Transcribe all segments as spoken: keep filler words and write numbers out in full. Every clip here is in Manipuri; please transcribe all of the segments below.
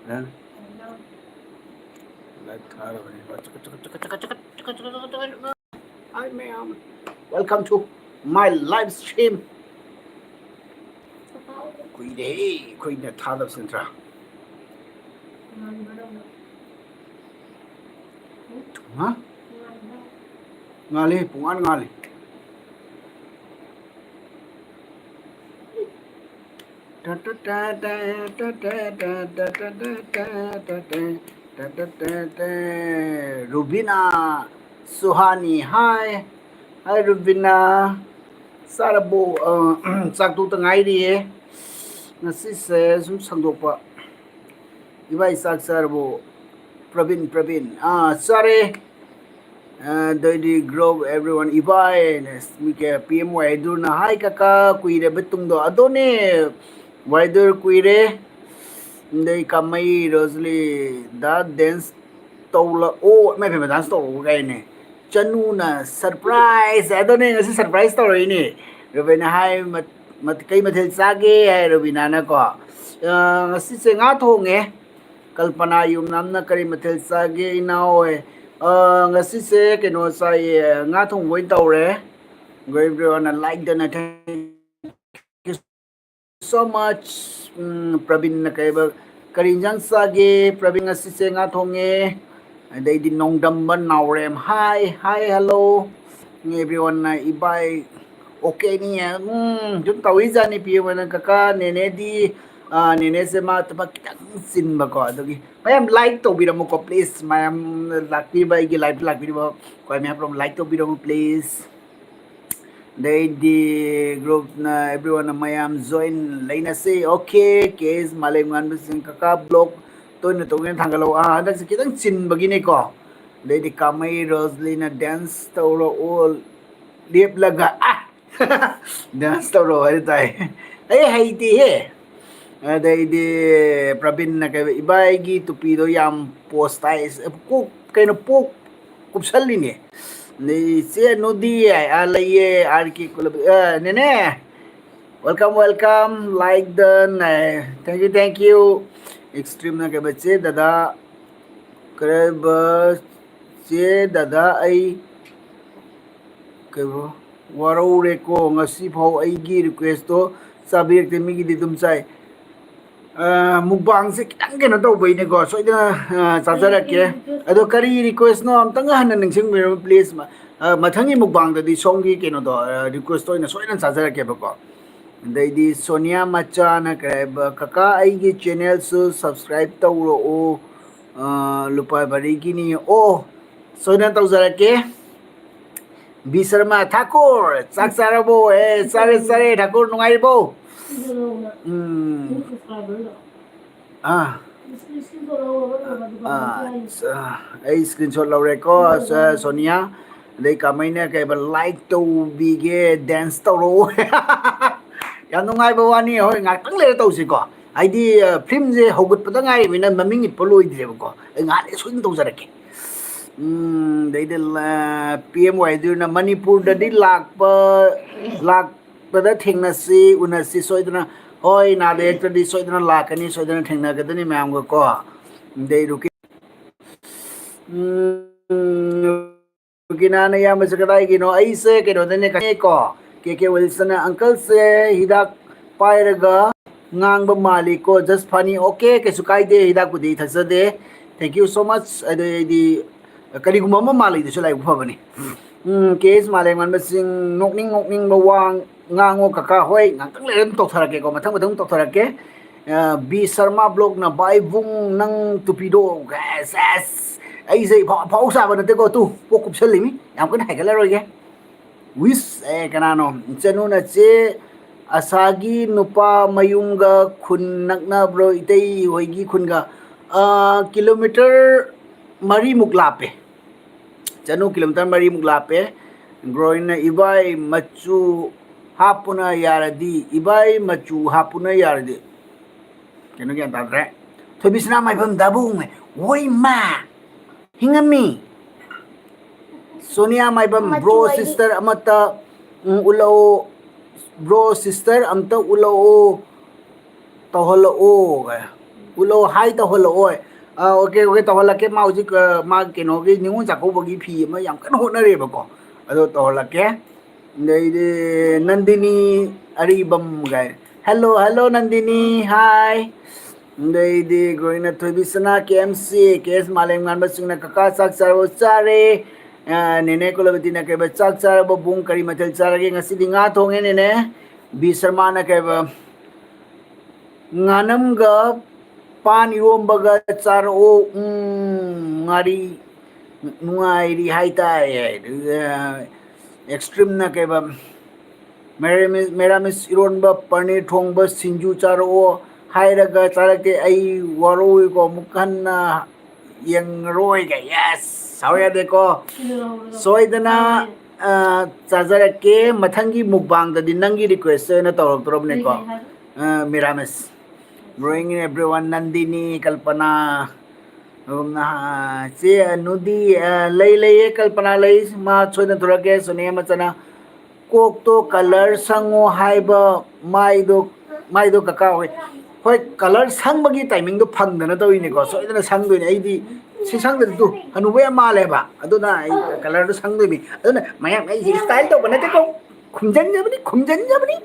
Live ꯊꯥꯔꯕꯅꯦꯕ꯫ ꯆꯀꯠ, ꯆꯀꯠ, ꯆꯀꯠ, ꯆꯀꯠ, ꯆꯀꯠ, ꯆꯀꯠ, ꯆꯀꯠ, ꯆꯀꯠ, ꯆꯀꯠ, ꯆꯀꯠ꯫ Hi ꯃꯌꯥꯝ, welcome to my live stream. ꯀꯨꯏꯔꯦ ꯑꯩꯈꯣꯏꯅ ꯊꯥꯗꯕꯁꯦ ꯅꯠꯇ꯭ꯔꯥ? ꯍꯥ? ꯉꯥꯜꯂꯤ, ꯄꯨꯡꯉꯥꯟ ꯉꯥꯜꯂꯤ꯫ ꯔꯨꯕꯤꯅꯥ ꯁꯨꯍꯥꯅꯤ, hi꯫ Hi ꯔꯨꯕꯤꯅꯥ꯫ ꯆꯥꯔꯕꯣ? ꯑ, ꯆꯥꯛ ꯇꯣꯛꯇ ꯉꯥꯏꯔꯤꯌꯦ꯫ ꯉꯁꯤꯁꯦ ꯁꯨꯝ ꯁꯪꯗꯣꯛꯄ꯫ ꯏꯕꯥꯏ ꯆꯥꯛ ꯆꯥꯔꯕꯣ? ꯄ꯭ꯔꯕꯤꯟ, ꯄ꯭ꯔꯕꯤꯟ꯫ ꯑꯥ, ꯆꯥꯔꯦ꯫ ꯑꯗꯩꯗꯤ group everyone, ꯏꯕꯥꯏ, ꯄꯤ ꯑꯦꯝ ꯋꯥꯏꯗꯨꯔꯅ, hi ꯀꯀꯥ, ꯀꯨꯏꯔꯕ ꯇꯨꯡꯗꯣ꯫ ꯑꯗꯨꯅꯦ, ꯋꯥꯏꯗꯨꯔ ꯀꯨꯏꯔꯦ꯫ ꯑꯗꯩ ꯀꯥꯃꯩ ꯔꯣꯖꯂꯤ, ꯗꯥ dance ꯇꯧꯔꯛꯑꯣ꯫ ꯏꯃꯥꯏ ꯄꯦꯝꯃ, dance ꯇꯧꯔꯛꯑꯣ ꯀꯥꯏꯅꯦ꯫ ꯆꯅꯨꯅ surprise꯫ ꯑꯗꯨꯅꯦ, ꯉꯁꯤ surprise ꯇꯧꯔꯛꯏꯅꯦ꯫ ꯔꯨꯕꯤꯅꯥ, hi, ꯃꯠ-, ꯃꯠ-, ꯀꯩ ꯃꯊꯦꯜ ꯆꯥꯒꯦ ꯍꯥꯏ ꯔꯨꯕꯤꯅꯥꯅꯀꯣ꯫ ꯑ, ꯉꯁꯤꯁꯦ ꯉꯥ ꯊꯣꯡꯉꯦ꯫ ꯀꯜꯄꯅꯥ ꯌꯨꯝꯅꯥꯝꯅ ꯀꯔꯤ ꯃꯊꯦꯜ ꯆꯥꯒꯦ ꯏꯅꯥꯎ ꯍꯣꯏ? ꯑ, ꯉꯁꯤꯁꯦ ꯀꯩꯅꯣ ꯆꯥꯏꯌꯦ, ꯉꯥ ꯊꯣꯡꯕ ꯑꯣꯏꯅ ꯇꯧꯔꯦ꯫ Everyone like ꯗꯅ, thank you so much꯫ ꯎꯝ, ꯄ꯭ꯔꯕꯤꯟꯅ ꯀꯩꯕ, ꯀꯔꯤ ꯏꯟꯖꯥꯡ ꯆꯥꯒꯦ? ꯄ꯭ꯔꯕꯤꯟ, ꯉꯁꯤꯁꯦ ꯉꯥ ꯊꯣꯡꯉꯦ꯫ ꯑꯗꯩꯗꯤ ꯅꯣꯡꯗꯝꯕ ꯅꯥꯎꯔꯦꯝ, hi, hi, hello꯫ Everyone, ꯏꯕꯥꯏ, okay ꯅꯤ, ꯎꯝ, ꯁꯨꯝ ꯇꯧꯏꯖꯥꯠꯅꯤ ꯄꯤ ꯑꯦꯝ ꯋꯥꯏꯅ꯫ ꯀꯀꯥ, ꯅꯦꯅꯦꯗꯤ, ꯑ, ꯅꯦꯅꯦꯁꯦ ꯃꯥ ꯊꯕꯛ ꯈꯤꯇꯪ ꯆꯤꯟꯕꯀꯣ, ꯑꯗꯨꯒꯤ ꯃꯌꯥꯝ like ꯇꯧꯕꯤꯔꯝꯃꯨꯀꯣ please꯫ ꯃꯌꯥꯝ ꯂꯥꯛꯄꯤꯕ, ꯑꯩꯒꯤ live ꯂꯥꯛꯄꯤꯔꯤꯕ ꯈ꯭ꯋꯥꯏ ꯃꯌꯥꯝ ꯄꯨꯝꯅꯃꯛ like ꯇꯧꯕꯤꯔꯝꯃꯨ please꯫ ꯑꯗꯩꯗꯤ group ꯅ, everyone ꯅ ꯃꯌꯥꯝ join ꯂꯩꯅꯁꯦ꯫ Okay, ꯀꯦ ꯑꯦꯁ ꯃꯥꯂꯦꯝꯉꯥꯟꯕꯁꯤꯡ, ꯀꯀꯥ vlog ꯇꯣꯏꯅ ꯇꯧꯒꯦꯅ ꯊꯥꯡꯒꯠꯂꯛꯑꯣ꯫ ꯑꯥ, ꯍꯟꯗꯛꯁꯦ ꯈꯤꯇꯪ ꯆꯤꯟꯕꯒꯤꯅꯦꯀꯣ꯫ ꯑꯗꯩꯗꯤ ꯀꯥꯃꯩ ꯔꯣꯖꯂꯤꯅ dance ꯇꯧꯔꯛꯑꯣ ꯂꯦꯞꯂꯒ꯫ ꯑꯥ! Dance ꯇꯧꯔꯛꯑꯣ ꯍꯥꯏ ꯇꯥꯏ꯫ ꯑꯩ ꯍꯩꯇꯦꯍꯦ꯫ ꯑꯗꯩꯗꯤ ꯄ꯭ꯔꯕꯤꯟꯅ ꯀꯩ, ꯏꯕꯥꯏꯒꯤ ꯇꯨꯄꯤꯗꯣ ꯌꯥꯝ ꯄꯣꯁ ꯇꯥꯏ꯫ ꯀꯣꯛ, ꯀꯩꯅꯣ, ꯄꯣꯛ ꯀꯨꯞꯁꯜꯂꯤꯅꯦ꯫ ꯑꯗꯩ ꯏꯆꯦ ꯅꯨꯗꯤ, ꯑꯥ, ꯂꯩꯌꯦ, ꯑꯥꯔ ꯀꯦ ꯀꯨꯂꯕ-, ꯑ, ꯅꯦꯅꯦ, welcome, welcome, like done, ꯑ, thank you, thank you꯫ ꯑꯦꯛꯁꯇ꯭ꯔꯤꯝꯅ ꯀꯩꯕ, ꯆꯦ ꯗꯗꯥ, ꯀꯔꯤꯕ, ꯆꯦ ꯗꯗꯥ, ꯑꯩ ꯀꯩꯕ, ꯋꯥꯔꯧꯔꯦꯀꯣ, ꯉꯁꯤꯐꯥꯎ ꯑꯩꯒꯤ ꯔꯤꯀ꯭ꯋꯦꯁꯇꯣ ꯆꯥꯕꯤꯔꯛꯇꯦ, ꯃꯤꯒꯤꯗꯤ ꯑꯗꯨꯝ ꯆꯥꯏ꯫ ꯑ, ꯃꯨꯛꯕꯥꯡꯁꯦ ꯈꯤꯇꯪ ꯀꯩꯅꯣ ꯇꯧꯕꯩꯅꯦꯀꯣ, ꯁꯣꯏꯗꯅ, ꯑ, ꯆꯥꯖꯔꯛꯀꯦ꯫ ꯑꯗꯣ ꯀꯔꯤ ꯔꯤꯀ꯭ꯋꯦꯁꯅꯣ ꯑꯝꯇꯪ ꯍꯟꯅ ꯅꯤꯡꯁꯤꯡꯕꯤꯔꯝꯃꯨ, ꯄ꯭ꯂꯤꯖ꯫ ꯑ, ꯃꯊꯪꯒꯤ ꯃꯨꯛꯕꯥꯡꯗꯗꯤ ꯁꯣꯝꯒꯤ ꯀꯩꯅꯣꯗꯣ, ꯑ, ꯔꯤꯀ꯭ꯋꯦꯁꯇꯣ ꯑꯣꯏꯅ ꯁꯣꯏꯗꯅ ꯆꯥꯖꯔꯛꯀꯦꯕꯀꯣ꯫ ꯑꯗꯩꯗꯤ ꯁꯣꯅꯤꯌꯥ ꯃꯆꯥꯅ ꯀꯩ ꯍꯥꯏꯕ, "ꯀꯀꯥ, ꯑꯩꯒꯤ ꯆꯦꯅꯦꯜꯁꯨ ꯁꯕꯁꯀ꯭ꯔꯥꯏꯕ ꯇꯧꯔꯛꯑꯣ, ꯑ, ꯂꯨꯄꯥ ꯃꯔꯤꯒꯤꯅꯤ꯫" ꯑꯣ, ꯁꯣꯏꯗꯅ ꯇꯧꯖꯔꯛꯀꯦ꯫ ꯕꯤ ꯁꯔꯃ ꯊꯥꯀꯨꯔ, ꯆꯥꯛ ꯆꯥꯔꯕꯣ? ꯑꯦ, ꯆꯥꯔꯦ, ꯆꯥꯔꯦ꯫ ꯊꯥꯀꯨꯔ, ꯅꯨꯡꯉꯥꯏꯔꯤꯕꯣ? ꯎꯝ꯫ ꯑꯥ꯫ ꯑꯥ, ꯑꯥ, ꯑꯩ ꯁ꯭ꯀ꯭ꯔꯤꯟꯁꯣꯠ ꯂꯧꯔꯦꯀꯣ, ꯁ-, ꯁꯣꯅꯤꯌꯥ꯫ ꯑꯗꯩ ꯀꯃꯥꯏꯅ ꯀꯩꯕ, ꯂꯥꯏꯛ ꯇꯧꯕꯤꯒꯦ, ꯗꯦꯟꯁ ꯇꯧꯔꯛꯑꯣ꯫ ꯌꯥꯝ ꯅꯨꯡꯉꯥꯏꯕ ꯋꯥꯅꯤ꯫ ꯍꯣꯏ, ꯉꯥꯛꯇꯪ ꯂꯩꯔ ꯇꯧꯁꯤꯀꯣ꯫ ꯍꯥꯏꯗꯤ, ꯑ, ꯐꯤꯂꯝꯁꯦ ꯍꯧꯒꯠꯄꯗ ꯉꯥꯏꯔꯤꯕꯅꯤꯅ ꯃꯃꯤꯡ ꯏꯠꯄ ꯂꯣꯏꯗ꯭ꯔꯦꯕꯀꯣ꯫ ꯑꯩ ꯉꯥꯏꯍꯥꯛ ꯂꯩ ꯁꯣꯏꯗꯅ ꯇꯧꯖꯔꯛꯀꯦ꯫ ꯎꯝ, ꯑꯗꯩꯗꯤ ꯂ-, ꯄꯤ ꯑꯦꯝ ꯋꯥꯏꯗꯨꯅ ꯃꯅꯤꯄꯨꯔꯗꯗꯤ ꯂꯥꯛꯄ, ꯂꯥꯛꯄꯗ ꯊꯦꯡꯅꯁꯤ, ꯎꯅꯁꯤ ꯁꯣꯏꯗꯅ꯫ ꯍꯣꯏ, ꯅꯥꯗ ꯌꯦꯛꯇ꯭ꯔꯗꯤ ꯁꯣꯏꯗꯅ ꯂꯥꯛꯀꯅꯤ, ꯁꯣꯏꯗꯅ ꯊꯦꯡꯅꯒꯗꯅꯤ ꯃꯌꯥꯝꯒꯀꯣ꯫ ꯑꯗꯩ ꯔꯨꯀꯤ-, ꯎꯝ, ꯔꯨꯀꯤꯅꯥꯅ ꯏꯌꯥꯝꯕꯁꯦ ꯀꯗꯥꯏꯒꯤꯅꯣ? ꯑꯩꯁꯦ ꯀꯩꯅꯣꯗꯅꯦ, ꯀꯣ꯫ ꯀꯦ ꯀꯦ ꯋꯤꯜꯁꯟꯅ, "ꯑꯪꯀꯜꯁꯦ ꯍꯤꯗꯥꯛ ꯄꯥꯏꯔꯒ ꯉꯥꯡꯕ ꯃꯥꯜꯂꯤꯀꯣ, just funny꯫" ꯑꯣꯀꯦ, ꯀꯩꯁꯨ ꯀꯥꯏꯗꯦ, ꯍꯤꯗꯥꯛꯄꯨꯗꯤ ꯊꯛꯆꯗꯦ꯫ Thank you so much꯫ ꯑꯗꯨ ꯑꯩꯗꯤ ꯀꯔꯤꯒꯨꯝꯕ ꯑꯃ ꯃꯥꯜꯂꯤꯗꯨꯁꯨ ꯂꯥꯏꯕꯛ ꯐꯕꯅꯤ꯫ ꯎꯝ, ꯀꯦ ꯑꯦꯁ ꯃꯥꯂꯦꯝꯉꯥꯟꯕ ꯁꯤꯡ, ꯅꯣꯛꯅꯤꯡ ꯅꯣꯛꯅꯤꯡꯕ ꯋꯥ ꯉꯥꯡꯉꯣ ꯀꯀꯥ꯫ ꯍꯣꯏ, ꯉꯥꯛꯇꯪ ꯂꯩꯔ ꯑꯗꯨꯝ ꯇꯧꯊꯔꯛꯀꯦꯀꯣ, ꯃꯊꯪ ꯃꯊꯪ ꯇꯧꯊꯔꯛꯀꯦ꯫ ꯑ, ꯕꯤ ꯁꯔꯃ ꯕ꯭ꯂꯣꯛꯅ, "ꯚꯥꯏꯕꯨꯡ, ꯅꯪ ꯇꯨꯄꯤꯗꯣ", ꯑꯦꯁ, ꯑꯦꯁ, ꯑꯩꯁꯦ ꯏꯐꯥꯎ ꯑꯐꯥꯎ ꯁꯥꯕ ꯅꯠꯇꯦꯀꯣ, ꯇꯨ, ꯀꯣꯛ ꯀꯨꯞꯁꯜꯂꯤꯃꯤ, ꯌꯥꯝ ꯀꯟꯅ ꯍꯥꯏꯒꯠꯂꯔꯣꯏꯒꯦ꯫ ꯋꯤꯁ, ꯑꯦ, ꯀꯅꯥꯅꯣ? ꯏꯆꯟꯅꯨꯅ, "ꯆꯦ ꯑꯁꯥꯒꯤ ꯅꯨꯄꯥ ꯃꯌꯨꯝꯒ ꯈꯨꯟ ꯅꯛꯅꯕ꯭ꯔꯣ, ꯏꯇꯩ ꯍꯣꯏꯒꯤ ꯈꯨꯟꯒ?" ꯑ, ꯀꯤꯂꯣꯃꯤꯇꯔ ꯃꯔꯤꯃꯨꯛ ꯂꯥꯞꯄꯦ꯫ ꯆꯅꯨ ꯀꯤꯂꯣꯃꯤꯇꯔ ꯃꯔꯤꯃꯨꯛ ꯂꯥꯞꯄꯦ꯫ ꯒ꯭ꯔꯣꯏꯟꯅ, "ꯏꯕꯥꯏ, ꯃꯆꯨ ꯍꯥꯞꯄꯨꯅ ꯌꯥꯔꯗꯤ, ꯏꯕꯥꯏ, ꯃꯆꯨ ꯍꯥꯞꯄꯨꯅ ꯌꯥꯔꯗꯤ"꯫ ꯀꯩꯅꯣ ꯒ꯭ꯌꯥꯟ ꯇꯥꯗ꯭ꯔꯦ꯫ ꯊꯣꯏꯕꯤꯁꯅꯥ ꯃꯥꯏꯕꯝ ꯗꯥꯕꯨꯡꯅꯦ꯫ ꯍꯣꯏ ꯃꯥ! ꯍꯤꯡꯉꯝꯃꯤ꯫ ꯁꯣꯅꯤꯌꯥ ꯃꯥꯏꯕꯝ, ꯃꯆꯨ "ꯕ꯭ꯔꯣ, ꯑꯩꯗꯤ ꯁꯤꯁꯇꯔ ꯑꯃꯠꯇ, ꯎꯝ, ꯎꯠꯂꯛꯑꯣ꯫ ꯕ꯭ꯔꯣ, ꯁꯤꯁꯇꯔ ꯑꯝꯇ ꯎꯠꯂꯛꯑꯣ꯫ ꯇꯧꯍꯜꯂꯛꯑꯣ" ꯀꯥꯏ꯫ ꯎꯠꯂꯣ, ꯍꯥꯏ ꯇꯧꯍꯜꯂꯛꯑꯣ꯫ ꯑꯥ, ꯑꯣꯀꯦ, ꯑꯣꯀꯦ, ꯇꯧꯍꯜꯂꯛꯀꯦ꯫ ꯃꯥ ꯍꯧꯖꯤꯛ, ꯑ, ꯃꯥ ꯀꯩꯅꯣꯒꯤ ꯅꯤꯉꯣꯜ ꯆꯥꯛꯀꯧꯕꯒꯤ ꯐꯤ ꯑꯃ ꯌꯥꯝ ꯀꯟꯅ ꯍꯣꯠꯅꯔꯤꯕꯀꯣ, ꯑꯗꯣ ꯇꯧꯍꯜꯂꯛꯀꯦ꯫ ꯑꯗꯩꯗꯤ ꯅꯟꯗꯤꯅꯤ ꯑꯔꯤꯕꯝ ꯒꯥꯏ, hello, hello, ꯅꯟꯗꯤꯅꯤ, hi꯫ ꯑꯗꯩꯗꯤ ꯒ꯭ꯔꯣꯏꯅ ꯊꯣꯏꯕꯤꯁꯅꯥ, ꯀꯦ ꯑꯦꯝ ꯁꯤ, ꯀꯦ ꯑꯦꯁ ꯃꯥꯂꯦꯝꯉꯥꯟꯕꯁꯤꯡꯅ, "ꯀꯀꯥ ꯆꯥꯛ ꯆꯥꯔꯕꯣ?" "ꯆꯥꯔꯦ"꯫ ꯑ, ꯅꯦꯅꯦ ꯀꯨꯂꯕꯇꯤꯅ ꯀꯩꯕ, "ꯆꯥꯛ ꯆꯥꯔꯕꯣ ꯕꯨꯡ? ꯀꯔꯤ ꯃꯊꯦꯜ ꯆꯥꯔꯒꯦ?" "ꯉꯁꯤꯗꯤ ꯉꯥ ꯊꯣꯡꯉꯦ ꯅꯦꯅꯦ"꯫ ꯕꯤ ꯁꯔꯃꯥꯅ ꯀꯩꯕ, "ꯉꯥꯅꯝꯒ ꯄꯥꯟ ꯏꯔꯣꯝꯕꯒ ꯆꯥꯔꯛꯑꯣ, ꯎꯝ, ꯉꯥꯔꯤ ꯅꯨꯡꯉꯥꯏꯔꯤ ꯍꯥꯏꯇꯥꯔꯦ"꯫ ꯑꯗꯨꯒ ꯑꯦꯛꯁꯇ꯭ꯔꯤꯝꯅ ꯀꯩꯕ, "ꯃꯦꯔꯥꯃꯤꯁ, ꯃꯦꯔꯥꯃꯤꯁ ꯏꯔꯣꯟꯕ, ꯄꯅꯤꯔ ꯊꯣꯡꯕ, ꯁꯤꯡꯖꯨ ꯆꯥꯔꯛꯑꯣ" ꯍꯥꯏꯔꯒ ꯆꯥꯔꯛꯇꯦ꯫ ꯑꯩ ꯋꯥꯔꯧꯏꯀꯣ, ꯑꯃꯨꯛ ꯍꯟꯅ ꯌꯦꯡꯉꯔꯣꯏꯒ꯫ Yes! ꯁꯥꯎ ꯌꯥꯗꯦꯀꯣ꯫ ꯁꯣꯏꯗꯅ, ꯑ, ꯆꯥꯖꯔꯛꯀꯦ꯫ ꯃꯊꯪꯒꯤ ꯃꯨꯛꯕꯥꯡꯗꯗꯤ ꯅꯪꯒꯤ ꯔꯤꯀ꯭ꯋꯦꯁ ꯑꯣꯏꯅ ꯇꯧꯔꯛꯇ꯭ꯔꯕꯅꯦꯀꯣ꯫ ꯑ, ꯃꯤꯔꯥꯃꯤꯁ꯫ Growing in everyone, ꯅꯟꯗꯤꯅꯤ, ꯀꯜꯄꯅꯥ꯫ ꯑꯗꯨꯝꯅ, ꯑ, ꯆꯦ ꯑꯅꯨꯗꯤ, ꯑ, ꯂꯩ, ꯂꯩꯌꯦ, ꯀꯜꯄꯅꯥ ꯂꯩ꯫ ꯃꯥ ꯁꯣꯏꯗꯅ ꯊꯣꯔꯛꯀꯦ, ꯁꯣꯅꯤꯌꯥ ꯃꯆꯥꯅ꯫ "ꯀꯣꯛꯇꯣ ꯀꯂꯔ ꯁꯪꯉꯣ ꯍꯥꯏꯕ, ꯃꯥꯏꯗꯣ, ꯃꯥꯏꯗꯣ ꯀꯀꯥ ꯍꯣꯏ"꯫ ꯍꯣꯏ, ꯀꯂꯔ ꯁꯪꯕꯒꯤ ꯇꯥꯏꯃꯤꯡꯗꯣ ꯐꯪꯗꯅ ꯇꯧꯔꯤꯅꯤꯀꯣ꯫ ꯁꯣꯏꯗꯅ ꯁꯪꯗꯣꯏꯅꯦ꯫ ꯑꯩꯗꯤ ꯁꯤ ꯁꯪꯗ꯭ꯔꯗꯤ ꯇꯨ ꯍꯅꯨꯕ ꯌꯥꯝ ꯃꯥꯜꯂꯦꯕ꯫ ꯑꯗꯨꯅ ꯑꯩ ꯀꯂꯔꯗꯣ ꯁꯪꯗꯣꯏꯅꯤ꯫ ꯑꯗꯨꯅ ꯃꯌꯥꯝ, ꯑꯩꯁꯦ ꯁ꯭ꯇꯥꯏꯜ ꯇꯧꯕ ꯅꯠꯇꯦꯀꯣ꯫ ꯈꯨꯝꯖꯟꯖꯕꯅꯤ, ꯈꯨꯝꯖꯟꯖꯕꯅꯤ꯫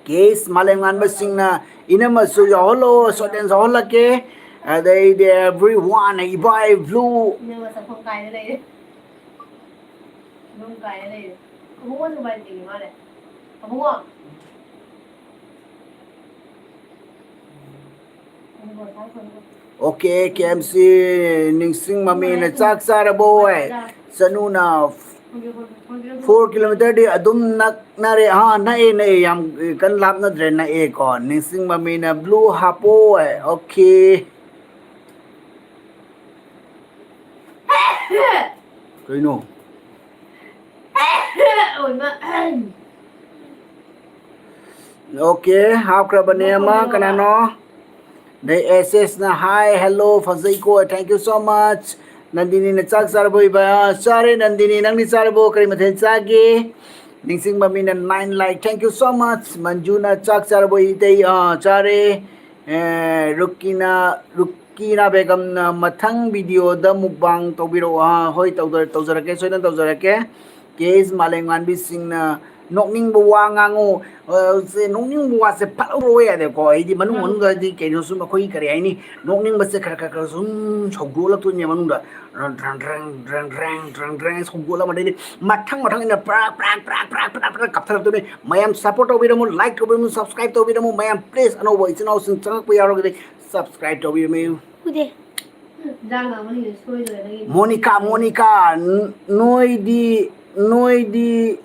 ꯀꯦꯁ ꯃꯥꯂꯦꯝꯉꯥꯟꯕꯁꯤꯡꯅ, "ꯏꯅꯝꯃꯁꯨ ꯌꯥꯎꯍꯜꯂꯣ, ꯁꯣꯇꯦꯟ ꯌꯥꯎꯍꯜꯂꯛꯀꯦ"꯫ ꯑꯗꯩꯗꯤ everyone, ꯏꯕꯥꯏ ꯕ꯭ꯂꯨ꯫ ꯏꯅꯝꯃ ꯆꯠꯐꯝ ꯀꯥꯏꯗ ꯂꯩꯔꯦ? ꯑꯗꯨꯝ ꯀꯥꯏꯅ ꯂꯩꯔꯦ꯫ ꯑꯕꯨꯡꯉꯣꯁꯨ ꯃꯥꯏ ꯆꯤꯡꯉꯤ ꯃꯥꯜꯂꯦ꯫ ꯑꯕꯨꯡꯉꯣ꯫ ꯑꯣꯀꯦ, ꯀꯦ ꯑꯦꯝ ꯁꯤ ꯅꯤꯡꯁꯤꯡ ꯃꯃꯤꯅ, "ꯆꯥꯛ ꯆꯥꯔꯕꯣ?" ꯍꯥꯏ꯫ ꯆꯅꯨꯅ, "ꯐꯣꯔ ꯀꯤꯂꯣꯃꯤꯇꯔꯗꯤ ꯑꯗꯨꯝ ꯅꯛꯅꯔꯦ"꯫ ꯑꯥ, ꯅꯛꯑꯦ, ꯅꯛꯑꯦ, ꯌꯥꯝ ꯀꯟꯅ ꯂꯥꯞꯅꯗ꯭ꯔꯦ, ꯅꯛꯑꯦꯀꯣ꯫ ꯅꯤꯡꯁꯤꯡ ꯃꯃꯤꯅ, "ꯕ꯭ꯂꯨ ꯍꯥꯞꯄꯣ" ꯍꯥꯏ꯫ ꯑꯣꯀꯦ꯫ ꯀꯩꯅꯣ? ꯑꯣꯏꯃ꯫ ꯑꯣꯀꯦ, ꯍꯥꯞꯈ꯭ꯔꯕꯅꯦ ꯑꯃ꯫ ꯀꯅꯥꯅꯣ? ꯑꯗꯩ ꯑꯦꯁ ꯑꯦꯁꯅ, "Hi, hello, ꯐꯖꯩꯀꯣ, thank you so much"꯫ ꯅꯟꯗꯤꯅꯤꯅ, "ꯆꯥꯛ ꯆꯥꯔꯕꯣ ꯏꯕꯥ?" ꯆꯥꯔꯦ꯫ ꯅꯟꯗꯤꯅꯤ, ꯅꯪꯗꯤ ꯆꯥꯔꯕꯣ? ꯀꯔꯤ ꯃꯊꯦꯜ ꯆꯥꯒꯦ? ꯅꯤꯡꯁꯤꯡꯕ ꯃꯤꯅ, "Nine like, thank you so much"꯫ ꯃꯟꯖꯨꯅ, "ꯆꯥꯛ ꯆꯥꯔꯕꯣ ꯏꯇꯩ?" "ꯑꯥ, ꯆꯥꯔꯦ"꯫ ꯑꯦ, ꯔꯨꯀꯤꯅꯥ, ꯔꯨꯀꯤꯅꯥ ꯕꯦꯒꯝꯅ ꯃꯊꯪ ꯚꯤꯗꯤꯑꯣꯗ ꯃꯨꯛꯕꯥꯡ ꯇꯧꯕꯤꯔꯛꯑꯣ ꯍꯥ? ꯍꯣꯏ, ꯇꯧꯖ-, ꯇꯧꯖꯔꯛꯀꯦ, ꯁꯣꯏꯗꯅ ꯇꯧꯖꯔꯛꯀꯦ꯫ ꯀꯦ ꯑꯦꯁ ꯃꯥꯂꯦꯝꯉꯥꯟꯕꯤ ꯁꯤꯡꯅ ꯅꯣꯛꯅꯤꯡꯕ ꯋꯥ ꯉꯥꯡꯉꯨ꯫ ꯑ, ꯁꯦ, ꯅꯣꯛꯅꯤꯡꯕ ꯋꯥꯁꯦ ꯐꯠ ꯂꯧꯔꯣ ꯌꯥꯗꯦꯀꯣ꯫ ꯑꯩꯗꯤ ꯃꯅꯨꯡ ꯃꯅꯨꯡꯗꯗꯤ ꯀꯩꯅꯣ ꯁꯨꯝ ꯑꯩꯈꯣꯏꯒꯤ ꯀꯔꯤ ꯍꯥꯏꯅꯤ, ꯅꯣꯛꯅꯤꯡꯕꯁꯦ ꯈꯔ ꯈꯔ ꯈꯔ ꯁꯨꯝ ꯁꯧꯗꯣꯛꯂꯛꯇꯣꯏꯅꯦ ꯃꯅꯨꯡꯗ꯫ ꯗ꯭ꯔꯪ, ꯗ꯭ꯔꯪ, ꯗ꯭ꯔꯪ, ꯗ꯭ꯔꯪ, ꯗ꯭ꯔꯪ, ꯗ꯭ꯔꯪ ꯁꯧꯗꯣꯛꯂꯛꯑꯕ ꯑꯗꯩꯗꯤ ꯃꯊꯪ ꯃꯊꯪ ꯑꯩꯅ ꯄ꯭ꯔꯥꯛ, ꯄ꯭ꯔꯥꯛ, ꯄ꯭ꯔꯥꯛ, ꯄ꯭ꯔꯥꯛ, ꯄ꯭ꯔꯥꯛ, ꯄ꯭ꯔꯥꯛ ꯀꯥꯞꯊꯔꯛꯇꯣꯏꯅꯦ꯫ ꯃꯌꯥꯝ ꯁꯞꯄꯣꯔꯠ ꯇꯧꯕꯤꯔꯝꯃꯨ, ꯂꯥꯏꯛ ꯇꯧꯕꯤꯔꯝꯃꯨ, ꯁꯕꯁꯀ꯭ꯔꯥꯏꯕ ꯇꯧꯕꯤꯔꯝꯃꯨ꯫ ꯃꯌꯥꯝ ꯄ꯭ꯂꯤꯖ, ꯑꯅꯧꯕ ꯏꯆꯤꯟ ꯏꯅꯥꯎꯁꯤꯡ ꯆꯪꯉꯛꯄ ꯌꯥꯎꯔꯒꯗꯤ ꯁꯕꯁꯀ꯭ꯔꯥꯏꯕ ꯇꯧꯕꯤꯔꯝꯃꯨ꯫ ꯎꯗꯦ꯫ ꯏꯟꯖꯥꯡ ꯂꯥꯡꯕꯅꯤꯅ ꯁꯣꯏꯗ꯭ꯔꯦ ꯅꯪꯒꯤ꯫ ꯃꯣꯅꯤꯀꯥ, ꯃꯣꯅꯤꯀꯥ, ꯅ-, ꯅꯣꯏꯗꯤ, ꯅꯣꯏꯗꯤ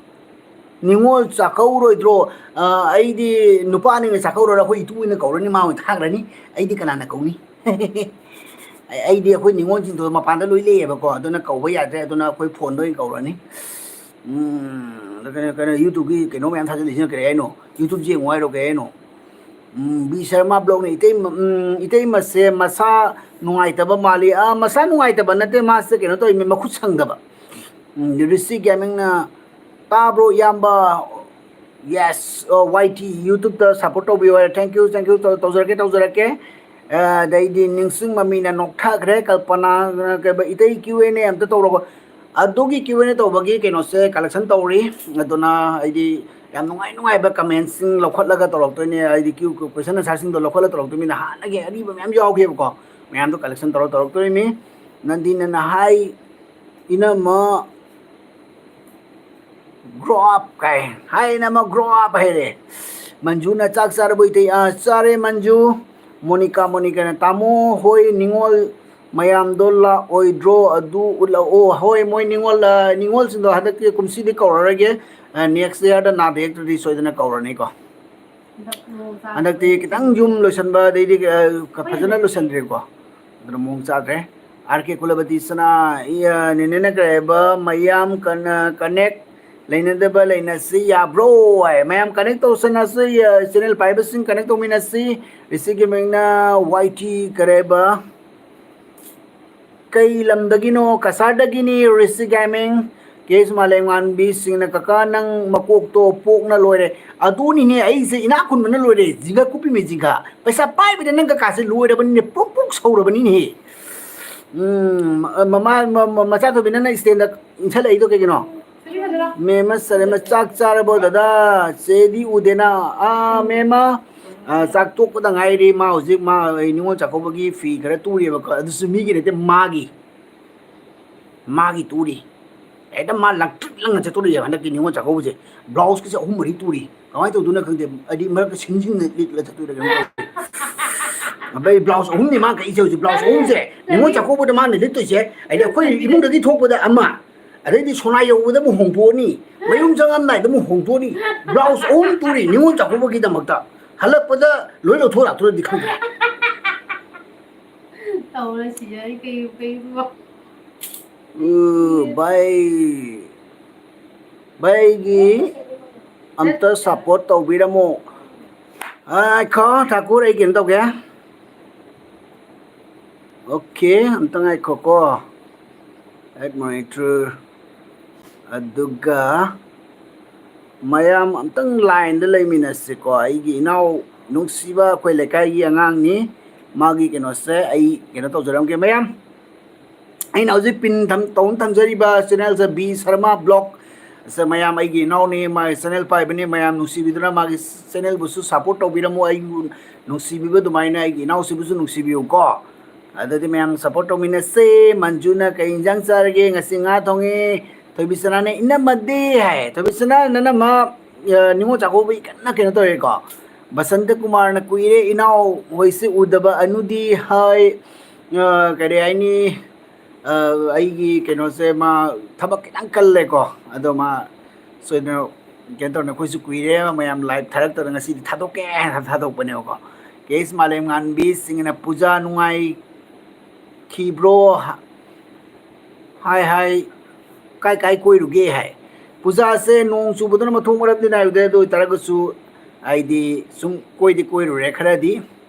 ꯅꯤꯉꯣꯜ ꯆꯥꯛꯀꯧꯔꯣꯏꯗ꯭ꯔꯣ? ꯑ, ꯑꯩꯗꯤ ꯅꯨꯄꯥꯅꯤꯅ ꯆꯥꯛꯀꯧꯔꯣꯏ, ꯑꯩꯈꯣꯏ ꯏꯇꯨ ꯑꯣꯏꯅ ꯀꯧꯔꯅꯤ, ꯃꯥ ꯑꯣꯏꯅ ꯊꯥꯈ꯭ꯔꯅꯤ꯫ ꯑꯩꯗꯤ ꯀꯅꯥꯅ ꯀꯧꯅꯤ? ꯑꯩ-, ꯑꯩꯗꯤ ꯑꯩꯈꯣꯏ ꯅꯤꯉꯣꯜꯁꯤꯡꯗꯣ ꯃꯄꯥꯟꯗ ꯂꯣꯏ ꯂꯩꯌꯦꯕꯀꯣ, ꯑꯗꯨꯅ ꯀꯧꯕ ꯌꯥꯗ꯭ꯔꯦ, ꯑꯗꯨꯅ ꯑꯩꯈꯣꯏ ꯐꯣꯟꯗ ꯑꯣꯏꯅ ꯀꯧꯔꯅꯤ꯫ ꯎꯝ, ꯑꯗ ꯀꯩꯅꯣ, ꯀꯩꯅꯣ, YouTubeꯀꯤ ꯀꯩꯅꯣ ꯃꯌꯥꯝ ꯊꯥꯖꯤꯜꯂꯤꯁꯤꯅ ꯀꯔꯤ ꯍꯥꯏꯅꯣ? YouTube ꯌꯦꯡꯉꯣ ꯍꯥꯏꯔꯣ, ꯀꯩ ꯍꯥꯏꯅꯣ? ꯎꯝ, ꯕꯤ ꯁꯔꯃ ꯕ꯭ꯂꯣꯛꯅ ꯏꯇꯩꯃ-, ꯎꯝ, ꯏꯇꯩꯃꯁꯦ ꯃꯁꯥ ꯅꯨꯡꯉꯥꯏꯇꯕ ꯃꯥꯜꯂꯤ꯫ ꯑꯥ, ꯃꯁꯥ ꯅꯨꯡꯉꯥꯏꯇꯕ ꯅꯠꯇꯦ, ꯃꯥꯁꯦ ꯀꯩꯅꯣ ꯇꯧꯔꯤꯅꯦ, ꯃꯈꯨꯠ ꯁꯪꯗꯕ꯫ ꯎꯝ, ꯔꯤꯁꯤ ꯒꯦꯃꯤꯡꯅ, "ꯇꯥꯕ꯭ꯔꯣ ꯏꯌꯥꯝꯕ?" Yes, ꯑꯣ, ꯋꯥꯏ ꯇꯤ YouTubeꯇ ꯁꯞꯄꯣꯔꯠ ꯇꯧꯕꯤꯌꯣ ꯍꯥꯏꯔꯦ꯫ Thank you, thank you, ꯇꯧ-, ꯇꯧꯖꯔꯛꯀꯦ, ꯇꯧꯖꯔꯛꯀꯦ꯫ ꯑ, ꯑꯗꯩꯗꯤ ꯅꯤꯡꯁꯤꯡ ꯃꯃꯤꯅ ꯅꯣꯛꯊꯈ꯭ꯔꯦ, ꯀꯜꯄꯅꯥꯅ ꯀꯩꯕ, "ꯏꯇꯩ Q and A ꯑꯝꯇ ꯇꯧꯔꯕ?" ꯑꯗꯨꯒꯤ Q and A ꯇꯧꯕꯒꯤ ꯀꯩꯅꯣꯁꯦ collection ꯇꯧꯔꯤ꯫ ꯑꯗꯨꯅ ꯑꯩꯗꯤ ꯌꯥꯝ ꯅꯨꯡꯉꯥꯏ ꯅꯨꯡꯉꯥꯏꯕ commentꯁꯤꯡ ꯂꯧꯈꯠꯂꯒ ꯇꯧꯔꯛꯇꯣꯏꯅꯦ꯫ ꯑꯩꯗꯤ ꯀ꯭ꯌꯨ-, question answerꯁꯤꯡꯗꯣ ꯂꯧꯈꯠꯂ ꯇꯧꯔꯛꯇꯣꯏꯅꯤꯅ ꯍꯥꯟꯅꯒꯤ ꯑꯔꯤꯕ ꯃꯌꯥꯝ ꯌꯥꯎꯈꯤꯕꯀꯣ, ꯃꯌꯥꯝꯗꯣ collection ꯇꯧꯔ ꯇꯧꯔꯛꯇꯣꯏꯅꯤ꯫ ꯅꯟꯗꯤꯅꯅ ꯍꯥꯏ, ꯏꯅꯝꯃ, grow up ꯀꯥꯏ꯫ ꯍꯥꯏ ꯏꯅꯝꯃ, grow up ꯍꯥꯏꯔꯦ꯫ ꯃꯟꯖꯨꯅ, "ꯆꯥꯛ ꯆꯥꯔꯕꯣ ꯏꯇꯩ?" "ꯑꯥ, ꯆꯥꯔꯦ ꯃꯟꯖꯨ꯫" ꯃꯣꯅꯤꯀꯥ, ꯃꯣꯅꯤꯀꯥꯅ, "ꯇꯥꯃꯣ ꯍꯣꯏ ꯅꯤꯉꯣꯜ ꯃꯌꯥꯝꯗꯣ ꯂꯥꯛꯑꯣꯏꯗ꯭ꯔꯣ? ꯑꯗꯨ ꯎꯠꯂꯛꯑꯣ꯫" ꯍꯣꯏ, ꯃꯣꯏ ꯅꯤꯉꯣꯜ, ꯑ, ꯅꯤꯉꯣꯜꯁꯤꯡꯗꯣ ꯍꯟꯗꯛꯇꯤ ꯀꯨꯝꯁꯤꯗꯤ ꯀꯧꯔꯔꯣꯏꯒꯦ꯫ ꯑ, next yearꯗ ꯅꯥꯗ ꯌꯦꯛꯇ꯭ꯔꯗꯤ ꯁꯣꯏꯗꯅ ꯀꯧꯔꯅꯤꯀꯣ꯫ ꯍꯟꯗꯛꯇꯤ ꯈꯤꯇꯪ ꯌꯨꯝ ꯂꯣꯏꯁꯟꯕ, ꯑꯗꯩꯗꯤ, ꯑ, ꯐꯖꯅ ꯂꯣꯏꯁꯟꯗ꯭ꯔꯤꯀꯣ꯫ ꯑꯗꯨꯅ ꯃꯑꯣꯡ ꯆꯥꯗ꯭ꯔꯦ꯫ ꯑꯥꯔ ꯀꯦ ꯀꯨꯂꯄꯇꯤꯁꯅ, ꯏ, ꯑ, ꯅꯦꯅꯦꯅ ꯀꯔꯤ ꯍꯥꯏꯕ, ꯃꯌꯥꯝ ꯀꯟ-, connect ꯂꯩꯅꯗꯕ ꯂꯩꯅꯁꯤ ꯌꯥꯕ꯭ꯔꯣ ꯍꯥꯏ꯫ ꯃꯌꯥꯝ connect ꯇꯧꯁꯟꯅꯁꯤ, ꯑ, channel ꯄꯥꯏꯕꯁꯤꯡ connect ꯇꯧꯃꯤꯟꯅꯁꯤ꯫ ꯔꯤꯁꯤ ꯒꯦꯃꯤꯡꯅ ꯋꯥꯏ ꯇꯤ ꯀꯔꯤ ꯍꯥꯏꯕ, ꯀꯩ ꯂꯝꯗꯒꯤꯅꯣ? ꯀꯁꯥꯔꯗꯒꯤꯅꯤ, ꯔꯤꯁꯤ ꯒꯦꯃꯤꯡ꯫ ꯀꯦꯁ ꯃꯥꯂꯦꯝꯉꯥꯟꯕꯤꯁꯤꯡꯅ, "ꯀꯀꯥ, ꯅꯪ ꯃꯀꯣꯛꯇꯣ ꯄꯣꯛꯅ ꯂꯣꯏꯔꯦ"꯫ ꯑꯗꯨꯅꯤꯅꯦ, ꯑꯩꯁꯦ ꯏꯅꯥꯛ ꯈꯨꯟꯕꯅ ꯂꯣꯏꯔꯦ, ꯖꯤꯒ ꯀꯨꯞꯄꯤꯃꯦ, ꯖꯤꯒ꯫ ꯄꯩꯁꯥ ꯄꯥꯏꯕꯗ ꯅꯪ ꯀꯀꯥꯁꯦ ꯂꯣꯏꯔꯕꯅꯤꯅꯦ, ꯄ꯭ꯔꯨꯛ ꯄ꯭ꯔꯨꯛ ꯁꯧꯔꯕꯅꯤꯅꯦꯍꯦ꯫ ꯎꯝ, ꯃ-, ꯃꯃꯥ, ꯃ-, ꯃ-, ꯃꯆꯥ ꯊꯣꯏꯕꯤ, ꯅꯪꯅ ꯏꯁꯇꯦꯟꯗ ꯏꯟꯁꯜꯂꯛꯏꯗꯣ ꯀꯩꯒꯤꯅꯣ? ꯃꯦꯝꯃ ꯁꯔꯦꯝꯃ, ꯆꯥꯛ ꯆꯥꯔꯕꯣ ꯗꯗꯥ? ꯆꯦꯗꯤ ꯎꯗꯦꯅ꯫ ꯑꯥ, ꯃꯦꯝꯃ, ꯑꯥ, ꯆꯥꯛ ꯇꯣꯛꯄꯗ ꯉꯥꯏꯔꯤ꯫ ꯃꯥ ꯍꯧꯖꯤꯛ, ꯃꯥ, ꯑꯩ ꯅꯤꯉꯣꯜ ꯆꯥꯛꯀꯧꯕꯒꯤ ꯐꯤ ꯈꯔ ꯇꯨꯔꯤꯕꯀꯣ, ꯑꯗꯨꯁꯨ ꯃꯤꯒꯤ ꯅꯠꯇꯦ, ꯃꯥꯒꯤ꯫ ꯃꯥꯒꯤ ꯇꯨꯔꯤ꯫ ꯍꯦꯛꯇ ꯃꯥ ꯂꯪꯇ꯭ꯔꯤꯛ ꯂꯪꯅ ꯆꯠꯇꯣꯔꯤꯑꯕ ꯍꯟꯗꯛꯀꯤ ꯅꯤꯉꯣꯜ ꯆꯥꯛꯀꯧꯕꯁꯦ꯫ ꯕ꯭ꯂꯥꯎꯁꯀꯁꯦ ꯑꯍꯨꯝ ꯃꯔꯤ ꯇꯨꯔꯤ꯫ ꯀꯃꯥꯏꯅ ꯇꯧꯗꯣꯏꯅꯣ ꯈꯪꯗꯦ꯫ ꯍꯥꯏꯗꯤ ꯃꯔꯛꯇ ꯁꯤꯡꯖꯤꯟꯅ ꯂꯤꯠꯂ ꯆꯠꯇꯣꯏꯔꯥ ꯀꯩꯅꯣ ꯇꯧꯔꯤ꯫ ꯑꯗꯩ ꯕ꯭ꯂꯥꯎꯁ ꯑꯍꯨꯝꯅꯤ ꯃꯥ ꯀꯛꯏꯁꯦ ꯍꯧꯖꯤꯛ꯫ ꯕ꯭ꯂꯥꯎꯁ ꯑꯍꯨꯝꯁꯦ ꯅꯤꯉꯣꯜ ꯆꯥꯛꯀꯧꯕꯗ ꯃꯥꯅ ꯂꯤꯠꯇꯣꯏꯁꯦ꯫ ꯍꯥꯏꯗꯤ ꯑꯩꯈꯣꯏ ꯏꯃꯨꯡꯗꯒꯤ ꯊꯣꯛꯄꯗ ꯑꯃ, ꯑꯗꯩꯗꯤ ꯁꯣꯅꯥ ꯌꯧꯕꯗ ꯑꯃꯨꯛ ꯍꯣꯡꯗꯣꯛꯑꯅꯤ, ꯃꯌꯨꯝ ꯆꯪꯉꯝꯗꯥꯏꯗ ꯑꯃꯨꯛ ꯍꯣꯡꯗꯣꯛꯑꯅꯤ꯫ ꯕ꯭ꯂꯥꯎꯁ ꯑꯍꯨꯝ ꯇꯨꯔꯤ ꯅꯤꯉꯣꯜ ꯆꯥꯛꯀꯧꯕꯒꯤꯗꯃꯛꯇ꯫ ꯍꯜꯂꯛꯄꯗ ꯂꯣꯏ ꯂꯧꯊꯣꯛ ꯂꯥꯛꯇꯣꯏꯔꯗꯤ ꯈꯪꯗꯦ꯫ ꯇꯧꯔ ꯁꯤꯖꯔꯤ ꯀꯩ, ꯀꯩꯕꯨ꯫ ꯎ, ꯚꯥꯏ, ꯚꯥꯏꯒꯤ ꯑꯝꯇ ꯁꯞꯄꯣꯔꯠ ꯇꯧꯕꯤꯔꯝꯃꯣ꯫ ꯉꯥꯏꯈꯣ, ꯊꯥꯀꯨꯔ, ꯑꯩ ꯀꯩꯅꯣ ꯇꯧꯒꯦ꯫ ꯑꯣꯀꯦ, ꯑꯝꯇ ꯉꯥꯏꯈꯣꯀꯣ꯫ ꯑꯦꯠ ꯃꯣꯅꯤꯇꯔ꯫ ꯑꯗꯨꯒ ꯃꯌꯥꯝ ꯑꯝꯇꯪ ꯂꯥꯏꯟꯗ ꯂꯩꯃꯤꯟꯅꯁꯤꯀꯣ꯫ ꯑꯩꯒꯤ ꯏꯅꯥꯎ ꯅꯨꯡꯁꯤꯕ ꯑꯩꯈꯣꯏ ꯂꯩꯀꯥꯏꯒꯤ ꯑꯉꯥꯡꯅꯤ꯫ ꯃꯥꯒꯤ ꯀꯩꯅꯣꯁꯦ ꯑꯩ ꯀꯩꯅꯣ ꯇꯧꯖꯔꯝꯒꯦ ꯃꯌꯥꯝ꯫ ꯑꯩꯅ ꯍꯧꯖꯤꯛ ꯄꯤꯟ ꯊꯝ-, ꯇꯧꯅ ꯊꯝꯖꯔꯤꯕ ꯆꯦꯅꯦꯜꯁꯦ ꯕꯤ ꯁꯔꯃ ꯕ꯭ꯂꯣꯛ꯫ ꯑꯁ, ꯃꯌꯥꯝ ꯑꯩꯒꯤ ꯏꯅꯥꯎꯅꯤ, ꯃꯥꯒꯤ ꯆꯦꯅꯦꯜ ꯄꯥꯏꯕꯅꯤ꯫ ꯃꯌꯥꯝ ꯅꯨꯡꯁꯤꯕꯤꯗꯨꯅ ꯃꯥꯒꯤ ꯆꯦꯅꯦꯜꯕꯨꯁꯨ ꯁꯞꯄꯣꯔꯠ ꯇꯧꯕꯤꯔꯝꯃꯨ꯫ ꯑꯩꯕꯨ ꯅꯨꯡꯁꯤꯕꯤꯕ ꯑꯗꯨꯃꯥꯏꯅ ꯑꯩꯒꯤ ꯏꯅꯥꯎꯁꯤꯕꯨꯁꯨ ꯅꯨꯡꯁꯤꯕꯤꯌꯨꯀꯣ꯫ ꯑꯗꯨꯗꯤ ꯃꯌꯥꯝ ꯁꯞꯄꯣꯔꯠ ꯇꯧꯃꯤꯟꯅꯁꯦ꯫ ꯃꯟꯖꯨꯅ ꯀꯩ ꯏꯟꯖꯥꯡ ꯆꯥꯔꯒꯦ? ꯉꯁꯤ ꯉꯥ ꯊꯣꯡꯉꯦ꯫ ꯊꯣꯏꯕꯤꯁꯅꯥꯅ, "ꯏꯅꯝꯃꯗꯤ?" ꯍꯥꯏ꯫ ꯊꯣꯏꯕꯤꯁꯅꯥ, ꯅꯅꯝꯃ, ꯑ, ꯅꯤꯉꯣꯜ ꯆꯥꯛꯀꯧꯕꯒꯤ ꯀꯟꯅ ꯀꯩꯅꯣ ꯇꯧꯔꯤꯀꯣ꯫ ꯕꯁꯟꯇ ꯀꯨꯃꯥꯔꯅ, "ꯀꯨꯏꯔꯦ ꯏꯅꯥꯎ ꯍꯣꯏꯁꯦ ꯎꯗꯕ, ꯑꯅꯨꯗꯤ?" ꯍꯥꯏ꯫ ꯑ, ꯀꯔꯤ ꯍꯥꯏꯅꯤ? ꯑ, ꯑꯩꯒꯤ ꯀꯩꯅꯣꯁꯦ, ꯃꯥ ꯊꯕꯛ ꯈꯤꯇꯪ ꯀꯜꯂꯦꯀꯣ꯫ ꯑꯗꯣ ꯃꯥ ꯁꯣꯏꯗꯅ ꯀꯩꯅꯣ ꯇꯧꯔꯅꯤ꯫ ꯑꯩꯈꯣꯏꯁꯨ ꯀꯨꯏꯔꯦ ꯃꯌꯥꯝ ꯂꯥꯏꯚ ꯊꯥꯔꯛꯇꯗꯅ, ꯉꯁꯤꯗꯤ ꯊꯥꯗꯣꯛꯀꯦ ꯍꯥꯏꯅ ꯊꯥꯗꯣꯛꯄꯅꯦꯕꯀꯣ꯫ ꯀꯦ ꯑꯦꯁ ꯃꯥꯂꯦꯝꯉꯥꯟꯕꯤꯁꯤꯡꯅ, "ꯄꯨꯖꯥ ꯅꯨꯡꯉꯥꯏ ꯈꯤꯕ꯭ꯔꯣ? ꯍꯥꯏ ꯍꯥꯏ, ꯀꯥꯏ ꯀꯥꯏ ꯀꯣꯏꯔꯨꯒꯦ?" ꯍꯥꯏ꯫ ꯄꯨꯖꯥꯁꯦ ꯅꯣꯡ ꯆꯨꯕꯗꯨꯅ ꯃꯊꯣꯡ ꯃꯔꯝꯗꯤ ꯅꯥꯏꯔꯨꯗꯦ, ꯑꯗꯨ ꯑꯣꯏꯇꯥꯔꯒꯁꯨ ꯍꯥꯏꯗꯤ ꯁꯨꯝ ꯀꯣꯏꯗꯤ ꯀꯣꯏꯔꯨꯔꯦ ꯈꯔꯗꯤ꯫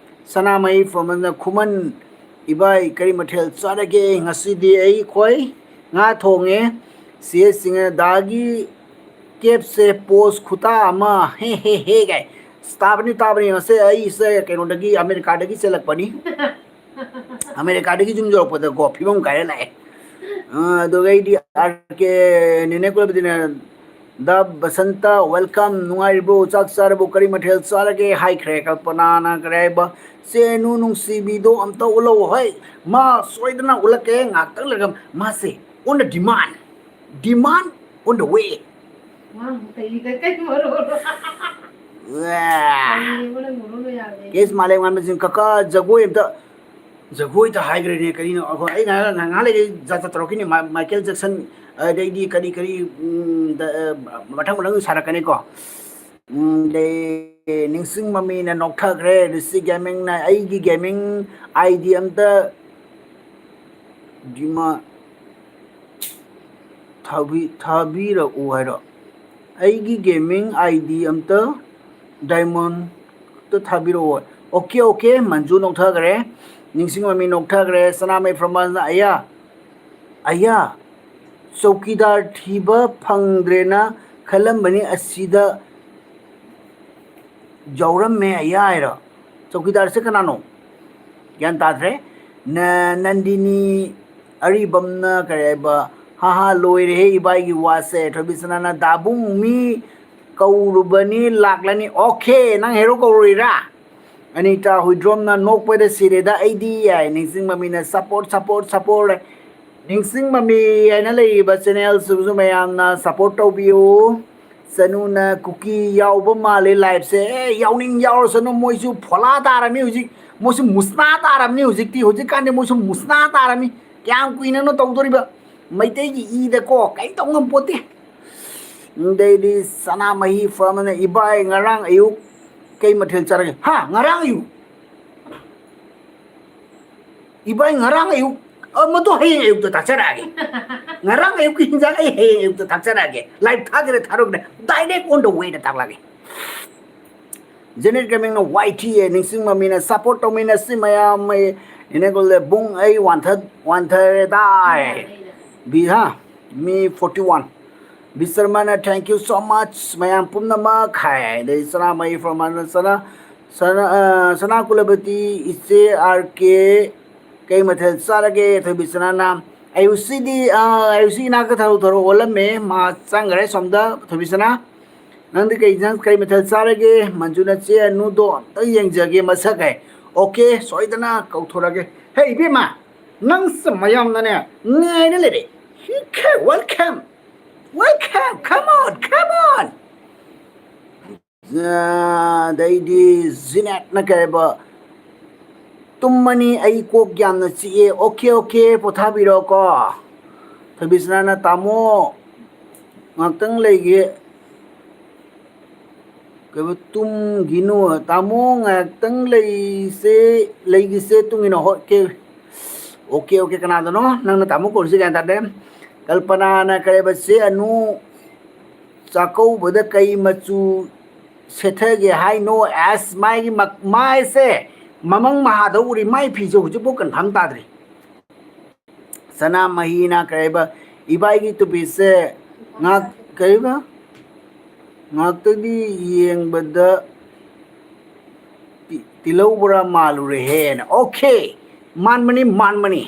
ꯁꯅꯥꯃꯍꯤ ꯐꯣꯔꯃꯟꯅ, "ꯈꯨꯃꯟ ꯏꯕꯥꯏ, ꯀꯔꯤ ꯃꯊꯦꯜ ꯆꯥꯔꯒꯦ?" "ꯉꯁꯤꯗꯤ ꯑꯩꯈꯣꯏ ꯉꯥ ꯊꯣꯡꯉꯦ, ꯁꯤ ꯑꯦꯁ ꯁꯤꯡꯅ ꯗꯥꯒꯤ ꯀꯦꯞꯁꯦ ꯄꯣꯁ ꯈꯨꯇꯥ ꯑꯃ, ꯍꯦ ꯍꯦ ꯍꯦ ꯀꯥꯏ꯫ ꯑꯁ, ꯇꯥꯕꯅꯤ, ꯇꯥꯕꯅꯤ꯫ ꯉꯁꯤ ꯑꯩꯁꯦ ꯀꯩꯅꯣꯗꯒꯤ, ꯑꯃꯦꯔꯤꯀꯥꯗꯒꯤ ꯆꯦꯜꯂꯛꯄꯅꯤ꯫ ꯑꯃꯦꯔꯤꯀꯥꯗꯒꯤ ꯌꯨꯝ ꯌꯧꯔꯛꯄꯗꯀꯣ, ꯐꯤꯕꯝ ꯀꯥꯏꯔ ꯂꯥꯛꯑꯦ꯫ ꯑ, ꯑꯗꯨꯒ ꯑꯩꯗꯤ ꯑꯥꯔ ꯀꯦ ꯅꯦꯅꯦ ꯀꯨꯂꯕꯗꯤꯅ, "ꯗ ꯕꯁꯟꯇ, welcome, ꯅꯨꯡꯉꯥꯏꯔꯤꯕ꯭ꯔꯣ? ꯆꯥꯛ ꯆꯥꯔꯕꯣ? ꯀꯔꯤ ꯃꯊꯦꯜ ꯆꯥꯔꯒꯦ?" ꯍꯥꯏꯈ꯭ꯔꯦ꯫ ꯀꯜꯄꯅꯥꯅ ꯀꯔꯤ ꯍꯥꯏꯕ? "ꯆꯦꯅꯨ ꯅꯨꯡꯁꯤꯕꯤꯗꯣ ꯑꯝꯇ ꯎꯠꯂꯛꯑꯣ꯫" ꯍꯣꯏ, ꯃꯥ ꯁꯣꯏꯗꯅ ꯎꯠꯂꯛꯀꯦ꯫ ꯉꯥꯛꯇꯪ ꯂꯩꯔꯒ ꯃꯥꯁꯦ on the demand, demand on the way꯫ ꯃꯥ ꯀꯩ, ꯀꯩ, ꯀꯩ ꯃꯔꯣꯜ? ꯀꯩꯅꯣ ꯅꯪ ꯃꯔꯣꯜ ꯌꯥꯗꯦ꯫ ꯀꯦꯁ ꯃꯥꯂꯦꯝ ꯉꯥꯟꯕꯁꯤꯡ, ꯀꯀꯥ ꯖꯒꯣꯏ ꯑꯝꯇ, ꯖꯒꯣꯏꯗ ꯍꯥꯏꯈ꯭ꯔꯦꯅꯦ ꯀꯔꯤꯅꯣ? ꯑꯩꯈꯣꯏ, ꯑꯩ ꯉꯥꯏꯍꯥꯛ, ꯉꯥꯏꯍꯥꯛ ꯂꯩꯔꯒ ꯖꯥꯠ ꯖꯥꯠ ꯇꯧꯔꯛꯈꯤꯅꯤ꯫ ꯃꯥ-, ꯃꯥꯏꯀꯦꯜ ꯖꯦꯛꯁꯟ, ꯑꯗꯩꯗꯤ ꯀꯔꯤ ꯀꯔꯤ, ꯎꯝ, ꯗ-, ꯑ, ꯃꯊꯪ ꯃꯊꯪ ꯁꯥꯔꯛꯀꯅꯤꯀꯣ꯫ ꯎꯝ, ꯑꯗꯩ ꯅꯤꯡꯁꯤꯡ ꯃꯃꯤꯅ ꯅꯣꯛꯊꯈ꯭ꯔꯦ꯫ ꯔꯤꯁꯤ ꯒꯦꯃꯤꯡꯅ ꯑꯩꯒꯤ ꯒꯦꯃꯤꯡ ꯑꯥꯏ ꯗꯤ ꯑꯝꯇ ꯗꯤꯃꯥ-, ꯊꯥꯕꯤ-, ꯊꯥꯕꯤꯔꯛꯎ ꯍꯥꯏꯔꯣ? ꯑꯩꯒꯤ ꯒꯦꯃꯤꯡ ꯑꯥꯏ ꯗꯤ ꯑꯝꯇ ꯗꯥꯏꯃꯟ ꯑꯝꯇ ꯊꯥꯕꯤꯔꯛꯑꯣ꯫ ꯑꯣꯀꯦ, ꯑꯣꯀꯦ, ꯃꯟꯖꯨ ꯅꯣꯛꯊꯈ꯭ꯔꯦ꯫ ꯅꯤꯡꯁꯤꯡ ꯃꯃꯤ ꯅꯣꯛꯊꯈ꯭ꯔꯦ꯫ ꯁꯅꯥꯃꯍꯤ ꯐ꯭ꯔꯃꯥꯁꯅ, "ꯑꯌꯥ, ꯑꯌꯥ, ꯆꯧꯀꯤꯗꯥꯔ ꯊꯤꯕ ꯐꯪꯗ꯭ꯔꯦꯅ ꯈꯜꯂꯝꯕꯅꯤ, ꯑꯁꯤꯗ ꯌꯥꯎꯔꯝꯃꯦ, ꯑꯌꯥ" ꯍꯥꯏꯔꯣ? ꯆꯧꯀꯤꯗꯥꯔꯁꯦ ꯀꯅꯥꯅꯣ? ꯒ꯭ꯌꯥꯟ ꯇꯥꯗ꯭ꯔꯦ꯫ ꯅ-, ꯅꯟꯗꯤꯅꯤ ꯑꯔꯤꯕꯝꯅ ꯀꯔꯤ ꯍꯥꯏꯕ? "ꯍꯥ ꯍꯥ, ꯂꯣꯏꯔꯦꯍꯦ ꯏꯕꯥꯏꯒꯤ ꯋꯥꯁꯦ"꯫ ꯊꯣꯏꯕꯤꯁꯅꯥꯅ, "ꯗꯥꯕꯨꯡ, ꯃꯤ ꯀꯧꯔꯨꯕꯅꯤ, ꯂꯥꯛꯂꯅꯤ"꯫ ꯑꯣꯀꯦ, ꯅꯪ ꯍꯦꯔꯣ ꯀꯧꯔꯨꯏꯔꯥ? ꯑꯅꯤꯇꯥ ꯍꯨꯏꯗ꯭ꯔꯣꯝꯅ, "ꯅꯣꯛꯄꯗ ꯁꯤꯔꯦꯗ ꯑꯩꯗꯤ" ꯍꯥꯏ꯫ ꯅꯤꯡꯁꯤꯡ ꯃꯃꯤꯅ, "ꯁꯞꯄꯣꯔꯠ, ꯁꯞꯄꯣꯔꯠ, ꯁꯞꯄꯣꯔꯠ"꯫ ꯅꯤꯡꯁꯤꯡ ꯃꯃꯤ ꯍꯥꯏꯅ ꯂꯩꯔꯤꯕ ꯆꯦꯅꯦꯜꯁꯤꯕꯨꯁꯨ ꯃꯌꯥꯝꯅ ꯁꯞꯄꯣꯔꯠ ꯇꯧꯕꯤꯌꯨ꯫ ꯆꯅꯨꯅ ꯀꯨꯀꯤ ꯌꯥꯎꯕ ꯃꯥꯜꯂꯦ ꯂꯥꯏꯞꯁꯦ꯫ ꯑꯦ, ꯌꯥꯎꯅꯤꯡ ꯌꯥꯎꯔꯁꯅꯨ, ꯃꯣꯏꯁꯨ ꯐꯣꯂꯥ ꯇꯥꯔꯝꯃꯤ ꯍꯧꯖꯤꯛ꯫ ꯃꯣꯏꯁꯨ ꯃꯨꯁꯅꯥ ꯇꯥꯔꯝꯅꯤ ꯍꯧꯖꯤꯛꯇꯤ꯫ ꯍꯧꯖꯤꯛꯀꯥꯟꯗꯤ ꯃꯣꯏꯁꯨ ꯃꯨꯁꯅꯥ ꯇꯥꯔꯝꯃꯤ꯫ ꯀꯌꯥꯝ ꯀꯨꯏꯅꯅꯣ ꯇꯧꯗꯣꯔꯤꯕ? ꯃꯩꯇꯩꯒꯤ ꯏꯗꯀꯣ ꯀꯩꯝ ꯇꯧ ꯉꯝꯄꯣꯠꯇꯦ꯫ ꯑꯗꯩꯗꯤ ꯁꯅꯥꯃꯍꯤ ꯐ꯭ꯔꯝꯅ, "ꯏꯕꯥꯏ, ꯉꯔꯥꯡ ꯑꯌꯨꯛ ꯀꯩ ꯃꯊꯦꯜ ꯆꯥꯔꯒꯦ?" ꯍꯥ? ꯉꯔꯥꯡ ꯑꯌꯨꯛ? ꯏꯕꯥꯏ, ꯉꯔꯥꯡ ꯑꯌꯨꯛ, ꯑ, ꯃꯗꯨ ꯍꯌꯦꯡ ꯑꯌꯨꯛꯇ ꯇꯥꯛꯆꯔꯛꯑꯒꯦ꯫ ꯉꯔꯥꯡ ꯑꯌꯨꯛꯀꯤ ꯍꯤꯟꯖꯥꯡ ꯑꯩ ꯍꯌꯦꯡ ꯑꯌꯨꯛꯇ ꯇꯥꯛꯆꯔꯛꯑꯒꯦ꯫ ꯂꯥꯏꯚ ꯊꯥꯒꯦꯔꯥ ꯊꯥꯔꯣꯏꯒꯦꯔꯥ, direct on the way ꯗ ꯇꯥꯛꯂꯛꯑꯒꯦ꯫ ꯖꯦꯅꯦꯠ ꯒꯦꯃꯤꯡꯅ ꯋꯥꯏ ꯊꯤ ꯑꯦ, ꯅꯤꯡꯁꯤꯡ ꯃꯃꯤꯅ ꯁꯞꯄꯣꯔꯠ ꯇꯧꯃꯤꯟꯅꯁꯤ ꯃꯌꯥꯝ꯫ ꯑꯩ ꯏꯅꯦꯒꯨꯜꯂꯦ ꯕꯨꯡ, ꯑꯩ ꯋꯥꯟꯊ-, ꯋꯥꯟꯊꯔꯦꯗꯥꯏ꯫ ꯕꯤ-, ꯍꯥ? ꯃꯤ forty one꯫ ꯕꯤꯁꯔꯃꯅ thank you so much ꯃꯌꯥꯝ ꯄꯨꯝꯅꯃꯛ ꯍꯥꯏ꯫ ꯑꯗꯩ ꯁꯅꯥꯃꯍꯤ ꯐꯔꯃꯥꯟꯅ ꯁꯅꯥ ꯁꯅꯥ ꯑ, ꯁꯅꯥ ꯀꯨꯂꯄꯇꯤ, ꯏꯆꯦ ꯑꯥꯔ ꯀꯦ, ꯀꯩ ꯃꯊꯦꯜ ꯆꯥꯔꯒꯦ? ꯊꯣꯏꯕꯤꯁꯅꯥꯅ ꯑꯌꯨꯁꯤꯗꯤ ꯑ, ꯑꯌꯨꯁꯤ ꯏꯅꯥꯛꯇ ꯊꯔꯣ ꯊꯔꯣ ꯑꯣꯜꯂꯝꯃꯦ꯫ ꯃꯥ ꯆꯪꯈ꯭ꯔꯦ ꯁꯣꯝꯗ꯫ ꯊꯣꯏꯕꯤꯁꯅꯥ, ꯅꯪꯗꯤ ꯀꯩ ꯏꯟꯖꯥꯡ, ꯀꯩ ꯃꯊꯦꯜ ꯆꯥꯔꯒꯦ? ꯃꯟꯖꯨꯅ ꯆꯦ ꯑꯅꯨꯗꯣ ꯑꯝꯇ ꯌꯦꯡꯖꯒꯦ ꯃꯁꯛ ꯍꯥꯏ꯫ ꯑꯣꯀꯦ, ꯁꯣꯏꯗꯅ ꯀꯧꯊꯣꯔꯛꯑꯒꯦ꯫ ꯍꯦ ꯏꯕꯦꯝꯃ, ꯅꯪꯁꯨ ꯃꯌꯥꯝꯅꯅꯦ ꯉꯥꯏꯅ ꯂꯩꯔꯦ꯫ Welcome, welcome, come on, come on꯫ ꯑꯗꯩꯗꯤ ꯖꯤꯅꯦꯠꯅ ꯀꯩ ꯍꯥꯏꯕ, ꯇꯨꯝꯃꯅꯤ, ꯑꯩ ꯀꯣꯛ ꯌꯥꯝꯅ ꯆꯤꯛꯑꯦ꯫ Okay, okay, ꯄꯣꯊꯥꯕꯤꯔꯣꯀꯣ꯫ ꯊꯣꯏꯕꯤꯁꯅꯥꯅ ꯇꯥꯃꯣ ꯉꯥꯛꯇꯪ ꯂꯩꯒꯦ꯫ ꯀꯩꯕ, ꯇꯨꯝꯒꯤꯅꯨ ꯇꯥꯃꯣ, ꯉꯥꯏꯍꯥꯛꯇꯪ ꯂꯩꯁꯦ, ꯂꯩꯒꯤꯁꯦ, ꯇꯨꯝꯒꯤꯅꯣ꯫ ꯑꯣꯀꯦ, ꯑꯣꯀꯦ, ꯑꯣꯀꯦ, ꯀꯅꯥꯗꯅꯣ ꯅꯪꯅ ꯇꯥꯃꯣ ꯀꯧꯔꯤꯁꯦ? ꯒ꯭ꯌꯥꯟ ꯇꯥꯗꯦ꯫ ꯀꯜꯄꯅꯥꯅ ꯀꯔꯦꯕꯁꯦ ꯑꯅꯨ ꯆꯥꯛꯀꯧꯕꯗ ꯀꯩ ꯃꯆꯨ ꯁꯦꯠꯊꯒꯦ ꯍꯥꯏꯅꯣ? ꯑꯁ, ꯃꯥꯏꯒꯤ ꯃꯛ-, ꯃꯥꯏꯁꯦ ꯃꯃꯪ ꯃꯍꯥꯗ ꯎꯔꯤ꯫ ꯃꯥꯏ ꯐꯤꯁꯦ ꯍꯧꯖꯤꯛꯐꯥꯎ ꯀꯟꯐꯥꯔꯝ ꯇꯥꯗ꯭ꯔꯤ꯫ ꯁꯅꯥꯃꯍꯤꯅ ꯀꯔꯤꯕ, ꯏꯕꯥꯏꯒꯤ ꯇꯨꯄꯤꯁꯦ ꯉꯥꯛ-, ꯀꯔꯤꯕ? ꯉꯥꯛꯇꯗꯤ ꯌꯦꯡꯕꯗ ꯇꯤ-, ꯇꯤꯜꯍꯧ ꯕꯣꯔꯥ ꯃꯥꯜꯂꯨꯔꯦꯍꯦꯅ꯫ ꯑꯣꯀꯦ, ꯃꯥꯟꯕꯅꯤ, ꯃꯥꯟꯕꯅꯤ꯫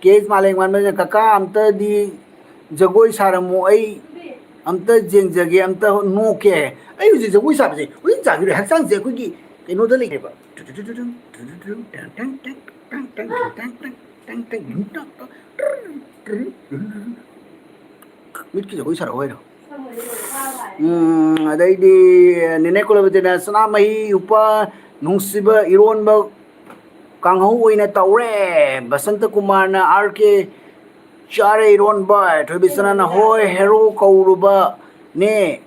ꯀꯦ ꯑꯦꯁ ꯃꯥꯂꯦꯡ ꯃꯥꯟꯕꯅꯤꯅ, "ꯀꯀꯥ, ꯑꯝꯇꯗꯤ ꯖꯒꯣꯏ ꯁꯥꯔꯝꯃꯣ, ꯑꯩ ꯑꯝꯇ ꯌꯦꯡꯖꯒꯦ, ꯑꯝꯇ ꯅꯣꯛꯀꯦ꯫" ꯑꯩ ꯍꯧꯖꯤꯛ ꯖꯒꯣꯏ ꯁꯥꯕꯁꯦ ꯍꯧꯖꯤꯛ ꯁꯥꯈꯤꯔꯣꯏ꯫ ꯍꯛꯆꯥꯡꯁꯦ ꯑꯩꯈꯣꯏꯒꯤ ꯀꯩꯅꯣꯗ ꯂꯩꯔꯦꯕ꯫ ꯃꯤꯠꯀꯤ ꯖꯒꯣꯏ ꯁꯥꯔꯛꯑꯣ ꯍꯥꯏꯔꯣ? ꯎꯝ, ꯑꯗꯩꯗꯤ ꯅꯦꯅꯦ ꯀꯨꯂꯕꯇꯤꯅ ꯁꯅꯥꯃꯍꯤ ꯎꯄꯥ ꯅꯨꯡꯁꯤꯕ ꯏꯔꯣꯟꯕ ꯀꯥꯡꯍꯧ ꯑꯣꯏꯅ ꯇꯧꯔꯦ꯫ ꯕꯁꯟꯇ ꯀꯨꯃꯥꯔꯅ ꯑꯥꯔ ꯀꯦ ꯆꯥꯔꯦ ꯏꯔꯣꯟꯕ꯫ ꯊꯣꯏꯕꯤꯁꯅꯥꯅ ꯍꯣꯏ, ꯍꯦꯔꯣ ꯀꯧꯔꯨꯕꯅꯦ꯫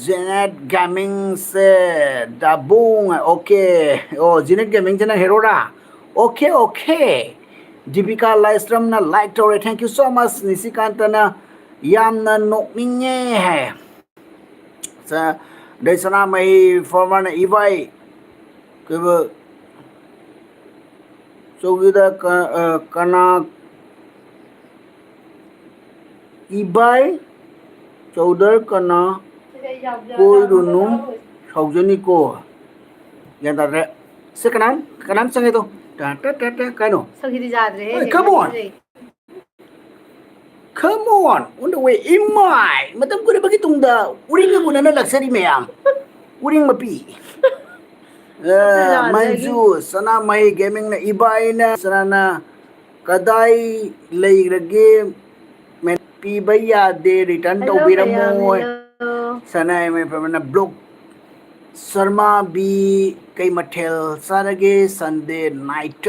ꯖꯦꯅꯦꯠ ꯒꯦꯃꯤꯡꯁꯦ ꯗꯥꯕꯨꯡ, ꯑꯣꯀꯦ꯫ ꯑꯣ, ꯖꯦꯅꯦꯠ ꯒꯦꯃꯤꯡꯁꯦ ꯅꯪ ꯍꯦꯔꯣꯔꯥ? Okay, okay. ꯗꯤꯄꯤꯀꯥ ꯂꯥꯏꯁ꯭ꯔꯝꯅ like ꯇꯧꯔꯦ, thank you so much꯫ ꯅꯤꯁꯤꯀꯥꯟꯇꯅ ꯌꯥꯝꯅ ꯅꯣꯛꯅꯤꯡꯉꯦ ꯍꯥꯏ꯫ ꯁ-, ꯑꯗꯩ ꯁꯅꯥꯃꯍꯤ ꯐꯣꯔꯃꯔꯅ ꯏꯕꯥꯏ ꯀꯩꯕ ꯆꯧꯀꯤꯗ ꯀ-, ꯑ, ꯀꯅꯥ ꯏꯕꯥꯏ ꯆꯧꯗꯔ ꯀꯅꯥ ꯀꯣꯏꯔꯨꯅꯨ ꯁꯥꯎꯖꯅꯤꯀꯣ꯫ ꯒ꯭ꯌꯥꯟ ꯇꯥꯗ꯭ꯔꯦ꯫ ꯁꯤ ꯀꯅꯥꯝ ꯀꯅꯥꯝ ꯆꯪꯉꯦ ꯇꯣ꯫ ꯇ ꯇ ꯇ ꯇ ꯀꯩꯅꯣ? ꯁꯛꯁꯤꯗꯤ ꯌꯥꯗ꯭ꯔꯦꯍꯦ, ꯍꯣꯏ, come on꯫ ꯅꯦꯠꯋꯥꯛꯁꯤꯗꯤ꯫ Come on, on the way. ꯏꯃꯥꯏ! ꯃꯇꯝ ꯀꯨꯏꯔꯕꯒꯤ ꯇꯨꯡꯗ ꯎꯔꯤꯡꯒ ꯎꯅꯅ ꯂꯥꯛꯆꯔꯤ ꯃꯌꯥꯝ꯫ ꯎꯔꯤꯡ ꯃꯄꯤ꯫ ꯑ, ꯌꯥꯗ꯭ꯔꯦ꯫ ꯃꯟꯖꯨ, ꯁꯅꯥꯃꯍꯤ ꯒꯦꯃꯤꯡꯅ ꯏꯕꯥꯏꯅ ꯁꯅꯥꯅ ꯀꯗꯥꯏ ꯂꯩꯈ꯭ꯔꯒꯦ? ꯄꯤꯕ ꯌꯥꯗꯦ, return hello, ꯇꯧꯕꯤꯔꯝꯃꯣ꯫ ꯃꯌꯥꯝ, hello꯫ ꯁꯅꯥꯃꯍꯤ ꯄ꯭ꯔꯃꯥꯟꯅ block꯫ ꯁꯔꯃꯥꯕꯤ, ꯀꯩ ꯃꯊꯦꯜ ꯆꯥꯔꯒꯦ Sunday night?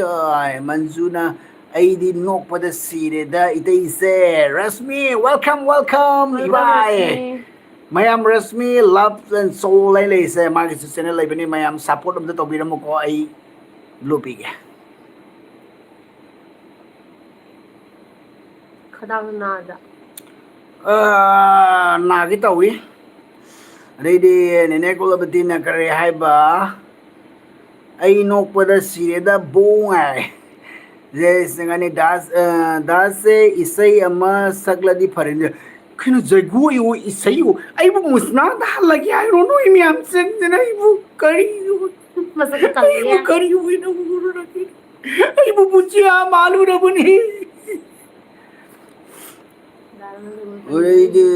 ꯃꯟꯖꯨꯅ, ꯑꯩꯗꯤ ꯅꯣꯛꯄꯗ ꯁꯤꯔꯦꯗ ꯏꯇꯩꯁꯦ꯫ ꯔꯁꯃꯤ, welcome, welcome, welcome, ꯏꯕꯥꯏ꯫ ꯔꯁꯃꯤ꯫ ꯃꯌꯥꯝ ꯔꯁꯃꯤ love and soul ꯍꯥꯏꯅ ꯂꯩꯔꯤꯁꯦ, ꯃꯥꯒꯤꯁꯨ channel ꯂꯩꯕꯅꯤ, ꯃꯌꯥꯝ support ꯑꯝꯇ ꯇꯧꯕꯤꯔꯝꯃꯨꯀꯣ, ꯑꯩ ꯂꯨꯞꯄꯤꯒꯦ꯫ ꯈꯗꯥꯡ ꯅꯥꯗ꯫ ꯑ, ꯅꯥꯒꯦ ꯇꯧꯏ꯫ ꯑꯗꯩꯗꯤ ꯅꯦꯅꯦ ꯀꯨꯂꯕꯇꯤꯅ ꯀꯔꯤ ꯍꯥꯏꯕ? "ꯑꯩ ꯅꯣꯛꯄꯗ ꯁꯤꯔꯦꯗ ꯕꯣꯡ" ꯍꯥꯏ꯫ ꯖꯦꯁ ꯉꯅꯤ ꯗꯥꯁ, ꯑ, ꯗꯥꯁꯁꯦ ꯏꯁꯩ ꯑꯃ ꯁꯛꯂꯗꯤ ꯐꯔꯦꯅꯦ꯫ ꯀꯩꯅꯣ ꯖꯒꯣꯏꯋꯣ ꯏꯁꯩꯋꯣ? ꯑꯩꯕꯨ ꯃꯨꯁꯅꯥ ꯇꯥꯍꯜꯂꯒꯦ ꯍꯥꯏꯔꯣ ꯅꯣꯏ ꯃꯌꯥꯝ ꯆꯪꯗꯅ ꯑꯩꯕꯨ ꯀꯔꯤ, ꯃꯁꯛꯀ ꯈꯪꯉꯤꯌꯦ꯫ ꯑꯩꯕꯨ ꯀꯔꯤ ꯑꯣꯏꯅ ꯎꯔꯨꯔꯒꯦ? ꯑꯩꯕꯨ ꯕꯨꯖꯤꯌꯥ ꯃꯥꯜꯂꯨꯔꯕꯅꯤ꯫ ꯑꯗꯩꯗꯤ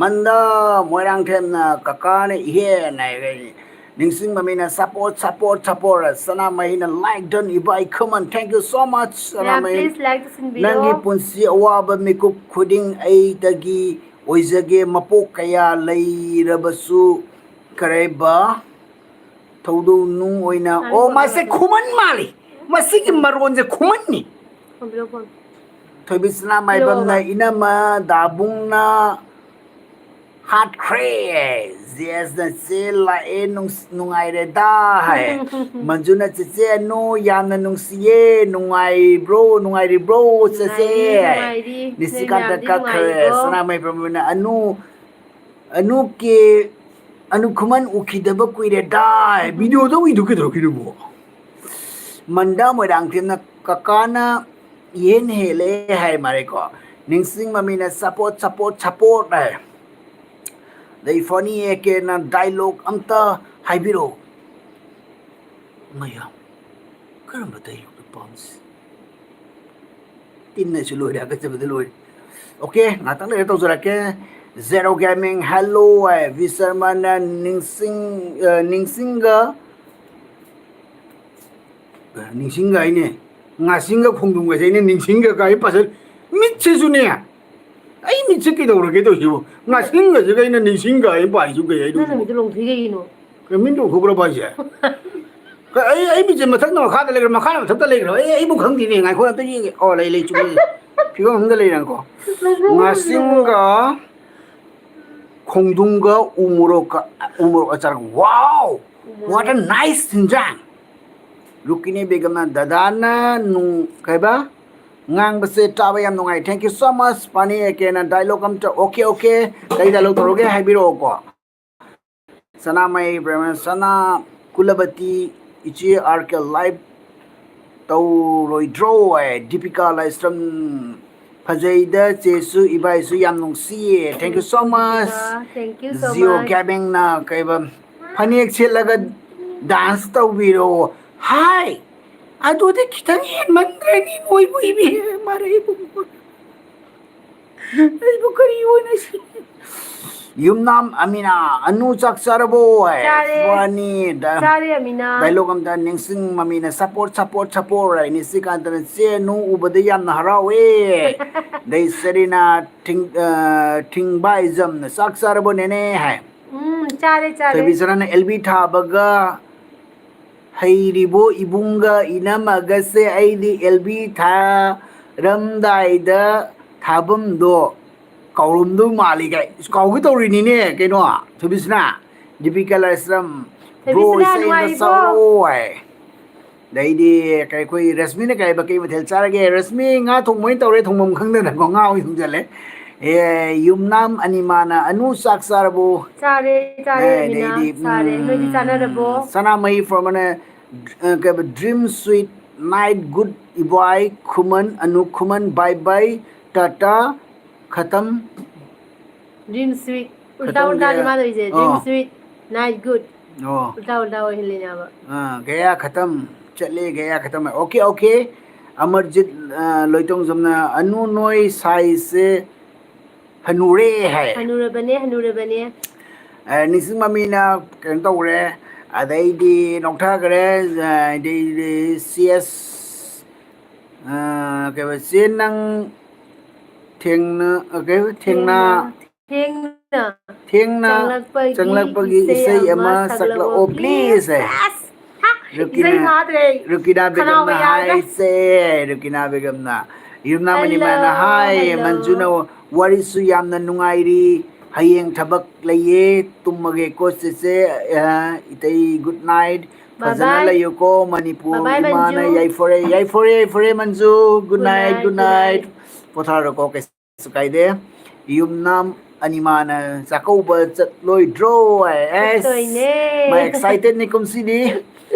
ꯃꯟꯗ ꯃꯣꯏꯔꯥꯡꯊꯦꯝꯅ ꯀꯀꯥꯅ ꯏꯍꯦꯟ ꯍꯥꯏꯔꯦ꯫ ꯅꯤꯡꯁꯤꯡꯕ ꯃꯤꯅ support, support, support꯫ ꯁꯅꯥꯃꯍꯤꯅ like done, ꯏꯕꯥꯏ ꯈꯨꯃꯟ, thank you so much꯫ ꯃꯌꯥꯝ, ꯁꯅꯥꯃꯍꯤ, please like ꯇꯧꯁꯤꯟꯕꯤꯔꯣ꯫ ꯅꯪꯒꯤ ꯄꯨꯟꯁꯤ ꯑꯋꯥꯕ ꯃꯤꯀꯨꯞ ꯈꯨꯗꯤꯡ ꯑꯩꯗꯒꯤ ꯑꯣꯏꯖꯒꯦ, ꯃꯄꯣꯛ ꯀꯌꯥ ꯂꯩꯔꯕꯁꯨ ꯀꯔꯩꯕ ꯊꯧꯗꯣꯛ ꯅꯨꯡ ꯑꯣꯏꯅ, ꯑꯣ, ꯃꯥꯁꯦ ꯈꯨꯃꯟ ꯃꯥꯜꯂꯤ꯫ ꯃꯁꯤꯒꯤ ꯃꯔꯣꯟꯁꯦ ꯈꯨꯃꯟꯅꯤ꯫ ꯊꯣꯏꯕꯤꯁꯅꯥ ꯃꯥꯏꯕꯝꯅ ꯏꯅꯝꯃ ꯗꯥꯕꯨꯡꯅ ꯍꯥꯠꯈ꯭ꯔꯦ꯫ ꯖꯦꯁꯅ ꯆꯦ ꯂꯥꯛꯑꯦ, ꯅꯨꯡꯁ-, ꯅꯨꯡꯉꯥꯏꯔꯦꯗ ꯍꯥꯏ꯫ ꯃꯟꯖꯨꯅ ꯆꯦꯆꯦ ꯑꯅꯨ ꯌꯥꯝꯅ ꯅꯨꯡꯁꯤꯌꯦ, ꯅꯨꯡꯉꯥꯏꯕ꯭ꯔꯣ, ꯅꯨꯡꯉꯥꯏꯔꯤꯕ꯭ꯔꯣ ꯆꯦꯆꯦ? ꯅꯨꯡꯉꯥꯏꯔꯤ, ꯅꯨꯡꯉꯥꯏꯔꯤ꯫ ꯅꯣꯏ ꯅꯤꯁꯤꯀꯥꯟꯇ ꯃꯌꯥꯝꯗꯤ ꯀꯛꯈ꯭ꯔꯦ꯫ ꯅꯨꯡꯉꯥꯏꯔꯤꯕꯣ? ꯁꯅꯥꯃꯍꯤ ꯄ꯭ꯔꯃꯨꯅ ꯑꯅꯨ ꯑꯅꯨꯀꯦ, ꯑꯅꯨ ꯈꯨꯃꯟ ꯎꯈꯤꯗꯕ ꯀꯨꯏꯔꯦꯗ꯫ ꯚꯤꯗꯤꯑꯣꯗ ꯎꯏꯗꯨ ꯀꯩꯗꯧꯔꯛꯈꯤꯗꯨꯕꯣ? ꯃꯟꯗꯥ ꯃꯣꯏꯔꯥꯡꯊꯦꯝꯅ ꯀꯀꯥꯅ ꯏꯍꯦꯟ ꯍꯦꯜꯂꯦ ꯍꯥꯏ ꯃꯥꯜꯂꯦꯀꯣ꯫ ꯅꯤꯡꯁꯤꯡ ꯃꯃꯤꯅ support, support, support ꯍꯥꯏ꯫ ꯑꯗꯩ ꯐꯅꯤ ꯑꯦ ꯀꯦꯅ dialogue ꯑꯝꯇ ꯍꯥꯏꯕꯤꯔꯛꯑꯣ꯫ ꯃꯌꯥꯝ, ꯀꯔꯝꯕ dialogue ꯄꯥꯝꯁꯤ? ꯇꯤꯟꯅꯁꯨ ꯂꯣꯏꯔꯦ, ꯍꯥꯀꯠꯆꯕꯗ ꯂꯣꯏꯔꯦ꯫ Okay, ꯉꯥꯛꯇꯪ ꯂꯩꯔ ꯇꯧꯖꯔꯛꯀꯦ꯫ Zero Gaming, hello ꯍꯥꯏ꯫ ꯚꯤ ꯁꯔꯃꯅ ꯅꯤꯡꯁꯤꯡ-, ꯑ, ꯅꯤꯡꯁꯤꯡꯒ, ꯑ, ꯅꯤꯡꯁꯤꯡꯒ ꯍꯥꯏꯅꯦ꯫ ꯉꯥꯁꯤꯡꯒ ꯈꯣꯡꯗ꯭ꯔꯨꯝꯒꯁꯦ ꯑꯩꯅ ꯅꯤꯡꯁꯤꯡꯒ ꯀꯥꯏ ꯄꯥꯁꯜ-, ꯃꯤꯠꯁꯤꯁꯨꯅꯦ꯫ ꯑꯩ ꯃꯤꯠꯁꯦ ꯀꯩꯗꯧꯔꯒꯦ ꯇꯧꯁꯤꯕꯨ? ꯉꯥꯁꯤꯡꯒꯁꯦ ꯑꯩꯅ ꯅꯤꯡꯁꯤꯡꯒ ꯍꯥꯏ ꯄꯥꯏꯁꯨ ꯀꯩ ꯍꯥꯏꯅꯣ? ꯅꯪ ꯅꯨꯃꯤꯠꯇꯨ ꯂꯣꯡꯊꯣꯛꯏ ꯀꯩꯒꯤꯅꯣ? ꯀꯩ ꯃꯤꯠ ꯂꯣꯡꯊꯣꯛꯈ꯭ꯔꯕ ꯍꯥꯏꯁꯦ? ꯀꯩ ꯑꯩ, ꯑꯩ ꯃꯤꯠꯁꯦ ꯃꯊꯛꯅ ꯃꯈꯥꯗ ꯂꯩꯈ꯭ꯔꯥ, ꯃꯈꯥꯗ ꯃꯊꯛꯇ ꯂꯩꯈ꯭ꯔꯥ? ꯑꯩ, ꯑꯩꯕꯨ ꯈꯪꯗꯦꯅꯦ꯫ ꯉꯥꯏꯈꯣ, ꯑꯝꯇ ꯌꯦꯡꯒꯦ꯫ ꯑꯣ, ꯂꯩ, ꯂꯩ, ꯆꯨꯝꯃꯤ꯫ ꯐꯤꯕꯝ ꯑꯝꯗ ꯂꯩꯔꯦꯀꯣ꯫ ꯉꯥꯁꯤꯡꯒ ꯈꯣꯡꯗ꯭ꯔꯨꯝꯒ ꯎ ꯃꯣꯔꯣꯛꯀ, ꯎ ꯃꯣꯔꯣꯛ ꯑꯆꯥꯔꯒ꯫ Wow! What a nice ꯍꯤꯟꯖꯥꯡ! ꯔꯨꯀꯤꯅꯤ ꯕꯦꯒꯝꯅ ꯗꯗꯥꯅ ꯅꯨꯡ-, ꯀꯩꯕ? ꯉꯥꯡꯕꯁꯦ ꯇꯥꯕ ꯌꯥꯝ ꯅꯨꯡꯉꯥꯏ꯫ Thank you so much. ꯄꯥꯅꯤ ꯑꯦ ꯀꯦꯅ dialogue ꯑꯝꯇ, okay, okay. ꯀꯩ dialogue ꯇꯧꯔꯒꯦ ꯍꯥꯏꯕꯤꯔꯛꯑꯣꯀꯣ꯫ ꯁꯅꯥꯃꯍꯤ ꯕ꯭ꯔꯍꯃꯟ, ꯁꯅꯥ ꯀꯨꯂꯕꯇꯤ, ꯏꯆꯦ ꯑꯥꯔ ꯀꯦ live ꯇꯧꯔꯣꯏꯗ꯭ꯔꯣ? ꯍꯥꯏ꯫ ꯗꯤꯄꯤꯀꯥ ꯂꯥꯏꯁ꯭ꯔꯝ, ꯐꯖꯩꯗ ꯆꯦꯁꯨ ꯏꯕꯥꯏꯁꯨ ꯌꯥꯝ ꯅꯨꯡꯁꯤꯌꯦ꯫ Thank you so much. Thank you so much. Zero Gaming ꯅ ꯀꯩꯕ, ꯐꯅꯦꯛ ꯁꯦꯠꯂꯒ dance ꯇꯧꯕꯤꯔꯣ꯫ ꯍꯥꯏ, ꯑꯗꯨꯗꯤ ꯈꯤꯇꯪ ꯍꯦꯟꯃꯟꯗ꯭ꯔꯅꯤ ꯅꯣꯏꯕꯨ ꯏꯕꯦꯝꯃ, ꯃꯔꯩꯕꯨ꯫ ꯑꯩꯕꯨ ꯀꯔꯤ ꯑꯣꯏꯅ ꯁꯤ-, ꯌꯨꯝꯅꯥꯝ ꯑꯃꯤꯅꯥ, ꯑꯅꯨ ꯆꯥꯛ ꯆꯥꯔꯕꯣ? ꯍꯥꯏ꯫ ꯆꯥꯔꯦ꯫ ꯐꯅꯤ꯫ ꯗ-, ꯆꯥꯔꯦ, ꯑꯃꯤꯅꯥ꯫ Dialogue ꯑꯝꯇ ꯅꯤꯡꯁꯤꯡ ꯃꯃꯤꯅ support, support, support ꯍꯥꯏꯅꯤ꯫ ꯁ꯭ꯔꯤꯀꯥꯟꯇꯅ ꯆꯦ ꯅꯨ ꯎꯕꯗ ꯌꯥꯝꯅ ꯍꯔꯥꯎꯋꯦ꯫ ꯑꯗꯩ ꯁꯦꯔꯤꯅꯥ ꯊꯤꯡ-, ꯑ, ꯊꯤꯡꯕꯥꯏꯖꯝꯅ ꯆꯥꯛ ꯆꯥꯔꯕꯣ ꯅꯦꯅꯦ? ꯍꯥꯏ꯫ ꯎꯝ, ꯆꯥꯔꯦ, ꯆꯥꯔꯦ꯫ ꯊꯣꯏꯕꯤꯆꯔꯟꯅ ꯑꯦꯜ ꯕꯤ ꯊꯥꯕꯒ ꯍꯩꯔꯤꯕꯣ ꯏꯕꯨꯡꯒ ꯏꯅꯝꯃꯒꯁꯦ ꯑꯩꯗꯤ ꯑꯦꯜ ꯕꯤ ꯊꯥꯔꯝꯗꯥꯏꯗ ꯊꯥꯐꯝꯗꯣ ꯀꯥꯎꯔꯝꯗꯧ ꯃꯥꯜꯂꯤ ꯀꯥꯏ꯫ ꯏꯁ, ꯀꯥꯎꯒꯦ ꯇꯧꯔꯤꯅꯤꯅꯦ ꯀꯩꯅꯣ, ꯊꯣꯏꯕꯤꯁꯅꯥ꯫ ꯗꯤꯄꯤꯀꯥ ꯂꯥꯏꯁ꯭ꯔꯝ, ꯊꯣꯏꯕꯤꯁꯅꯥ, ꯕ꯭ꯔꯣ, ꯏꯁꯩ ꯑꯝꯇ ꯅꯨꯡꯉꯥꯏꯔꯤꯕꯣ? ꯁꯛꯂꯛꯑꯣ ꯍꯥꯏ꯫ ꯑꯗꯩꯗꯤ ꯀꯩ-, ꯑꯩꯈꯣꯏ ꯔꯁꯃꯤꯅ ꯀꯩ ꯍꯥꯏꯕ, ꯀꯩ ꯃꯊꯦꯜ ꯆꯥꯔꯒꯦ? ꯔꯁꯃꯤ, ꯉꯥ ꯊꯣꯡꯕ ꯑꯣꯏꯅ ꯇꯧꯔꯦ, ꯊꯣꯡꯐꯝ ꯈꯪꯗꯅꯀꯣ ꯉꯥ ꯑꯣꯏꯅ ꯊꯣꯡꯖꯜꯂꯦ꯫ ꯑꯦ, ꯌꯨꯝꯅꯥꯝ ꯑꯅꯤꯃꯥꯅ, "ꯑꯅꯨ ꯆꯥꯛ ꯆꯥꯔꯕꯣ?" ꯆꯥꯔꯦ, ꯆꯥꯔꯦ, ꯑꯦ, ꯑꯃꯤꯅꯥ, ꯑꯗꯩꯗꯤ, ꯆꯥꯔꯦ꯫ ꯎꯝ, ꯅꯣꯏꯗꯤ ꯆꯥꯅꯔꯕꯣ? ꯁꯅꯥꯃꯍꯤ ꯐ꯭ꯔꯣꯝ ꯑꯅ, ꯑ, ꯀꯩ ꯍꯥꯏꯕ, ꯗ꯭ꯔꯤꯝ ꯁ꯭ꯋꯤꯠ ꯅꯥꯏꯠ ꯒꯨꯗ ꯏꯕꯥꯏ ꯈꯨꯃꯟ, ꯑꯅꯨ ꯈꯨꯃꯟ, ꯕꯥꯏ ꯕꯥꯏ꯫ टाटा खत्म। Dream sweet. उल्टा उल्टा ने मानो इसे। Dream sweet, night good. ꯑꯣ꯫ उल्टा उल्टा हो हिले ना अब। ꯑꯥ, गया खत्म꯫ ꯆꯠꯂꯦ, गया खत्म꯫ Okay, okay. ꯑꯃꯔꯖꯤꯠ, ꯑ, ꯂꯣꯏꯇꯣꯡꯖꯝꯅ, "ꯑꯅꯨ ꯅꯣꯏ ꯁꯥꯏꯁꯦ ꯍꯅꯨꯔꯦ" ꯍꯥꯏ꯫ ꯍꯅꯨꯔꯕꯅꯦ, ꯍꯅꯨꯔꯕꯅꯦ꯫ ꯑ, ꯅꯤꯡꯁꯤꯡ ꯃꯃꯤꯅ ꯀꯩꯅꯣ ꯇꯧꯔꯦ, ꯑꯗꯩꯗꯤ ꯅꯣꯛꯊꯈ꯭ꯔꯦ, ꯑ, ꯑꯗꯩꯗꯤ ꯁꯤ ꯑꯦꯁ, ꯑ, ꯀꯩꯕ, ꯆꯦ ꯅꯪ ꯊꯦꯡꯅ, ꯑ, ꯀꯩꯕ, ꯊꯦꯡꯅ, ꯊꯦꯡꯅ ꯊꯦꯡꯅ ꯆꯪꯂꯛꯄꯒꯤ ꯆꯪꯂꯛꯄꯒꯤ ꯏꯁꯩ ꯏꯁꯩ ꯑꯃ ꯑꯃ ꯁꯛꯂꯛꯑꯣ, ꯁꯛꯂꯛꯑꯣ, please, please. ꯍꯥꯏ꯫ ꯑꯁ! ꯍꯥ! ꯔꯨꯀꯤꯅꯥ, ꯏꯁꯩ ꯐꯥꯗ꯭ꯔꯦ ꯑꯩ꯫ ꯔꯨꯀꯤꯅꯥ ꯈꯅꯥꯎꯒ ꯕꯦꯒꯝꯅ ꯌꯥꯗ꯭ꯔꯦ꯫ ꯍꯥꯏꯁꯦ, ꯔꯨꯀꯤꯅꯥ ꯕꯦꯒꯝꯅ, ꯌꯨꯝꯅꯥꯝ Hello, ꯑꯅꯤꯃꯥꯅ ꯍꯥꯏ, hello. ꯃꯟꯖꯨꯅ ꯋꯥꯔꯤꯁꯨ ꯌꯥꯝꯅ ꯅꯨꯡꯉꯥꯏꯔꯤ, ꯍꯌꯦꯡ ꯊꯕꯛ ꯂꯩꯌꯦ, ꯇꯨꯝꯃꯒꯦꯀꯣ ꯆꯦꯆꯦ, ꯑ, ꯏꯇꯩ, good night, ꯐꯖꯅ Bye bye. ꯂꯩꯌꯨꯀꯣ, Manipur Bye bye, ꯏꯃꯥꯅ Manju. ꯌꯥꯏꯐꯔꯦ, ꯌꯥꯏꯐꯔꯦ, ꯌꯥꯏꯐꯔꯦ, Manju, good Good night, night, good good night, night. ꯄꯣꯊꯥꯔꯣꯀꯣ, ꯀꯩꯁꯨ ꯀꯥꯏꯗꯦ꯫ ꯌꯨꯝꯅꯥꯝ ꯑꯅꯤꯃꯥꯅ ꯆꯥꯛꯀꯧꯕ ꯆꯠꯂꯣꯏꯗ꯭ꯔꯣ? ꯑꯦꯁ, ꯆꯠꯇꯣꯏꯅꯦ꯫ ꯃꯥ excited ꯅꯤ ꯀꯨꯝꯁꯤꯗꯤ꯫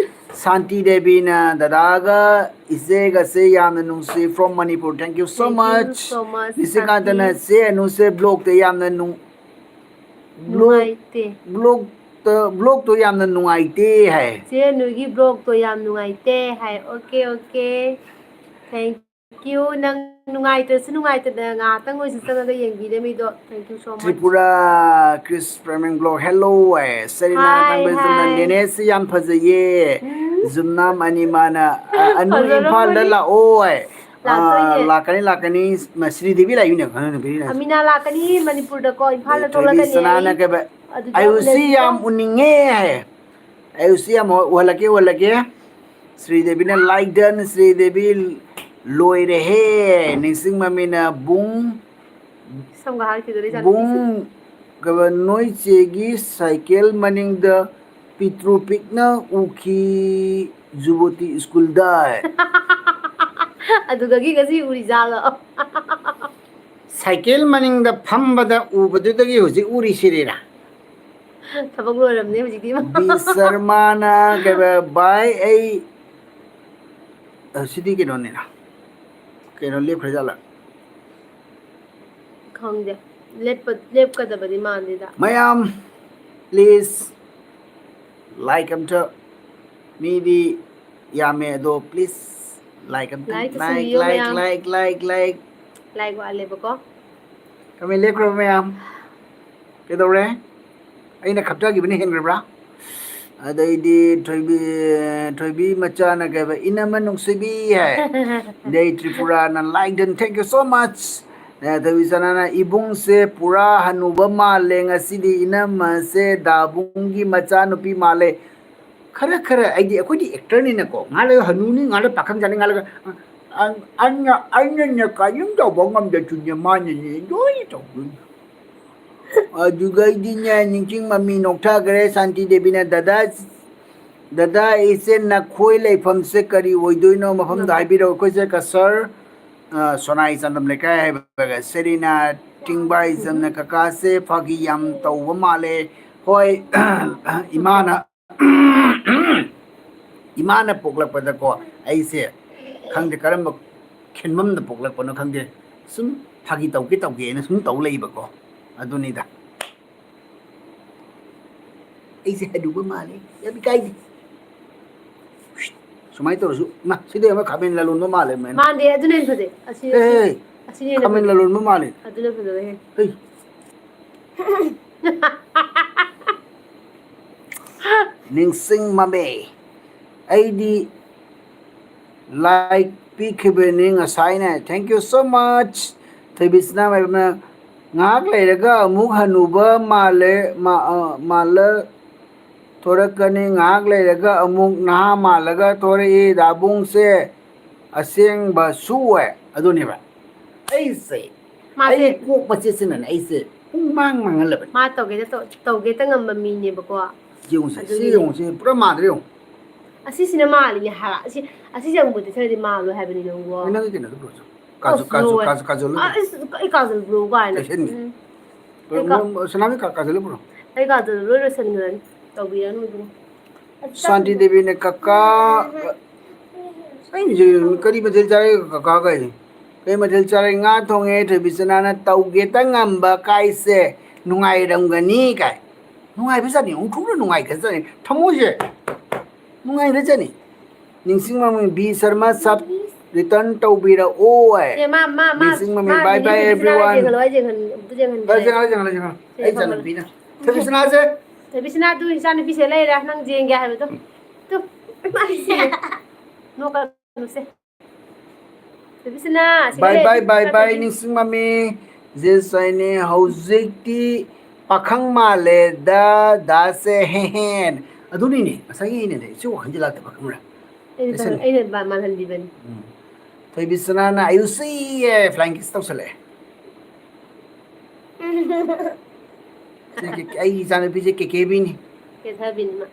ꯁꯥꯟꯇꯤ ꯗꯦꯕꯤꯅ, "ꯗꯗꯥꯒ ꯏꯆꯦꯒꯁꯦ ꯌꯥꯝꯅ ꯅꯨꯡꯁꯤ, from Manipur, thank you so Thank you much." so much, ꯅꯤꯁꯤꯀꯥꯟꯇꯅ, ꯁꯥꯟꯇꯤ꯫ "ꯆꯦ ꯑꯅꯨꯁꯦ vlogꯇ ꯌꯥꯝꯅ ꯅꯨꯡ-, vlog, ꯅꯨꯡꯉꯥꯏꯇꯦ꯫ vlogꯇ, vlogꯇꯣ ꯌꯥꯝꯅ ꯅꯨꯡꯉꯥꯏꯇꯦ" ꯍꯥꯏ꯫ ꯆꯦ ꯑꯅꯨꯒꯤ vlogꯇꯣ ꯌꯥꯝ ꯅꯨꯡꯉꯥꯏꯇꯦ ꯍꯥꯏ꯫ Okay, okay. Thank you. ꯅꯪ ꯅꯨꯡꯉꯥꯏꯇ꯭ꯔꯁꯨ ꯅꯨꯡꯉꯥꯏꯇꯅ ꯉꯥꯏꯍꯥꯛꯇꯪ ꯑꯣꯏꯁꯨ ꯆꯪꯉꯒ ꯌꯦꯡꯕꯤꯔꯝꯃꯤꯗꯣ, thank you so much. Tripura ꯀ꯭ꯔꯤꯁ ꯄ꯭ꯔꯦꯃꯤꯡ vlog, hello high. ꯁꯦꯔꯤꯅꯥ Hi, ꯊꯥꯡꯕꯩꯖꯝꯅ, hi. "ꯅꯦꯅꯦꯁꯤ ꯌꯥꯝ ꯐꯖꯩꯌꯦ꯫ ꯎꯝ꯫ ꯌꯨꯝꯅꯥꯝ ꯑꯅꯤꯃꯥꯅ, ꯑ, ꯑꯅꯨ ꯐꯖꯔꯝꯃꯅꯤ꯫ ꯏꯝꯐꯥꯜꯗ ꯂꯥꯛꯑꯣ" ꯍꯥꯏ꯫ ꯑ, ꯂꯥꯛꯇꯣꯏꯅꯦ꯫ ꯂꯥꯛꯀꯅꯤ, ꯂꯥꯛꯀꯅꯤ꯫ ꯃ-, ꯁ꯭ꯔꯤꯗꯦꯕꯤ ꯂꯥꯛꯏꯅꯦ, ꯀꯩꯅꯣ ꯅꯨꯄꯤꯅ꯫ ꯑꯃꯤꯅꯥ ꯂꯥꯛꯀꯅꯤ ꯃꯅꯤꯄꯨꯔꯗꯀꯣ, ꯏꯝꯐꯥꯜꯗ ꯑꯗꯩ ꯊꯣꯏꯕꯤ ꯊꯣꯛꯂꯛꯀꯅꯤ ꯁꯅꯥꯅ ꯑꯩ꯫ ꯀꯩꯕ, ꯑꯗꯨꯗ "ꯑꯌꯨꯁꯤ ꯎꯅꯁꯤꯀꯣ꯫ ꯌꯥꯝ ꯎꯅꯤꯡꯉꯦ" ꯍꯥꯏ꯫ ꯑꯌꯨꯁꯤ ꯌꯥꯝ ꯎꯍꯜꯂꯛꯀꯦ, ꯎꯍꯜꯂꯛꯀꯦ꯫ ꯁ꯭ꯔꯤꯗꯦꯕꯤꯅ like done, ꯁ꯭ꯔꯤꯗꯦꯕꯤ ꯂꯣꯏꯔꯦꯍꯦ꯫ ꯅꯤꯡꯁꯤꯡ ꯃꯃꯤꯅ ꯕꯨꯡ, ꯁꯝꯒ ꯍꯥꯠꯈꯤꯗꯣꯔꯦ ꯏꯆꯥꯅꯨꯄꯤꯁꯦ꯫ ꯕꯨꯡ, ꯀꯩꯕ, "ꯅꯣꯏ ꯆꯦꯒꯤ ꯁꯥꯏꯀꯦꯜ ꯃꯅꯤꯡꯗ ꯄꯤꯇ꯭ꯔꯨ ꯄꯤꯛꯅ ꯎꯈꯤ ꯖꯨꯕꯣꯇꯤ ꯁ꯭ꯀꯨꯜꯗ" ꯍꯥꯏ꯫ ꯑꯗꯨꯗꯒꯤ ꯉꯁꯤ ꯎꯔꯤꯖꯥꯠꯂꯣ? ꯁꯥꯏꯀꯦꯜ ꯃꯅꯤꯡꯗ ꯐꯝꯕꯗ ꯎꯕꯗꯨꯗꯒꯤ ꯍꯧꯖꯤꯛ ꯎꯔꯤꯁꯤꯔꯤꯔꯥ? ꯊꯕꯛ ꯂꯣꯏꯔꯝꯅꯦ ꯍꯧꯖꯤꯛꯇꯤ꯫ ꯕꯤ ꯁꯔꯃꯥꯅ ꯀꯩꯕ, "ꯚꯥꯏ, ꯑꯩ," ꯑ, ꯁꯤꯗꯤ ꯀꯩꯅꯣꯅꯤꯅ꯫ ꯀꯩꯅꯣ ꯂꯦꯞꯈ꯭ꯔꯖꯥꯠꯂ? ꯈꯪꯗꯦ꯫ ꯂꯦꯞꯄ-, ꯂꯦꯞꯀꯗꯕꯗꯤ ꯃꯥꯟꯗꯦꯗ꯫ ꯃꯌꯥꯝ, please, like ꯑꯝꯇ, ꯃꯤꯗꯤ ꯌꯥꯝꯃꯦ ꯑꯗꯣ, please, like ꯑꯝꯇ, Like like, ꯇꯧꯁꯤꯟꯕꯤꯌꯣ like, ꯃꯌꯥꯝ꯫ Like, like, like. Like ꯋꯥꯠꯂꯦꯕꯀꯣ꯫ Comment ꯂꯦꯞꯈ꯭ꯔꯕ ꯃꯌꯥꯝ? ꯀꯩꯗꯧꯔꯦ? ꯑꯩꯅ ꯈꯞꯆꯈꯤꯕꯅ ꯍꯦꯟꯈ꯭ꯔꯕ꯭ꯔꯥ? ꯑꯗꯩꯗꯤ ꯊꯣꯏꯕꯤ, ꯊꯣꯏꯕꯤ ꯃꯆꯥꯅ ꯀꯩ ꯍꯥꯏꯕ? "ꯏꯅꯝꯃ ꯅꯨꯡꯁꯤꯕꯤ" ꯍꯥꯏ꯫ ꯑꯗꯩ ꯇ꯭ꯔꯤꯄꯨꯔꯥꯅ "Like done, thank you so much." ꯑꯦ, ꯊꯣꯏꯕꯤ ꯆꯅꯥꯅ "ꯏꯕꯨꯡꯁꯦ ꯄꯨꯔꯥ ꯍꯅꯨꯕ ꯃꯥꯜꯂꯦ ꯉꯁꯤꯗꯤ, ꯏꯅꯝꯃꯁꯦ ꯗꯥꯕꯨꯡꯒꯤ ꯃꯆꯥꯅꯨꯄꯤ ꯃꯥꯜꯂꯦ"꯫ ꯈꯔ ꯈꯔ, ꯑꯩꯗꯤ, ꯑꯩꯈꯣꯏꯗꯤ actorꯅꯤꯅꯀꯣ, ꯉꯥꯏꯍꯥꯛ ꯂꯩꯔ ꯍꯅꯨꯅꯤ, ꯉꯥꯏꯍꯥꯛ ꯂꯩꯔ ꯄꯥꯈꯪ ꯁꯥꯅꯤ, ꯉꯥꯏꯍꯥꯛ ꯂꯩꯔꯒ, "ꯑ-, ꯑꯩꯅ, ꯑꯩꯅꯅꯦ ꯀꯔꯤꯝ ꯇꯧꯕ ꯉꯝꯗ꯭ꯔꯁꯨꯅꯦ, ꯃꯥꯅꯅꯦ ꯂꯣꯏ ꯇꯧꯗꯣꯏꯅꯤ"꯫ ꯑꯗꯨꯒꯩꯗꯤꯅꯦ, ꯅꯤꯡꯁꯤꯡ ꯃꯃꯤ ꯅꯣꯛꯊꯈ꯭ꯔꯦ ꯁꯥꯟꯇꯤ ꯗꯦꯕꯤꯅ꯫ "ꯗꯗꯥ, ꯗꯗꯥ, ꯏꯆꯦ, ꯅꯈꯣꯏ ꯂꯩꯐꯝꯁꯦ ꯀꯔꯤ ꯑꯣꯏꯗꯣꯏꯅꯣ? ꯃꯐꯝꯗꯣ ꯎꯝ꯫ ꯍꯥꯏꯕꯤꯔꯛꯑꯣ"꯫ ꯑꯩꯈꯣꯏꯁꯦ ꯀꯁꯔ, ꯑ, ꯁꯣꯅꯥꯏ ꯆꯥꯟꯗꯝ ꯂꯩꯀꯥꯏ ꯍꯥꯏꯕꯒ ꯁꯦꯔꯤꯅꯥ ꯇꯤꯡꯕꯥꯏ ꯆꯝꯅ ꯀꯀꯥꯁꯦ ꯐꯥꯒꯤ ꯌꯥꯝ ꯇꯧꯕ ꯃꯥꯜꯂꯦ꯫ ꯍꯣꯏ, ꯏꯃꯥꯅ, ꯏꯃꯥꯅ ꯄꯣꯛꯂꯛꯄꯗꯀꯣ, ꯑꯩꯁꯦ ꯈꯪꯗꯦ ꯀꯔꯝꯕ ꯈꯦꯟꯐꯝꯗ ꯄꯣꯛꯂꯛꯄꯅꯣ ꯈꯪꯗꯦ, ꯁꯨꯝ ꯐꯥꯒꯤ ꯇꯧꯒꯦ ꯇꯧꯒꯦꯅ ꯁꯨꯝ ꯇꯧ ꯂꯩꯕꯀꯣ, ꯑꯗꯨꯅꯤꯗ꯫ ꯑꯩꯁꯦ ꯍꯅꯨꯕ ꯃꯥꯜꯂꯦ, ꯌꯥꯝ ꯏꯀꯥꯏꯗꯦ꯫ ꯁꯨꯃꯥꯏꯅ ꯇꯧꯔꯁꯨ, ꯏꯃꯥ, ꯁꯤꯗꯤ ꯑꯃ ꯈꯥꯃꯦꯟ ꯂꯂꯣꯟꯕ ꯃꯥꯜꯂꯦ, ꯃꯦꯝ꯫ ꯃꯥꯟꯗꯦ, ꯑꯗꯨꯅ ꯍꯦꯟꯅ ꯐꯖꯩ꯫ ꯑꯁꯤ, ꯑꯦ, ꯑꯁꯤ, ꯑꯁꯤꯅ ꯍꯦꯟꯅ ꯈꯥꯃꯦꯟ ꯐꯖꯩ꯫ ꯂꯂꯣꯟꯕ ꯃꯥꯜꯂꯦ꯫ ꯑꯗꯨꯅ ꯐꯖꯕ ꯍꯦꯟ꯫ ꯍꯩ꯫ ꯅꯤꯡꯁꯤꯡ ꯃꯃꯦ꯫ ꯑꯩꯗꯤ like ꯄꯤꯈꯤꯕꯅꯤ ꯉꯁꯥꯏꯅ꯫ Thank you so much꯫ ꯊꯣꯏꯕꯤꯁꯅꯥ ꯃꯥꯏꯕꯝꯅ, "ꯉꯥꯏꯍꯥꯛ ꯂꯩꯔꯒ ꯑꯃꯨꯛ ꯍꯅꯨꯕ ꯃꯥꯜꯂꯦ, ꯃꯥ-, ꯑ, ꯃꯥꯜꯂ ꯊꯣꯔꯛꯀꯅꯤ, ꯉꯥꯏꯍꯥꯛ ꯂꯩꯔꯒ ꯑꯃꯨꯛ ꯅꯍꯥ ꯃꯥꯜꯂꯒ ꯊꯣꯔꯛꯏ, ꯗꯥꯕꯨꯡꯁꯦ ꯑꯁꯦꯡꯕꯁꯨ ꯑꯣꯏ"꯫ ꯑꯗꯨꯅꯦꯕ꯫ ꯑꯩꯁꯦ, ꯃꯥꯁꯦ ꯑꯩ ꯀꯣꯛ ꯃꯆꯦꯠꯁꯤꯅꯅꯦ, ꯑꯩꯁꯦ ꯄꯨꯡ ꯃꯥꯡ ꯃꯥꯡꯍꯜꯂꯕꯅꯤ꯫ ꯃꯥ ꯇꯧꯒꯦꯗ ꯇꯧ-, ꯇꯧꯒꯦꯇ ꯉꯝꯕ ꯃꯤꯅꯦꯕꯀꯣ꯫ ꯌꯦꯡꯉꯨꯁꯦ, ꯁꯤ ꯑꯗꯨꯒꯤꯅꯦ꯫ ꯌꯦꯡꯉꯨꯁꯦ, ꯄꯨꯔꯥ ꯃꯥꯟꯗ꯭ꯔꯦ ꯌꯦꯡꯉꯨ꯫ ꯑꯁꯤꯁꯤꯅ ꯃꯥꯜꯂꯤꯅꯦ ꯍꯥꯏꯕ꯫ ꯑꯁꯤ, ꯑꯁꯤꯁꯦ ꯑꯃꯨꯛ ꯃꯨꯊꯠꯈ꯭ꯔꯗꯤ ꯃꯥꯜꯂꯣꯏ ꯍꯥꯏꯕꯅꯤꯅꯦ, ꯅꯪꯕꯣ꯫ ꯑꯦ, ꯅꯪꯒꯤ ꯀꯩꯅꯣꯗꯣ ꯄꯨꯔꯛꯑꯣ꯫ ꯀꯥꯖꯨ, ꯑꯁ, ꯀꯥꯖꯨ, ꯂꯣꯏꯔꯦ꯫ ꯀꯥꯖꯨ, ꯀꯥꯖꯨ ꯂꯣꯏ ꯑ, ꯂꯩ꯫ ꯑꯁ, ꯑꯩ ꯀꯥꯖꯜ ꯕ꯭ꯔꯣ ꯀꯥꯏꯅ꯫ ꯂꯩꯁꯟꯒꯦ꯫ ꯎꯝ꯫ ꯑꯩ ꯀꯥ-, ꯁꯅꯥꯃꯍꯤ ꯀꯥ-, ꯀꯥꯖꯜ ꯂꯣꯏ ꯄꯨꯔꯛꯑꯣ꯫ ꯑꯩ ꯀꯥꯖꯜ ꯂꯣꯏ ꯂꯣꯏꯁꯟꯈ꯭ꯔꯅꯤ꯫ ꯇꯧꯕꯤꯔꯅꯨ ꯏꯕꯨꯡꯉꯣ꯫ ꯑꯁ, ꯁꯥꯟꯇꯤ ꯆꯥꯛ ꯗꯦꯕꯤꯅ ꯀꯀꯥ, ꯑꯩꯅ ꯀꯔꯤ ꯃꯊꯦꯜ ꯆꯥꯔꯒꯦ ꯀꯀꯥ ꯀꯥꯏꯁꯦ? ꯀꯩ ꯃꯊꯦꯜ ꯆꯥꯔꯦ? ꯉꯥ ꯊꯣꯡꯉꯦ꯫ ꯊꯣꯏꯕꯤꯁꯅꯥꯅ ꯇꯧꯒꯦꯇ ꯉꯝꯕ ꯀꯥꯏꯁꯦ ꯅꯨꯡꯉꯥꯏꯔꯝꯒꯅꯤ ꯀꯥꯏ꯫ ꯅꯨꯡꯉꯥꯏꯕꯖꯥꯠꯅꯤ, ꯑꯣꯟꯊꯣꯛꯅ ꯅꯨꯡꯉꯥꯏꯈ꯭ꯔꯖꯥꯠꯅꯤ꯫ ꯊꯃꯣꯏꯁꯦ ꯅꯨꯡꯉꯥꯏꯈ꯭ꯔꯖꯥꯠꯅꯤ꯫ ꯅꯤꯡꯁꯤꯡ ꯃꯃꯤꯡ ꯕꯤ ꯁꯔꯃ ꯁꯕ ꯔꯤꯇꯔꯟ ꯇꯧꯕꯤꯔꯛꯑꯣ ꯍꯥꯏ꯫ ꯁꯦ, ꯃꯥ, ꯃꯥ, ꯃꯥ, ꯅꯤꯡꯁꯤꯡ ꯃꯃꯤꯡ ꯃꯥ, bye bye ꯅꯤꯡꯁꯤꯡ ꯃꯃꯤꯡ everyone꯫ ꯌꯦꯡꯍꯜꯂꯣ, ꯑꯩ ꯌꯦꯡꯍꯟ-, ꯑꯝꯇ ꯌꯦꯡꯍꯟꯒꯦ꯫ ꯂꯥꯛꯑꯣ, ꯌꯦꯡꯍꯜꯂꯣ, ꯌꯦꯡꯍꯜꯂꯣ, ꯌꯦꯡꯍꯜꯂꯣ꯫ ꯁꯦ, ꯑꯩ ꯐꯝꯍꯜꯂꯣ꯫ ꯏꯆꯥꯅꯨꯄꯤꯅ꯫ ꯊꯣꯏꯕꯤꯁꯅꯥꯁꯦ꯫ ꯊꯣꯏꯕꯤꯁꯅꯥ, ꯑꯗꯨ ꯏꯆꯥꯅꯨꯄꯤꯁꯦ ꯂꯩꯔꯦ, ꯅꯪ ꯌꯦꯡꯒꯦ ꯍꯥꯏꯕꯗꯣ꯫ ꯇꯨ, ꯅꯣꯛꯀꯅꯨꯁꯦ꯫ ꯊꯣꯏꯕꯤꯁꯅꯥ, ꯁꯤꯗ bye ꯂꯩꯔꯦ, bye, bye ꯈꯔ bye, ꯊꯣꯏꯕꯤ-, ꯅꯤꯡꯁꯤꯡ ꯃꯃꯤ꯫ ꯖꯦꯁ ꯍꯥꯏꯅꯦ, ꯍꯧꯖꯤꯛꯇꯤ ꯄꯥꯈꯪ ꯃꯥꯜꯂꯦꯗ, ꯗꯥꯁꯦ, ꯍꯦ ꯍꯦ꯫ ꯑꯗꯨꯅꯤꯅꯦ, ꯉꯁꯥꯏꯒꯤ ꯑꯩꯅꯅꯦ, ꯏꯆꯦ ꯋꯥꯈꯜꯁꯦ ꯂꯥꯛꯇꯕ, ꯈꯪꯕ꯭ꯔꯥ? ꯑꯩꯅ ꯇꯧꯁꯜꯂꯦ꯫ ꯑꯩꯅ ꯃꯥ-, ꯃꯥꯜꯍꯟꯕꯤꯕꯅꯤ꯫ ꯎꯝ꯫ ꯊꯣꯏꯕꯤꯁꯅꯥꯅ, "ꯑꯌꯨꯁꯤ!" ꯍꯥꯏ, flying kiss ꯇꯧꯁꯜꯂꯛꯑꯦ꯫ ꯁꯤ ꯀꯦ-, ꯑꯩꯒꯤ ꯏꯆꯥꯅꯨꯄꯤꯁꯦ ꯀꯦꯀꯦꯕꯤꯅꯤ꯫ ꯀꯦꯊꯕꯤꯅꯤ ꯃꯥ꯫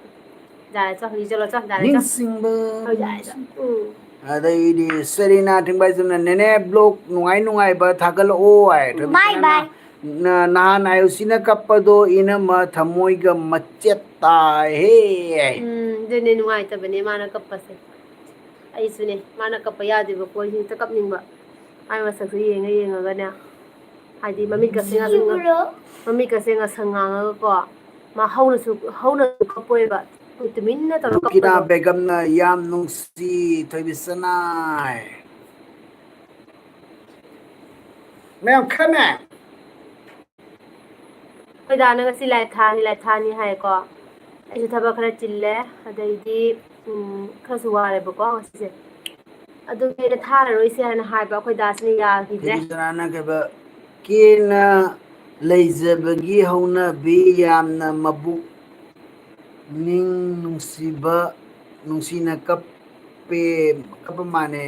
ꯌꯥꯔꯦ, ꯆꯣ, ꯍꯧꯖꯤꯛ ꯆꯠꯂꯣ, ꯆꯣ, ꯌꯥꯔꯦ, ꯆꯣ꯫ ꯅꯤꯡꯁꯤꯡꯕ꯫ ꯍꯣꯏ, ꯌꯥꯔꯦ, ꯆꯣ꯫ ꯎꯝ꯫ ꯑꯗꯩꯗꯤ ꯁꯦꯔꯤꯅꯥ ꯊꯤꯡꯕꯥꯏꯖꯝꯅ, "ꯅꯦꯅꯦ, vlog ꯅꯨꯡꯉꯥꯏ ꯅꯨꯡꯉꯥꯏꯕ ꯊꯥꯒꯠꯂꯛꯑꯣ" ꯍꯥꯏ꯫ Bye bye꯫ ꯅ-, ꯅꯍꯥꯟ ꯑꯌꯨꯁꯤꯅ ꯀꯞꯄꯗꯣ ꯏꯅꯝꯃ ꯊꯃꯣꯏꯒ ꯃꯆꯦꯠ ꯇꯥꯏꯍꯦ ꯍꯥꯏ꯫ ꯎꯝ, ꯑꯗꯨꯅꯦ ꯅꯨꯡꯉꯥꯏꯇꯕꯅꯦ ꯃꯥꯅ ꯀꯞꯄꯁꯦ꯫ ꯑꯩꯁꯨꯅꯦ, ꯃꯥꯅ ꯀꯞꯄ ꯌꯥꯗꯦꯕꯀꯣ, ꯑꯩꯁꯨ ꯍꯦꯛꯇ ꯀꯞꯅꯤꯡꯕ꯫ ꯃꯥꯏ ꯃꯁꯛꯁꯦ ꯌꯦꯡꯉ ꯌꯦꯡꯉꯒꯅꯦ, ꯍꯥꯏꯗꯤ ꯃꯃꯤꯠꯀꯁꯦ ꯉꯁꯪ-, ꯃꯃꯤꯠꯀꯁꯦ ꯉꯁꯪ ꯉꯥꯡꯉꯒꯀꯣ, ꯃꯥ ꯍꯧꯅꯁꯨ, ꯍꯧꯅꯁꯨ ꯀꯞꯄꯣꯏꯕ, ꯇꯨꯃꯤꯟꯅ ꯇꯧꯔ ꯔꯨꯀꯤꯅꯥ ꯀꯞꯄꯗꯣ꯫ ꯕꯦꯒꯝꯅ, "ꯌꯥꯝ ꯅꯨꯡꯁꯤ ꯊꯣꯏꯕꯤꯁꯅꯥꯏ"꯫ ꯃꯌꯥꯝ ꯈꯪꯉꯦ꯫ ꯑꯩꯈꯣꯏ ꯗꯥꯅ ꯉꯁꯤ ꯂꯥꯏ ꯊꯥꯅꯤ, ꯂꯥꯏ ꯊꯥꯅꯤ ꯍꯥꯏꯀꯣ꯫ ꯑꯩꯁꯨ ꯊꯕꯛ ꯈꯔ ꯆꯤꯜꯂꯦ, ꯑꯗꯩꯗꯤ, ꯎꯝ, ꯈꯔꯁꯨ ꯋꯥꯔꯦꯕꯀꯣ ꯉꯁꯤꯁꯦ꯫ ꯑꯗꯨꯒꯤ ꯑꯩꯅ ꯊꯥꯔꯔꯣꯏꯁꯦ ꯍꯥꯏꯅ ꯍꯥꯏꯕ, ꯑꯩꯈꯣꯏ ꯗꯥꯁꯤꯅ ꯌꯥꯈꯤꯗ꯭ꯔꯦ꯫ ꯊꯣꯏꯕꯤꯁꯅꯥꯅ ꯀꯩꯕ, ꯀꯦꯅ ꯂꯩꯖꯕꯒꯤ ꯍꯧꯅꯕꯤ, ꯌꯥꯝꯅ ꯃꯕꯨꯛ ꯅꯤꯡ ꯅꯨꯡꯁꯤꯕ, ꯅꯨꯡꯁꯤꯅ ꯀꯞꯄꯦ, ꯀꯞꯄ ꯃꯥꯅꯦ꯫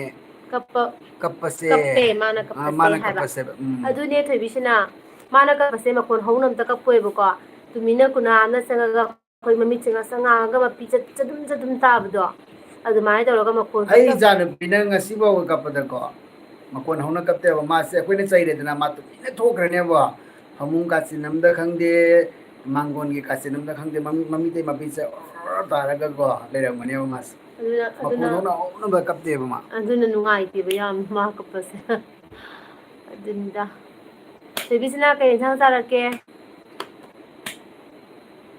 ꯀꯞꯄ-, ꯀꯞꯄꯁꯦ꯫ ꯀꯞꯄꯦ, ꯃꯥꯅ ꯑ, ꯀꯞꯄꯁꯦ ꯃꯥꯅ ꯍꯥꯏꯕ꯫ ꯀꯞꯄꯁꯦꯕ, ꯎꯝ꯫ ꯑꯗꯨꯅꯦ ꯊꯣꯏꯕꯤꯁꯤꯅ, ꯃꯥꯅ ꯀꯞꯄꯁꯦ ꯃꯈꯣꯟ ꯍꯧꯅ ꯑꯝꯇ ꯀꯞꯄꯣꯏꯕꯀꯣ꯫ ꯇꯨꯃꯤꯟꯅ ꯀꯨꯅꯥ ꯑꯃꯅ ꯆꯪꯉꯒ ꯑꯩꯈꯣꯏ ꯃꯃꯤꯠꯁꯦ ꯉꯁꯪ ꯉꯥꯡꯉꯒ ꯃꯄꯤ ꯆꯠ-, ꯆꯗꯨꯝ ꯆꯗꯨꯝ ꯇꯥꯕꯗꯣ, ꯑꯗꯨꯃꯥꯏꯅ ꯇꯧꯔꯒ ꯃꯈꯣꯟꯁꯦ ꯑꯩ ꯀꯞ- ꯏꯆꯥꯅꯨꯄꯤꯅ ꯉꯁꯤꯐꯥꯎꯕ ꯀꯞꯄꯗꯀꯣ, ꯃꯈꯣꯟ ꯍꯧꯅ ꯀꯞꯇꯦꯕ꯫ ꯃꯥꯁꯦ ꯑꯩꯈꯣꯏꯅ ꯆꯩꯔꯦꯗꯅ, ꯃꯥ ꯇꯨꯃꯤꯟꯅ ꯊꯣꯛꯈ꯭ꯔꯅꯦꯕ꯫ ꯐꯃꯨꯡ ꯀꯥꯆꯤꯟ ꯑꯃꯗ ꯈꯪꯗꯦ, ꯃꯥꯡꯒꯣꯟꯒꯤ ꯀꯥꯆꯤꯟ ꯑꯃꯗ ꯈꯪꯗꯦ, ꯃꯃꯤ-, ꯃꯃꯤꯇꯩ ꯃꯄꯤꯁꯦ ꯑꯣꯔ ꯇꯥꯔꯒꯀꯣ ꯂꯩꯔꯝꯒꯅꯦꯕ ꯃꯥꯁꯦ꯫ ꯑꯗꯨꯅ ꯑꯗꯨꯅ ꯃꯈꯣꯟꯗꯧꯅ ꯍꯧꯅꯕ ꯀꯞꯇꯦꯕ ꯃꯥ꯫ ꯑꯗꯨꯅ ꯅꯨꯡꯉꯥꯏꯇꯦꯕ ꯌꯥꯝ ꯃꯥ ꯀꯞꯄꯁꯦ꯫ ꯑꯗꯨꯅꯤꯗ꯫ ꯕꯦꯕꯤꯁꯤꯅ ꯀꯩ ꯌꯦꯟꯁꯥꯡ ꯆꯥꯔꯛꯀꯦ?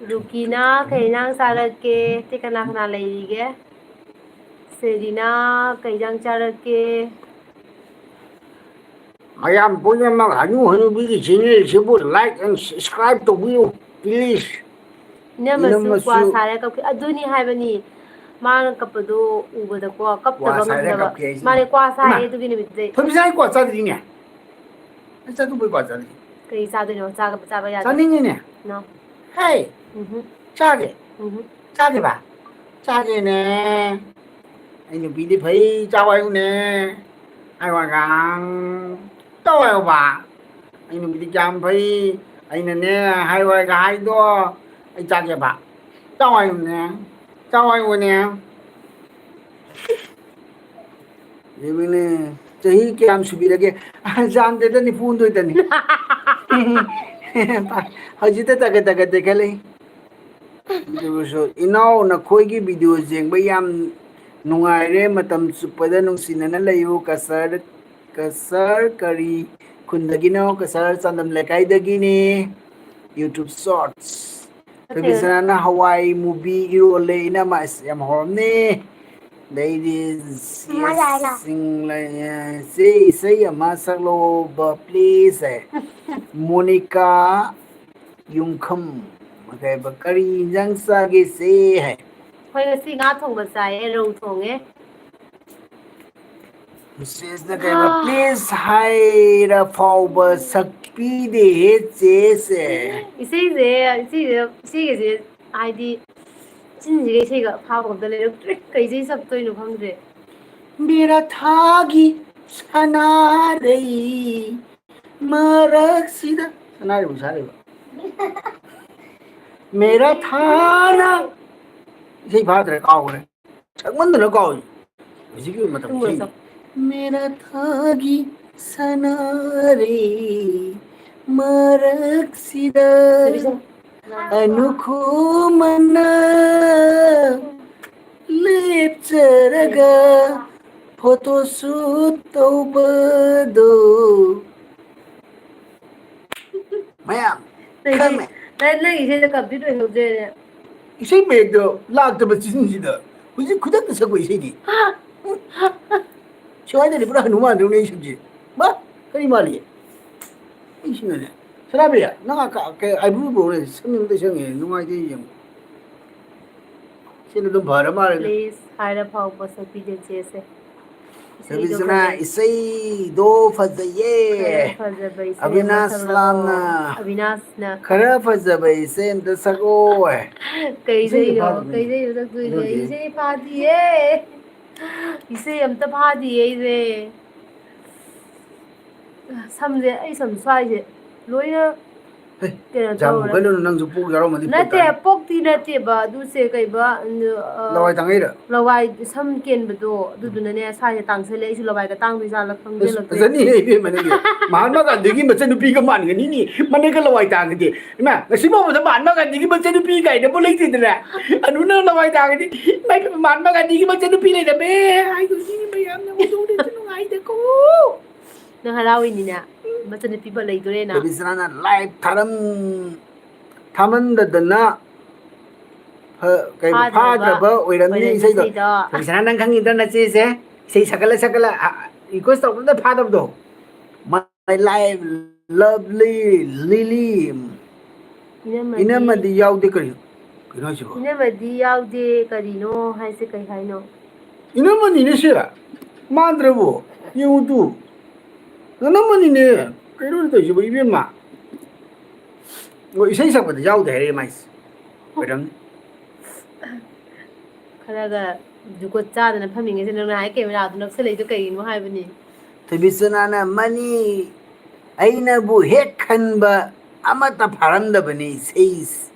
ꯔꯨꯀꯤꯅ ꯀꯩ ꯌꯦꯟꯁꯥꯡ ꯆꯥꯔꯛꯀꯦ? ꯁꯤ ꯀꯅꯥ ꯀꯅꯥ ꯂꯩꯔꯤꯒꯦ? ꯁꯦꯔꯤꯅ ꯀꯩ ꯌꯦꯟꯁꯥꯡ ꯆꯥꯔꯛꯀꯦ? ꯃꯌꯥꯝ ꯄꯨꯝꯅꯃꯛ ꯍꯅꯨ ꯍꯅꯨꯕꯤꯒꯤ ꯆꯦꯅꯦꯜꯁꯤꯕꯨ like and subscribe ꯇꯧꯕꯤꯌꯨ please꯫ ꯏꯅꯝꯃꯁꯨ ꯀ꯭ꯋꯥ ꯏꯅꯝꯃꯁꯨ ꯁꯥꯔꯦ ꯀꯞꯈꯤ꯫ ꯑꯗꯨꯅꯤ ꯍꯥꯏꯕꯅꯤ꯫ ꯃꯥꯅ ꯀꯞꯄꯗꯣ ꯎꯕꯗꯀꯣ ꯀ꯭ꯋꯥ ꯀꯞꯇꯕ ꯁꯥꯏꯔ ꯉꯝꯗꯕ꯫ ꯀꯞꯈꯤ ꯍꯥꯏꯁꯤꯅꯤ꯫ ꯃꯥꯅꯦ ꯀ꯭ꯋꯥ ꯏꯃꯥ! ꯁꯥꯏꯌꯦ ꯑꯗꯨꯒꯤ ꯅꯨꯃꯤꯠꯇꯨꯗꯩ꯫ ꯊꯣꯏꯕꯤꯆꯥ ꯑꯩ ꯀ꯭ꯋꯥ ꯆꯥꯗ꯭ꯔꯤꯅꯦ꯫ ꯑꯩ ꯆꯥꯇꯨꯝꯕꯩ ꯀ꯭ꯋꯥ ꯆꯥꯗ꯭ꯔꯤ꯫ ꯀꯩ ꯆꯥꯗꯣꯏꯅꯣ? ꯆꯥꯒ ꯆꯥꯕ ꯌꯥꯗꯕ꯫ ꯆꯥꯅꯤꯡꯉꯤꯅꯦ꯫ No꯫ ꯍꯦ! ꯎꯝꯍꯨꯝ꯫ ꯆꯥꯒꯦ꯫ ꯎꯝꯍꯨꯝ꯫ ꯆꯥꯒꯦꯕ꯫ ꯆꯥꯒꯦꯅꯦ꯫ ꯑꯩ ꯅꯨꯄꯤꯗꯤ ꯐꯩ ꯆꯥꯎ ꯍꯥꯏꯌꯨꯅꯦ꯫ ꯍꯥꯏ ꯋꯥꯒꯥꯡ꯫ ꯆꯥꯎ ꯍꯥꯏꯌꯣꯕ꯫ ꯑꯩ ꯅꯨꯄꯤꯗꯤ ꯀꯌꯥꯝ ꯐꯩ꯫ ꯑꯩꯅꯅꯦ ꯍꯥꯏ ꯋꯥꯒ ꯍꯥꯏꯗꯣ꯫ ꯑꯩ ꯆꯥꯒꯦꯕ꯫ ꯆꯥꯎ ꯍꯥꯏꯌꯨꯅꯦ꯫ ꯆꯥꯎ ꯍꯥꯏꯌꯨꯅꯦ꯫ ꯌꯦꯡꯉꯨꯅꯦ, ꯆꯍꯤ ꯀꯌꯥꯝ ꯁꯨꯕꯤꯔꯒꯦ? ꯌꯥꯝꯗꯦꯗ, ꯅꯤꯐꯨ ꯍꯨꯝꯗꯣꯏꯗꯅꯤ꯫ ꯍꯧꯖꯤꯛꯇ ꯇꯒꯠ ꯇꯒꯠ ꯇꯦꯛꯈꯠꯂꯛꯏ꯫ ꯑꯗꯨꯕꯨꯁꯨ, ꯏꯅꯥꯎ, ꯅꯈꯣꯏꯒꯤ video ꯌꯦꯡꯕ ꯌꯥꯝ ꯅꯨꯡꯉꯥꯏꯔꯦ꯫ ꯃꯇꯝ ꯆꯨꯞꯄꯗ ꯅꯨꯡꯁꯤꯅꯅ ꯂꯩꯌꯨ꯫ ꯀꯁꯔ, ꯀꯁꯔ ꯀꯔꯤ ꯈꯨꯟꯗꯒꯤꯅꯣ? ꯀꯁꯔ ꯆꯥꯟꯗꯝ ꯂꯩꯀꯥꯏꯗꯒꯤꯅꯦ꯫ YouTube Shorts꯫ ꯊꯣꯏꯕꯤꯁꯅꯥꯅ ꯍꯋꯥꯏ ꯃꯨꯕꯤ ꯏꯔꯣꯜꯂꯦ꯫ ꯏꯅꯝꯃ, ꯑꯁ, ꯌꯥꯝ ꯍꯥꯎꯔꯝꯅꯤ꯫ ꯑꯗꯩꯗꯤ ꯁꯤ ꯑꯦꯁ ꯁꯤꯡꯂꯩ, ꯆꯦ, ꯏꯁꯩ ꯑꯃ ꯁꯛꯂꯛꯑꯣꯕ please ꯍꯥꯏ꯫ ꯃꯣꯅꯤꯀꯥ ꯌꯨꯝꯈꯝ, ꯀꯩꯕ, "ꯀꯔꯤ ꯏꯟꯖꯥꯡ ꯆꯥꯒꯦ ꯆꯦ?" ꯍꯥꯏ꯫ ꯑꯩꯈꯣꯏ ꯉꯁꯤ ꯉꯥ ꯊꯣꯡꯕ ꯆꯥꯏꯌꯦ, ꯔꯧ ꯊꯣꯡꯉꯦ꯫ ꯆꯦꯁꯤꯅ ꯀꯩꯕ, "Please ꯍꯥꯏꯔ ꯐꯥꯎꯕ ꯁꯛꯄꯤꯗꯦꯍꯦ ꯆꯦꯁꯦ"꯫ ꯏꯁꯩꯁꯦ, ꯏꯁꯩꯁꯦ, ꯏꯁꯩꯒꯁꯦ ꯍꯥꯏꯗꯤ ꯆꯤꯟꯁꯤꯒ ꯏꯁꯩꯒ ꯐꯥꯕꯒ ꯑꯝꯇ ꯂꯩꯔꯛꯇ꯭ꯔꯦ꯫ ꯀꯩ ꯏꯁꯩ ꯁꯛꯇꯣꯏꯅꯣ ꯈꯪꯗ꯭ꯔꯦ꯫ ꯃꯦꯔꯥ ꯊꯥꯒꯤ ꯁꯅꯥꯔꯩ ꯃꯔꯛꯁꯤꯗ꯫ ꯁꯅꯥꯔꯩꯕꯨ ꯁꯥꯔꯤꯕ꯫ ꯃꯦꯔꯥ ꯊꯥꯅ꯫ ꯏꯁꯩ ꯐꯥꯗ꯭ꯔꯦ, ꯀꯥꯎꯈ꯭ꯔꯦ꯫ ꯁꯛꯃꯟꯗꯅ ꯀꯥꯎꯏ꯫ ꯍꯧꯖꯤꯛꯀꯤ ꯃꯇꯝ ꯇꯨꯝꯃꯨꯔꯣ ꯏꯁꯩ꯫ ꯆꯣ꯫ ꯃꯦꯔꯥ ꯊꯥꯒꯤ ꯁꯅꯥꯔꯩ ꯃꯔꯛꯁꯤꯗ ꯁꯤꯕꯤꯁꯦ꯫ ꯑꯅꯨꯈꯨꯃꯅ ꯂꯦꯞꯆꯔꯒ ꯐꯣꯇꯣ ꯁꯨꯠ ꯇꯧꯕꯗꯣ꯫ ꯃꯌꯥꯝ ꯅꯪ ꯏꯁꯩ, ꯈꯪꯉꯦ꯫ ꯅꯪ, ꯅꯪ ꯏꯁꯩꯗꯣ complete ꯑꯣꯏꯍꯧꯗ꯭ꯔꯦꯅꯦ꯫ ꯏꯁꯩ ꯃꯌꯦꯛꯇꯣ ꯂꯥꯛꯇꯕ ꯆꯤꯟꯁꯤꯗ ꯍꯧꯖꯤꯛ ꯈꯨꯗꯛꯇ ꯁꯛꯄ ꯏꯁꯩꯗꯤ꯫ ꯁ꯭ꯋꯥꯏꯗꯅꯤ ꯄꯨꯔꯥ ꯍꯅꯨꯃꯥꯟꯗꯧꯅ ꯑꯩ ꯁꯛꯁꯦ꯫ ꯃꯥ ꯀꯔꯤ ꯃꯥꯜꯂꯤ? ꯑꯩꯁꯤꯅꯅꯦ꯫ ꯁꯅꯥꯕꯤ, ꯅꯪ ꯑꯥꯏꯕ꯭ꯔꯨ ꯕ꯭ꯔꯣꯅꯦ ꯁꯪꯅꯤꯡꯗ ꯁꯪꯉꯦ, ꯅꯨꯡꯉꯥꯏꯇꯦ ꯌꯦꯡꯉꯨ꯫ ꯁꯤꯅ ꯑꯗꯨꯝ ꯐꯔ ꯃꯥꯜꯂꯦꯗ꯫ Please ꯍꯥꯏꯔ ꯐꯥꯎꯕ ꯁꯛꯄꯤꯒꯦ ꯆꯦꯁꯦ꯫ ꯏꯁꯩꯗꯣ ꯁꯕꯤꯁꯅꯥ, ꯈꯔ, ꯏꯁꯩꯗꯣ ꯐꯖꯩꯌꯦ꯫ ꯈꯔ ꯐꯖꯕ ꯏꯁꯩ ꯑꯃ ꯑꯕꯤꯅꯥꯁ ꯁꯛꯂꯛꯑꯣ꯫ ꯂꯥꯝꯅ ꯑꯕꯤꯅꯥꯁꯅ꯫ ꯈꯔ ꯐꯖꯕ ꯏꯁꯩ ꯑꯝꯇ ꯁꯛꯂꯛꯑꯣ꯫ ꯀꯩ ꯏꯁꯩꯗꯣ ꯏꯁꯩꯅꯣ? ꯐꯥꯗꯕꯅꯤ꯫ ꯀꯩ ꯏꯁꯩꯅꯣ ꯁꯛꯇꯣꯏꯁꯦ? ꯑꯗꯨꯗꯤ ꯏꯁꯩ ꯐꯥꯗꯤꯌꯦ꯫ ꯏꯁꯩ ꯑꯝꯇ ꯐꯥꯗꯤꯌꯦ ꯑꯩꯁꯦ꯫ ꯁꯝꯁꯦ, ꯑꯩ ꯁꯝ ꯁ꯭ꯋꯥꯏꯁꯦ ꯂꯣꯏꯅ ꯍꯦ, ꯀꯩꯅꯣ ꯖꯥꯝ ꯇꯧꯔꯦ꯫ ꯍꯨꯒꯠꯂꯨꯅꯨ, ꯅꯪꯁꯨ ꯄꯣꯛ ꯌꯥꯎꯔꯝꯃꯗꯤ ꯐꯨꯠ ꯅꯠꯇꯦ, ꯇꯥꯅꯤ꯫ ꯄꯣꯛꯇꯤ ꯅꯠꯇꯦꯕ, ꯑꯗꯨꯁꯦ ꯀꯩꯕ, ꯑ, ꯂꯋꯥꯏ ꯇꯥꯡꯉꯛꯏꯔꯣ? ꯂꯋꯥꯏ ꯁꯝ ꯀꯦꯟꯕꯗꯣ, ꯑꯗꯨꯗꯨꯅꯅꯦ ꯁ꯭ꯋꯥꯏꯁꯦ ꯇꯥꯡꯁꯜꯂꯦ, ꯑꯩꯁꯨ ꯂꯋꯥꯏꯒ ꯇꯥꯡꯗꯣꯏ ꯖꯥꯠꯂ ꯑꯁ, ꯈꯪꯖꯜꯂꯛꯇ꯭ꯔꯦ꯫ ꯐꯖꯅꯤꯍꯦ ꯏꯕꯦꯝꯃ ꯅꯪꯗꯤ꯫ ꯃꯍꯥꯠꯃꯥ ꯒꯥꯟꯙꯤꯒꯤ ꯃꯆꯟꯅꯨꯄꯤꯒ ꯃꯥꯟꯒꯅꯤꯅꯦ, ꯃꯅꯦꯒ ꯂꯋꯥꯏ ꯇꯥꯡꯉꯗꯤ꯫ ꯏꯃꯥ, ꯉꯁꯤ ꯐꯥꯎꯕꯗ ꯃꯍꯥꯠꯃꯥ ꯒꯥꯟꯙꯤꯒꯤ ꯃꯆꯟꯅꯨꯄꯤ ꯀꯥꯏꯅꯕꯨ ꯂꯩꯇꯦꯗꯅ꯫ ꯑꯗꯨꯅ ꯂꯋꯥꯏ ꯇꯥꯡꯉꯗꯤ, ꯏꯃꯥ ꯏꯕꯦꯝꯃ, ꯃꯍꯥꯠꯃꯥ ꯒꯥꯟꯙꯤꯒꯤ ꯃꯆꯟꯅꯨꯄꯤ ꯂꯩꯔꯝꯃꯦ ꯍꯥꯏꯗꯣꯏꯅꯤ, ꯃꯌꯥꯝꯅ ꯎꯗꯧꯔꯤꯁꯨ ꯅꯨꯡꯉꯥꯏꯗꯀꯣ꯫ ꯅꯪ ꯍꯔꯥꯎꯏꯅꯤꯅꯦ, ꯃꯆꯟꯅꯨꯄꯤ ꯂꯩꯗꯣꯔꯦꯅ꯫ ꯔꯕꯤꯆꯟꯗ꯭ꯔꯅ live ꯊꯥꯔꯝ-, ꯊꯥꯃꯟꯗꯗꯅ ꯐ-, ꯀꯩ, ꯐꯥꯗ꯭ꯔꯕ ꯐꯥꯗ꯭ꯔꯕ ꯑꯣꯏꯔꯝꯅꯤ ꯑꯣꯏꯔꯝꯅꯤ ꯏꯁꯩꯗꯣ꯫ ꯏꯁꯩꯗꯣ꯫ ꯔꯕꯤꯆꯟꯗ꯭ꯔ, ꯅꯪ ꯈꯪꯉꯤꯗ ꯅꯆꯦꯁꯦ, ꯏꯁꯩ ꯁꯛꯀꯠꯂ ꯁꯛꯀꯠꯂ, ꯑ, request ꯇꯧꯕꯗ ꯐꯥꯗꯕꯗꯣ꯫ My life, lovely Lily. ꯏꯅꯝꯃꯗꯤ ꯏꯅꯝꯃꯗꯤ ꯌꯥꯎꯗꯦ ꯀꯔꯤꯅꯣ? ꯀꯩꯅꯣ ꯍꯥꯏꯁꯤꯕꯣ? ꯏꯅꯝꯃꯗꯤ ꯌꯥꯎꯗꯦ ꯀꯔꯤꯅꯣ ꯍꯥꯏꯁꯦ ꯀꯩ ꯍꯥꯏꯅꯣ? ꯏꯅꯝꯃꯅꯤꯅꯦ ꯁꯤ꯫ ꯃꯥꯟꯗ꯭ꯔꯕꯣ? ꯌꯦꯡꯉꯨ ꯇꯨ꯫ ꯅꯅꯝꯃꯅꯤꯅꯦ꯫ ꯀꯩꯅꯣ ꯇꯧꯔꯤꯁꯤꯕꯣ ꯏꯕꯦꯝꯃ? ꯑꯣ, ꯏꯁꯩ ꯁꯛꯄꯗ ꯌꯥꯎꯗꯦ ꯍꯥꯏꯔꯛꯑꯦ ꯃꯥꯏꯁꯦ꯫ ꯑꯣꯏꯔꯝꯅꯤ꯫ ꯈꯔꯒ ꯖꯨꯒꯣꯠ ꯆꯥꯗꯅ ꯐꯝꯃꯤꯉꯩꯁꯤꯗ ꯅꯪꯅ ꯍꯥꯏ ꯀꯦꯃꯦꯔꯥꯗꯨ ꯅꯛꯁꯜꯂꯛꯏꯗꯣ ꯀꯩꯒꯤꯅꯣ ꯍꯥꯏꯕꯅꯤ? ꯊꯣꯏꯕꯤꯆꯅꯥꯅ ꯃꯅꯤ ꯑꯩꯅꯕꯨ ꯍꯦꯛ ꯈꯟꯕ ꯑꯃꯠꯇ ꯐꯥꯔꯝꯗꯕꯅꯤ ꯏꯁꯩ-,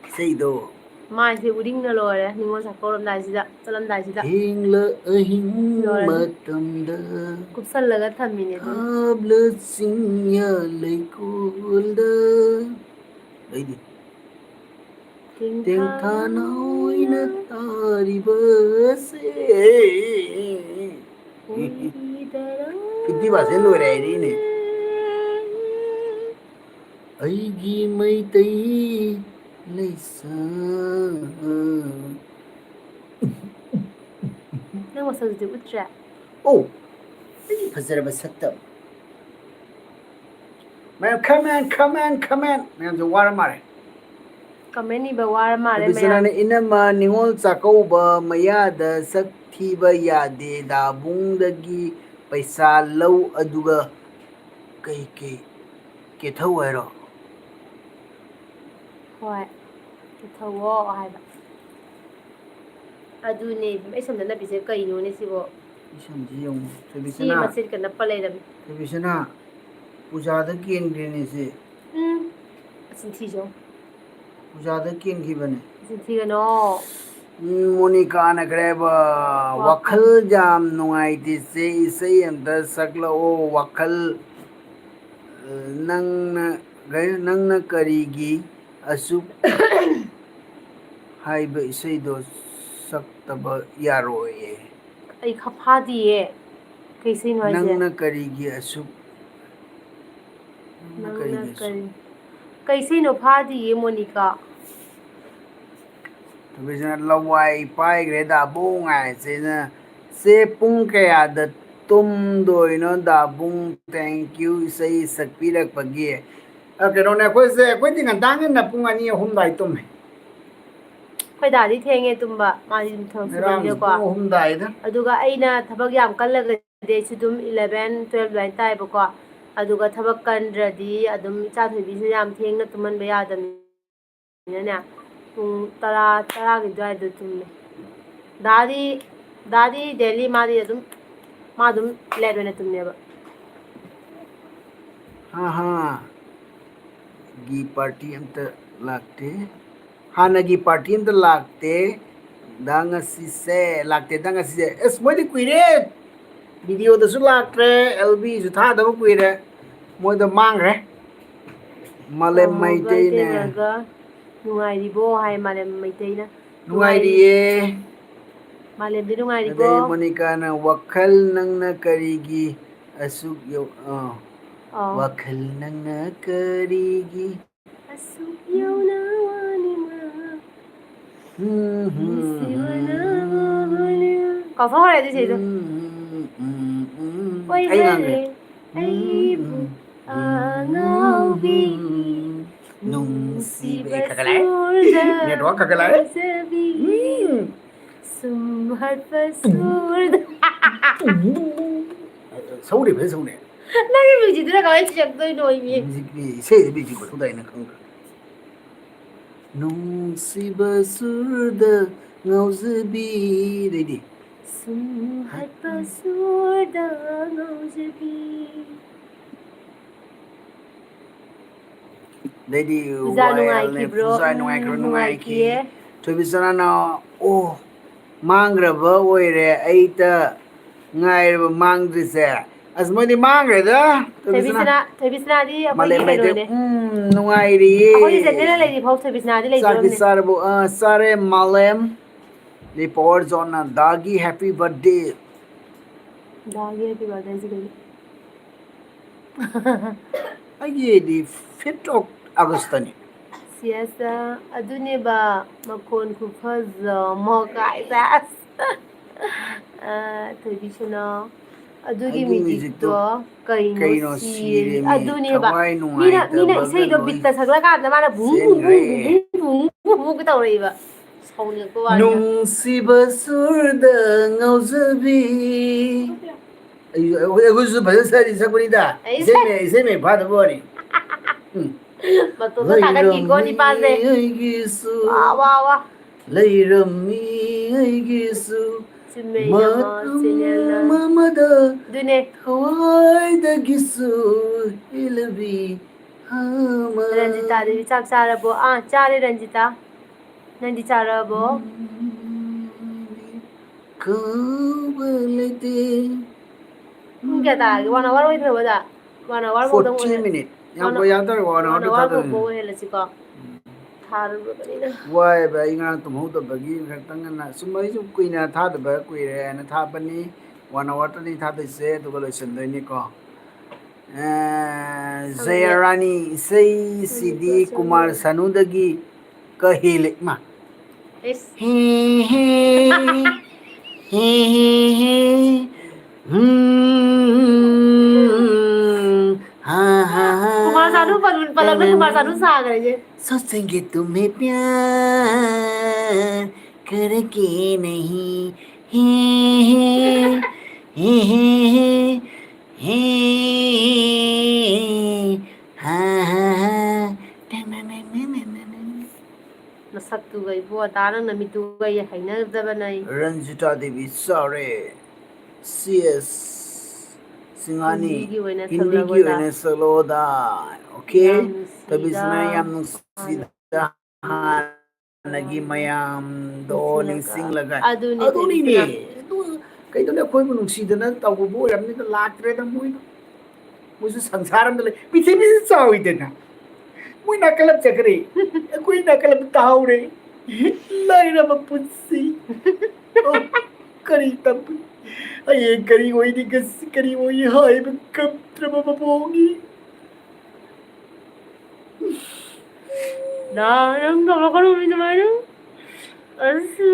ꯏꯁꯩꯗꯣ꯫ ꯃꯥꯏꯁꯦ ꯎꯔꯤꯡꯅ ꯂꯣꯏꯔꯦ ꯅꯤꯉꯣꯜ ꯆꯥꯛꯀꯧꯔꯝꯗꯥꯏꯁꯤꯗ, ꯆꯠꯂꯝꯗꯥꯏꯁꯤꯗ꯫ ꯊꯦꯡꯂ ꯑꯍꯤꯡ ꯂꯣꯏꯔꯦ꯫ ꯃꯇꯝꯗ ꯀꯨꯞꯁꯜꯂꯒ ꯊꯝꯃꯤꯅꯦ ꯑꯗꯨꯅ꯫ ꯍꯥꯞꯂ ꯆꯤꯡꯌꯥ ꯂꯩꯀꯣꯜꯗ꯫ ꯑꯩꯗꯤ꯫ ꯇꯦꯡꯊꯥꯅ ꯑꯣꯏꯅ ꯇꯥꯔꯤꯕꯁꯦ꯫ ꯐꯤꯐꯇꯤ ꯄꯥꯔꯁꯦꯟ ꯂꯣꯏꯔꯦ ꯍꯥꯏꯔꯤꯅꯦ꯫ ꯑꯩꯒꯤ ꯃꯩꯇꯩ ꯂꯩꯁꯥ꯫ ꯅꯪ ꯃꯁꯛꯇꯨꯗꯤ ꯎꯠꯇ꯭ꯔꯦ? ꯑꯣ, ꯑꯩꯒꯤ ꯐꯖꯔꯕ ꯁꯛꯇꯝ꯫ ꯃꯌꯥꯝ comment, comment, comment꯫ ꯃꯌꯥꯝꯁꯦ ꯋꯥꯔ ꯃꯥꯜꯂꯦ꯫ Comment ꯏꯕ ꯋꯥꯔ ꯃꯥꯜꯂꯦ ꯃꯌꯥꯝ꯫ ꯏꯅꯝꯃ, ꯅꯤꯉꯣꯜ ꯆꯥꯛꯀꯧꯕ ꯃꯌꯥꯗ ꯁꯛ ꯊꯤꯕ ꯌꯥꯗꯦ, ꯗꯥꯕꯨꯡꯗꯒꯤ ꯄꯩꯁꯥ ꯂꯧ, ꯑꯗꯨꯒ ꯀꯩ ꯀꯩ ꯀꯦꯊꯧ ꯍꯥꯏꯔꯣ? ꯍꯣꯏ, ꯀꯦꯊꯧꯋꯣ ꯍꯥꯏꯕ꯫ ꯑꯗꯨꯅꯦ, ꯑꯩ ꯁꯝꯗ ꯅꯞꯄꯤꯁꯦ ꯀꯩꯅꯣꯅꯦ ꯁꯤꯕꯣ? ꯑꯩ ꯁꯝꯁꯤ ꯌꯦꯡꯉꯨ, ꯊꯣꯏꯕꯤꯁꯅꯥ꯫ ꯁꯤ ꯃꯆꯦꯠꯀ ꯅꯞꯄ ꯂꯩꯔꯝꯃꯤ꯫ ꯊꯣꯏꯕꯤꯁꯅꯥ, ꯄꯨꯖꯥꯗ ꯀꯦꯟꯈ꯭ꯔꯦꯅꯦ ꯁꯤ꯫ ꯎꯝ, ꯃꯆꯤꯟ ꯊꯤꯖꯧ꯫ ꯄꯨꯖꯥꯗ ꯀꯦꯟꯈꯤꯕꯅꯦ꯫ ꯃꯆꯤꯟ ꯊꯤꯒꯅꯣ꯫ ꯎꯝ, ꯃꯣꯅꯤꯀꯥꯅ ꯀꯔꯤ ꯍꯥꯏꯕ? ꯋꯥꯈꯜ꯫ ꯋꯥꯈꯜ ꯌꯥꯝ ꯅꯨꯡꯉꯥꯏꯇꯦ ꯆꯦ, ꯏꯁꯩ ꯑꯝꯇ ꯁꯛꯂꯛꯑꯣ꯫ ꯋꯥꯈꯜ, ꯅꯪꯅ, ꯅꯪꯅ ꯀꯔꯤꯒꯤ ꯑꯁꯨꯛ ꯍꯥꯏꯕ ꯏꯁꯩꯗꯣ ꯁꯛꯇꯕ ꯌꯥꯔꯣꯏꯌꯦ꯫ ꯑꯩ ꯈ-, ꯐꯥꯗꯤꯌꯦ꯫ ꯀꯩ ꯏꯁꯩꯅꯣ ꯍꯥꯏꯁꯦ? ꯅꯪꯅ ꯀꯔꯤꯒꯤ ꯑꯁꯨꯛ, ꯅꯪꯅ ꯅꯪꯅ ꯀꯔꯤꯒꯤ ꯑꯁꯨꯛ? ꯀꯔꯤ? ꯀꯩ ꯏꯁꯩꯅꯣ ꯐꯥꯗꯤꯌꯦ, ꯃꯣꯅꯤꯀꯥ꯫ ꯊꯣꯏꯕꯤꯁꯅꯥ, ꯂꯋꯥꯏ ꯄꯥꯏꯈ꯭ꯔꯦ ꯗꯥꯕꯨꯡ ꯍꯥꯏꯁꯤꯅ꯫ ꯆꯦ, ꯄꯨꯡ ꯀꯌꯥꯗ ꯇꯨꯝꯗꯣꯏꯅꯣ ꯗꯥꯕꯨꯡ? Thank you, ꯏꯁꯩ ꯁꯛꯄꯤꯔꯛꯄꯒꯤ꯫ ꯑ, ꯀꯩꯅꯣꯅꯦ, ꯑꯩꯈꯣꯏꯁꯦ, ꯑꯩꯈꯣꯏꯗꯤ ꯉꯟꯇꯥ ꯉꯟꯅ ꯄꯨꯡ ꯑꯅꯤ, ꯑꯍꯨꯝ ꯑꯗꯨꯋꯥꯏ ꯇꯨꯝꯃꯦ꯫ ꯑꯩꯈꯣꯏ ꯗꯥꯗꯤ ꯊꯦꯡꯉꯦ ꯇꯨꯝꯕ, ꯃꯥꯗꯤ ꯑꯗꯨꯝ ꯊꯕꯛ ꯉꯔꯥꯡꯁꯨ ꯁꯨꯕꯅꯤꯅꯀꯣ꯫ ꯄꯨꯡ ꯑꯍꯨꯝ ꯇꯥꯏꯗ꯫ ꯑꯗꯨꯒ ꯑꯩꯅ ꯊꯕꯛ ꯌꯥꯝ ꯀꯜꯂꯒꯗꯤ ꯑꯩꯁꯨ ꯑꯗꯨꯝ eleven, twelve ꯑꯗꯨꯃꯥꯏꯅ ꯇꯥꯏꯕꯀꯣ꯫ ꯑꯗꯨꯒ ꯊꯕꯛ ꯀꯟꯗ꯭ꯔꯗꯤ ꯑꯗꯨꯝ ꯏꯆꯥ ꯊꯣꯏꯕꯤꯁꯨ ꯌꯥꯝ ꯊꯦꯡꯅ ꯇꯨꯝꯍꯟꯕ ꯌꯥꯗꯕꯅꯤꯅꯅꯦ, ꯄꯨꯡ ꯇꯔꯥ, ꯇꯔꯥꯒꯤ ꯑꯗꯨꯋꯥꯏꯗ ꯇꯨꯝꯃꯦ꯫ ꯗꯥꯗꯤ, ꯗꯥꯗꯤ daily ꯃꯥꯗꯤ ꯑꯗꯨꯝ, ꯃꯥ ꯑꯗꯨꯝ late ꯑꯣꯏꯅ ꯇꯨꯝꯃꯦꯕ꯫ ꯍꯥ ꯍꯥ꯫ ꯒꯤ party ꯑꯝꯇ ꯂꯥꯛꯇꯦ꯫ ꯍꯥꯟꯅꯒꯤ party ꯑꯝꯇ ꯂꯥꯛꯇꯦ꯫ ꯗꯥ ꯉꯁꯤꯁꯦ, ꯂꯥꯛꯇꯦ ꯗꯥ ꯉꯁꯤꯁꯦ꯫ ꯑꯁ, ꯃꯣꯏꯗꯤ ꯀꯨꯏꯔꯦ꯫ Video ꯗꯁꯨ ꯂꯥꯛꯇ꯭ꯔꯦ, L B ꯁꯨ ꯊꯥꯗꯕ ꯀꯨꯏꯔꯦ꯫ ꯃꯣꯏꯗꯣ ꯃꯥꯡꯈ꯭ꯔꯦ꯫ ꯃꯥꯂꯦꯝ ꯇꯥꯃꯣꯒ ꯃꯩꯇꯩꯅꯦ꯫ ꯏꯇꯩꯃꯒ ꯅꯨꯡꯉꯥꯏꯔꯤꯕꯣ ꯍꯥꯏ ꯃꯥꯂꯦꯝ ꯃꯩꯇꯩꯅ꯫ ꯅꯨꯡꯉꯥꯏꯔꯤꯌꯦ꯫ ꯃꯥꯂꯦꯝꯗꯤ ꯅꯨꯡꯉꯥꯏꯔꯤꯕꯣ? ꯑꯗꯩ ꯃꯣꯅꯤꯀꯥꯅ ꯋꯥꯈꯜ ꯅꯪꯅ ꯀꯔꯤꯒꯤ ꯑꯁꯨꯛ ꯌꯧ-, ꯑ, ꯑꯣ꯫ ꯋꯥꯈꯜ ꯅꯪꯅ ꯀꯔꯤꯒꯤ ꯑꯁꯨꯛ ꯌꯧꯅ ꯋꯥꯅꯤꯡꯕ ꯅꯨꯡꯁꯤꯕꯅ ꯀꯥꯎꯊꯣꯛꯈ꯭ꯔꯦ ꯑꯗꯨ ꯏꯁꯩꯗꯣ꯫ ꯎꯝ, ꯎꯝ, ꯎꯝ, ꯎꯝ꯫ ꯑꯩ ꯑꯣꯏꯅꯔꯦ ꯉꯥꯡꯒꯦ꯫ ꯑꯩꯕꯨ ꯑꯉꯥꯎꯕꯤ ꯅꯨꯡꯁꯤꯕ ꯅꯨꯡꯁꯤꯕ ꯈꯒ ꯂꯥꯛꯑꯦ꯫ ꯁꯨꯔꯗ Network ꯈꯒ ꯂꯥꯛꯑꯦ꯫ ꯉꯥꯎꯖꯕꯤ꯫ ꯎꯝ꯫ ꯁꯨꯝ ꯍꯠꯄ ꯁꯨꯔꯗ ꯁꯧꯔꯦ, ꯐꯖꯅ ꯁꯧꯔꯦ꯫ ꯅꯪꯒꯤ ꯃ꯭ꯌꯨꯖꯤꯛꯇꯨꯅ ꯀꯃꯥꯏꯅ ꯁꯤꯜꯂꯛꯇꯣꯏꯅꯣ ꯏꯃꯤ? ꯃ꯭ꯌꯨꯖꯤꯛꯀꯤ ꯏꯁꯩꯗ ꯃ꯭ꯌꯨꯖꯤꯛ ꯃꯊꯧ ꯇꯥꯏꯅ ꯈꯪꯗ꯭ꯔꯥ? ꯅꯨꯡꯁꯤꯕ ꯁꯨꯔꯗ ꯉꯥꯎꯖꯕꯤ꯫ ꯑꯗꯩꯗꯤ ꯁꯨꯝ ꯍꯠꯄ ꯁꯨꯔꯗ ꯉꯥꯎꯖꯕꯤ꯫ ꯑꯗꯩꯗꯤ ꯄꯨꯖꯥ ꯋꯥꯌꯦꯜꯅꯦ, ꯄꯨꯖꯥ ꯅꯨꯡꯉꯥꯏꯈꯤꯕ꯭ꯔꯣ? ꯄꯨꯖꯥ ꯎꯝ, ꯅꯨꯡꯉꯥꯏꯈ꯭ꯔꯣ, ꯅꯨꯡꯉꯥꯏꯈꯤ꯫ ꯅꯨꯡꯉꯥꯏꯈꯤꯌꯦ꯫ ꯊꯣꯏꯕꯤꯆꯅꯥꯅ, ꯑꯣ, ꯃꯥꯡꯈ꯭ꯔꯕ ꯑꯣꯏꯔꯦ, ꯑꯩꯇ ꯉꯥꯏꯔꯕ ꯃꯥꯡꯗ꯭ꯔꯤꯁꯦ꯫ ꯑꯁ, ꯃꯣꯏꯗꯤ ꯃꯥꯡꯈ꯭ꯔꯦꯗ꯫ ꯊꯣꯏꯕꯤꯆꯅꯥ꯫ ꯊꯣꯏꯕꯤꯆꯅꯥ, ꯊꯣꯏꯕꯤꯆꯅꯥꯗꯤ ꯑꯩꯈꯣꯏꯒꯤ ꯃꯥꯂꯦꯝ ꯃꯩꯗ, ꯀꯩꯅꯣꯅꯦ꯫ ꯎꯝ, ꯅꯨꯡꯉꯥꯏꯔꯤꯌꯦ꯫ ꯑꯩꯈꯣꯏꯒꯤ ꯆꯦꯅꯦꯜꯗ ꯂꯩꯔꯤ ꯐꯥꯎ ꯊꯣꯏꯕꯤꯆꯅꯥꯗꯤ ꯆꯥꯛꯇꯤ ꯂꯩꯗꯣꯔꯝꯅꯦ꯫ ꯆꯥꯔꯕꯣ? ꯑ, ꯆꯥꯔꯦ, ꯃꯥꯂꯦꯝ꯫ ꯗꯤ ꯄꯋꯥꯔ ꯖꯣꯟꯅ ꯗꯥꯒꯤ happy birthday꯫ ꯗꯥꯒꯤ happy birthday ꯁꯤ ꯀꯩꯅꯣ? ꯑꯩꯒꯤꯗꯤ fifth of Augustꯅꯤ꯫ ꯁꯤꯌꯥꯁ, ꯑꯗꯨꯅꯦꯕ ꯃꯈꯣꯟ ꯈꯨꯐꯖ ꯑꯃ ꯀꯥꯏꯗ꯫ ꯑꯁ꯫ ꯑ, ꯊꯣꯏꯕꯤꯆꯅꯥ꯫ ꯑꯗꯨꯒꯤ ꯑꯗꯨ ꯃ꯭ꯌꯨꯖꯤꯛꯇꯣ ꯃ꯭ꯌꯨꯖꯤꯛꯇꯣ ꯀꯩꯅꯣ ꯀꯩꯅꯣ ꯁꯤꯔꯦ꯫ ꯁꯤꯔꯦꯃꯤ, ꯑꯗꯨꯅꯦꯕ꯫ ꯊꯋꯥꯏ ꯃꯤꯅ, ꯃꯤꯅ ꯅꯨꯡꯉꯥꯏꯇꯕꯒ ꯏꯁꯩꯗꯣ ꯂꯣꯏ ꯕꯤꯠꯇ ꯁꯛꯂꯛꯀꯥꯟꯗ ꯃꯥꯅ ꯚꯨꯡ, ꯚꯨꯡ, ꯚꯨꯡ, ꯆꯦꯟꯈ꯭ꯔꯦ꯫ ꯚꯨꯡ, ꯚꯨꯡ, ꯚꯨꯡ, ꯚꯨꯡ ꯇꯧꯔꯛꯏꯕ꯫ ꯁꯥꯎꯅꯤꯡꯉꯛꯄ ꯋꯥꯅꯤꯗ꯫ ꯅꯨꯡꯁꯤꯕ ꯁꯨꯔꯗ ꯉꯥꯎꯖꯕꯤ꯫ ꯑꯩ, ꯑꯩꯈꯣꯏ, ꯑꯩꯈꯣꯏꯁꯨ ꯐꯖꯅ ꯁꯛꯑꯗꯤ ꯁꯛꯄꯅꯤꯗ꯫ ꯑꯩ ꯏꯁꯩ ꯃꯌꯦꯛ, ꯏꯁꯩ ꯃꯌꯦꯛ ꯐꯥꯗꯕ ꯋꯥꯅꯤ꯫ ꯎꯝ꯫ ꯃꯇꯣꯝꯇ ꯊꯥꯒꯠꯈꯤꯀꯣ ꯅꯤꯄꯥꯁꯦ꯫ ꯂꯩꯔꯝꯃꯤ ꯑꯩꯒꯤꯁꯨ꯫ ꯋꯥ, ꯋꯥ, ꯋꯥ꯫ ꯂꯩꯔꯝꯃꯤ ꯑꯩꯒꯤꯁꯨ꯫ ꯆꯨꯝꯃꯦ, ꯌꯥꯝ ꯃꯇꯝ ꯆꯦꯅꯦꯜꯅ꯫ ꯑꯃꯗ ꯑꯗꯨꯅꯦ꯫ ꯊꯋꯥꯏꯗꯒꯤꯁꯨ ꯍꯦꯜꯂꯕꯤ ꯑꯃ꯫ ꯔꯟꯖꯤꯇꯥ ꯗꯦꯕꯤ, ꯆꯥꯛ ꯆꯥꯔꯕꯣ? ꯑꯥ, ꯆꯥꯔꯦ ꯔꯟꯖꯤꯇꯥ꯫ ꯅꯪꯗꯤ ꯆꯥꯔꯕꯣ? ꯀꯧꯕ ꯂꯩꯇꯦ꯫ ꯄꯨꯡ ꯀꯌꯥ ꯇꯥꯔꯒꯦ? One hour ꯑꯣꯏꯈ꯭ꯔꯕꯗ? One hour ꯐꯥꯎꯗꯪ Forty ꯑꯣꯏꯍꯜ-, minute꯫ ꯌꯥꯝ one ꯀꯨꯏ ꯌꯥꯗꯧꯔꯦ, one hour one hour ꯊꯥꯗꯣꯛꯑꯦ꯫ ꯐꯥꯎꯕ ꯑꯣꯏꯍꯜꯂꯁꯤꯀꯣ꯫ ꯊꯥꯔꯨꯔꯕꯅꯤꯅ꯫ ꯋꯥꯏꯕ ꯑꯩ ꯉꯔꯥꯡ ꯇꯨꯝꯍꯧꯗꯕꯒꯤ ꯈꯛꯇꯪ ꯉꯟꯅ ꯁꯨꯝ ꯑꯩꯁꯨ ꯀꯨꯏꯅ ꯊꯥꯗꯕ ꯀꯨꯏꯔꯦ ꯍꯥꯏꯅ ꯊꯥꯕꯅꯤ꯫ One hour ꯇꯅꯤ ꯊꯥꯗꯣꯏꯁꯦ, ꯑꯗꯨꯒ ꯂꯣꯏꯁꯤꯟꯗꯣꯏꯅꯤꯀꯣ꯫ ꯑꯦ, ꯖꯌꯔꯥꯅꯤ ꯏꯁꯩꯁꯤꯗꯤ ꯀꯨꯃꯥꯔ ꯁꯥꯅꯨꯗꯒꯤ ꯀ ꯍꯦꯜꯂꯦ ꯏꯃꯥ꯫ ꯑꯩꯁ, ꯍꯦ ꯍꯦ ꯍꯦ ꯍꯦ ꯍꯦ꯫ ꯎꯝ, ꯍꯥ, ꯍꯥ, ꯍꯥ꯫ ꯀꯨꯃꯥꯔ ꯁꯥꯅꯨ ꯄꯜ-, ꯄꯜꯂꯛꯇ ꯀꯨꯃꯥꯔ ꯁꯥꯅꯨ ꯁꯥꯈ꯭ꯔꯦ꯫ ꯁꯣꯆꯦꯡꯒꯦ ꯇꯨꯝꯍꯦ ꯄ꯭ꯌꯥꯔ ꯀꯔꯀꯦ ꯅꯍꯤ ꯍꯦ ꯍꯦ ꯍꯦ ꯍꯦ ꯍꯦ ꯍꯦ ꯍꯥ ꯍꯥ ꯍꯥ꯫ ꯅꯁꯛꯇꯨꯒ ꯏꯕꯣ, ꯑꯗꯥ ꯅꯪ ꯅꯃꯤꯠꯇꯨꯒ ꯑꯩ ꯍꯩꯅꯗꯕꯅ ꯑꯩ꯫ ꯔꯟꯖꯤꯇꯥ ꯗꯦꯕꯤ ꯆꯥꯎꯔꯦ꯫ C S ꯁꯤꯡꯍꯥꯅꯤ꯫ ꯍꯤꯟꯗꯤꯒꯤ ꯑꯣꯏꯅ ꯍꯤꯟꯗꯤꯒꯤ ꯁꯛꯂꯛꯑꯣꯗ꯫ ꯑꯣꯏꯅ ꯁꯛꯂꯛꯑꯣꯗ꯫ ꯑꯣꯀꯦ꯫ ꯌꯥꯝ ꯅꯨꯡꯁꯤꯗ꯫ ꯊꯕꯤꯁꯅ ꯌꯥꯝ ꯅꯨꯡꯁꯤꯗ꯫ ꯍꯥꯟꯅꯒꯤ ꯃꯌꯥꯝꯗꯣ ꯅꯤꯡꯁꯤꯡꯂꯒ꯫ ꯑꯗꯨꯅꯦ, ꯑꯗꯨꯅꯤꯅꯦ꯫ ꯑꯗꯨ ꯀꯩꯗꯧꯅꯤ, ꯑꯩꯈꯣꯏꯕꯨ ꯅꯨꯡꯁꯤꯗꯅ ꯇꯧꯕꯕꯨ ꯑꯣꯏꯔꯝꯅꯤꯗ, ꯂꯥꯛꯇ꯭ꯔꯦꯗ ꯃꯣꯏꯗꯣ꯫ ꯃꯣꯏꯁꯨ ꯁꯪꯁꯥꯔ ꯑꯃꯗ ꯂꯩ꯫ ꯄ꯭ꯔꯤꯊꯤꯕꯤꯁꯤ ꯆꯥꯎꯏꯗꯅ꯫ ꯃꯣꯏ ꯅꯥꯀꯜꯂꯝ ꯆꯠꯈ꯭ꯔꯦ꯫ ꯑꯩꯈꯣꯏ ꯅꯥꯀꯜꯂꯝ ꯇꯥꯍꯧꯔꯦ꯫ ꯂꯥꯏꯔꯕ ꯄꯨꯟꯁꯤ꯫ ꯑꯣ, ꯀꯔꯤ ꯇꯝ-, ꯍꯌꯦꯡ ꯀꯔꯤ ꯑꯣꯏꯅꯤ, ꯉꯁꯤ ꯀꯔꯤ ꯑꯣꯏꯅꯤ ꯍꯥꯏꯕ ꯉꯝꯗ꯭ꯔꯕ ꯃꯄꯣꯛꯅꯤ꯫ ꯅꯪ, ꯅꯪ ꯇꯧꯔꯛꯀꯅꯨ ꯑꯗꯨꯃꯥꯏꯅ꯫ ꯑꯁ,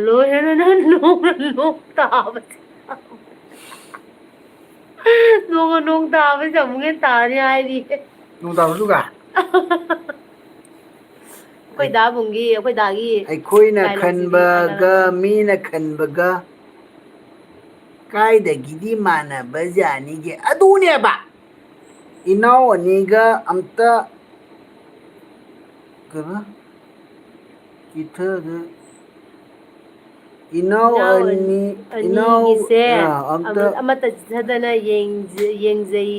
ꯂꯣꯏꯔꯦꯗ, ꯅꯪ ꯅꯣꯡꯅ ꯅꯣꯡ ꯇꯥꯕꯁꯦ꯫ ꯅꯣꯡꯅ ꯅꯣꯡ ꯇꯥꯕꯁꯦ ꯑꯃꯨꯛ ꯍꯦꯟꯅ ꯇꯥꯅꯤ ꯍꯥꯏꯔꯤ꯫ ꯅꯣꯡ ꯇꯥꯕꯗꯨꯒ? ꯑꯩꯈꯣꯏ ꯗꯥ ꯕꯨꯡꯒꯤ, ꯑꯩꯈꯣꯏ ꯗꯥꯒꯤ ꯑꯩꯈꯣꯏꯅ dialogue ꯁꯤꯗꯤ ꯈꯟꯕꯒ, ꯃꯤꯅ ꯈꯟꯕꯒ ꯀꯥꯏꯗꯒꯤꯗꯤ ꯃꯥꯟꯅꯕ ꯖꯥꯠꯅꯤꯒꯦ? ꯑꯗꯨꯅꯦꯕ꯫ ꯏꯅꯥꯎ ꯑꯅꯤꯒ ꯑꯝꯇ ꯀꯩꯕ? ꯀꯤꯊꯗ ꯏꯅꯥꯎ ꯏꯅꯥꯎ ꯑꯅꯤ, ꯏꯅꯥꯎ, ꯑꯅꯤꯒꯤꯁꯦ ꯑ, ꯑꯝꯇ ꯑꯃ-, ꯑꯃꯠꯇ ꯆꯤꯊꯗꯅ ꯌꯦꯡꯖ-, ꯌꯦꯡꯖꯩ꯫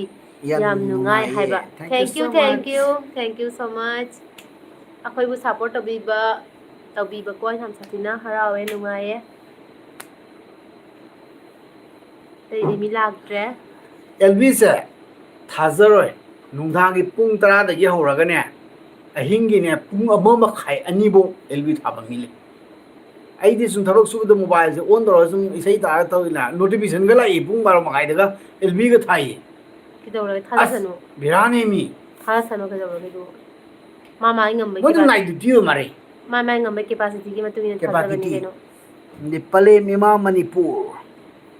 ꯌꯥꯝ ꯌꯥꯝ ꯅꯨꯡꯉꯥꯏ ꯅꯨꯡꯉꯥꯏꯌꯦ꯫ ꯍꯥꯏꯕ꯫ Thank you Thank you, so thank much. You, thank you so much꯫ ꯑꯩꯈꯣꯏꯕꯨ support ꯇꯧꯕꯤꯕ, ꯇꯧꯕꯤꯕꯀꯣ ꯌꯥꯝ ꯁꯥꯊꯤꯅ ꯍꯔꯥꯎꯋꯦ, ꯅꯨꯡꯉꯥꯏꯌꯦ꯫ ꯑꯇꯩꯗꯤ ꯃꯤ ꯂꯥꯛꯇ꯭ꯔꯦ꯫ ꯑꯦꯜꯕꯤꯁꯦ ꯊꯥꯖꯔꯣꯏ, ꯅꯨꯡꯗꯥꯡꯒꯤ ꯄꯨꯡ ꯇꯔꯥꯗꯒꯤ ꯍꯧꯔꯒꯅꯦ, ꯑꯍꯤꯡꯒꯤꯅꯦ ꯄꯨꯡ ꯑꯃ ꯃꯈꯥꯏ, ꯑꯅꯤꯐꯧ ꯑꯦꯜ ꯕꯤ ꯊꯥꯕ ꯃꯤ ꯂꯩ꯫ ꯑꯩꯗꯤ ꯁꯨꯝ ꯊꯕꯛ ꯁꯨꯕꯗ ꯃꯣꯕꯥꯏꯜꯁꯦ ꯑꯣꯟ ꯇꯧꯔꯒ ꯁꯨꯝ ꯏꯁꯩ ꯇꯥꯔꯒ ꯇꯧꯋꯤꯅ, ꯅꯣꯇꯤꯐꯤꯀꯦꯁꯟꯒ ꯂꯥꯛꯏ ꯄꯨꯡ ꯕꯥꯔꯣ ꯃꯈꯥꯏꯗꯒ ꯑꯦꯜ ꯕꯤꯒ ꯊꯥꯏꯌꯦ꯫ ꯀꯩꯗꯧꯔꯒꯦ? ꯑꯁ, ꯊꯥꯖꯁꯅꯨ꯫ ꯕꯦꯔꯥꯅꯦꯃꯤ꯫ ꯊꯥꯖꯁꯅꯨ ꯀꯩꯗꯧꯔꯒꯦ ꯑꯗꯨ? ꯃꯥ ꯃꯥꯒꯤ ꯉꯝꯕꯒꯤ ꯃꯣꯏꯗꯨ capacity꯫ ꯅꯥꯏꯠ ꯗ꯭ꯌꯨꯇꯤ ꯑꯣꯏ ꯃꯥꯜꯂꯦ꯫ ꯃꯥ ꯃꯥꯒꯤ ꯉꯝꯕꯒꯤ capacityꯒꯤ ꯃꯇꯨꯡ ꯏꯟꯅ ꯊꯥꯖꯕꯅꯤ Capacity꯫ ꯀꯩꯅꯣ꯫ ꯑꯗꯩ ꯄꯂꯦꯝ ꯏꯃꯥ ꯃꯅꯤꯄꯨꯔ꯫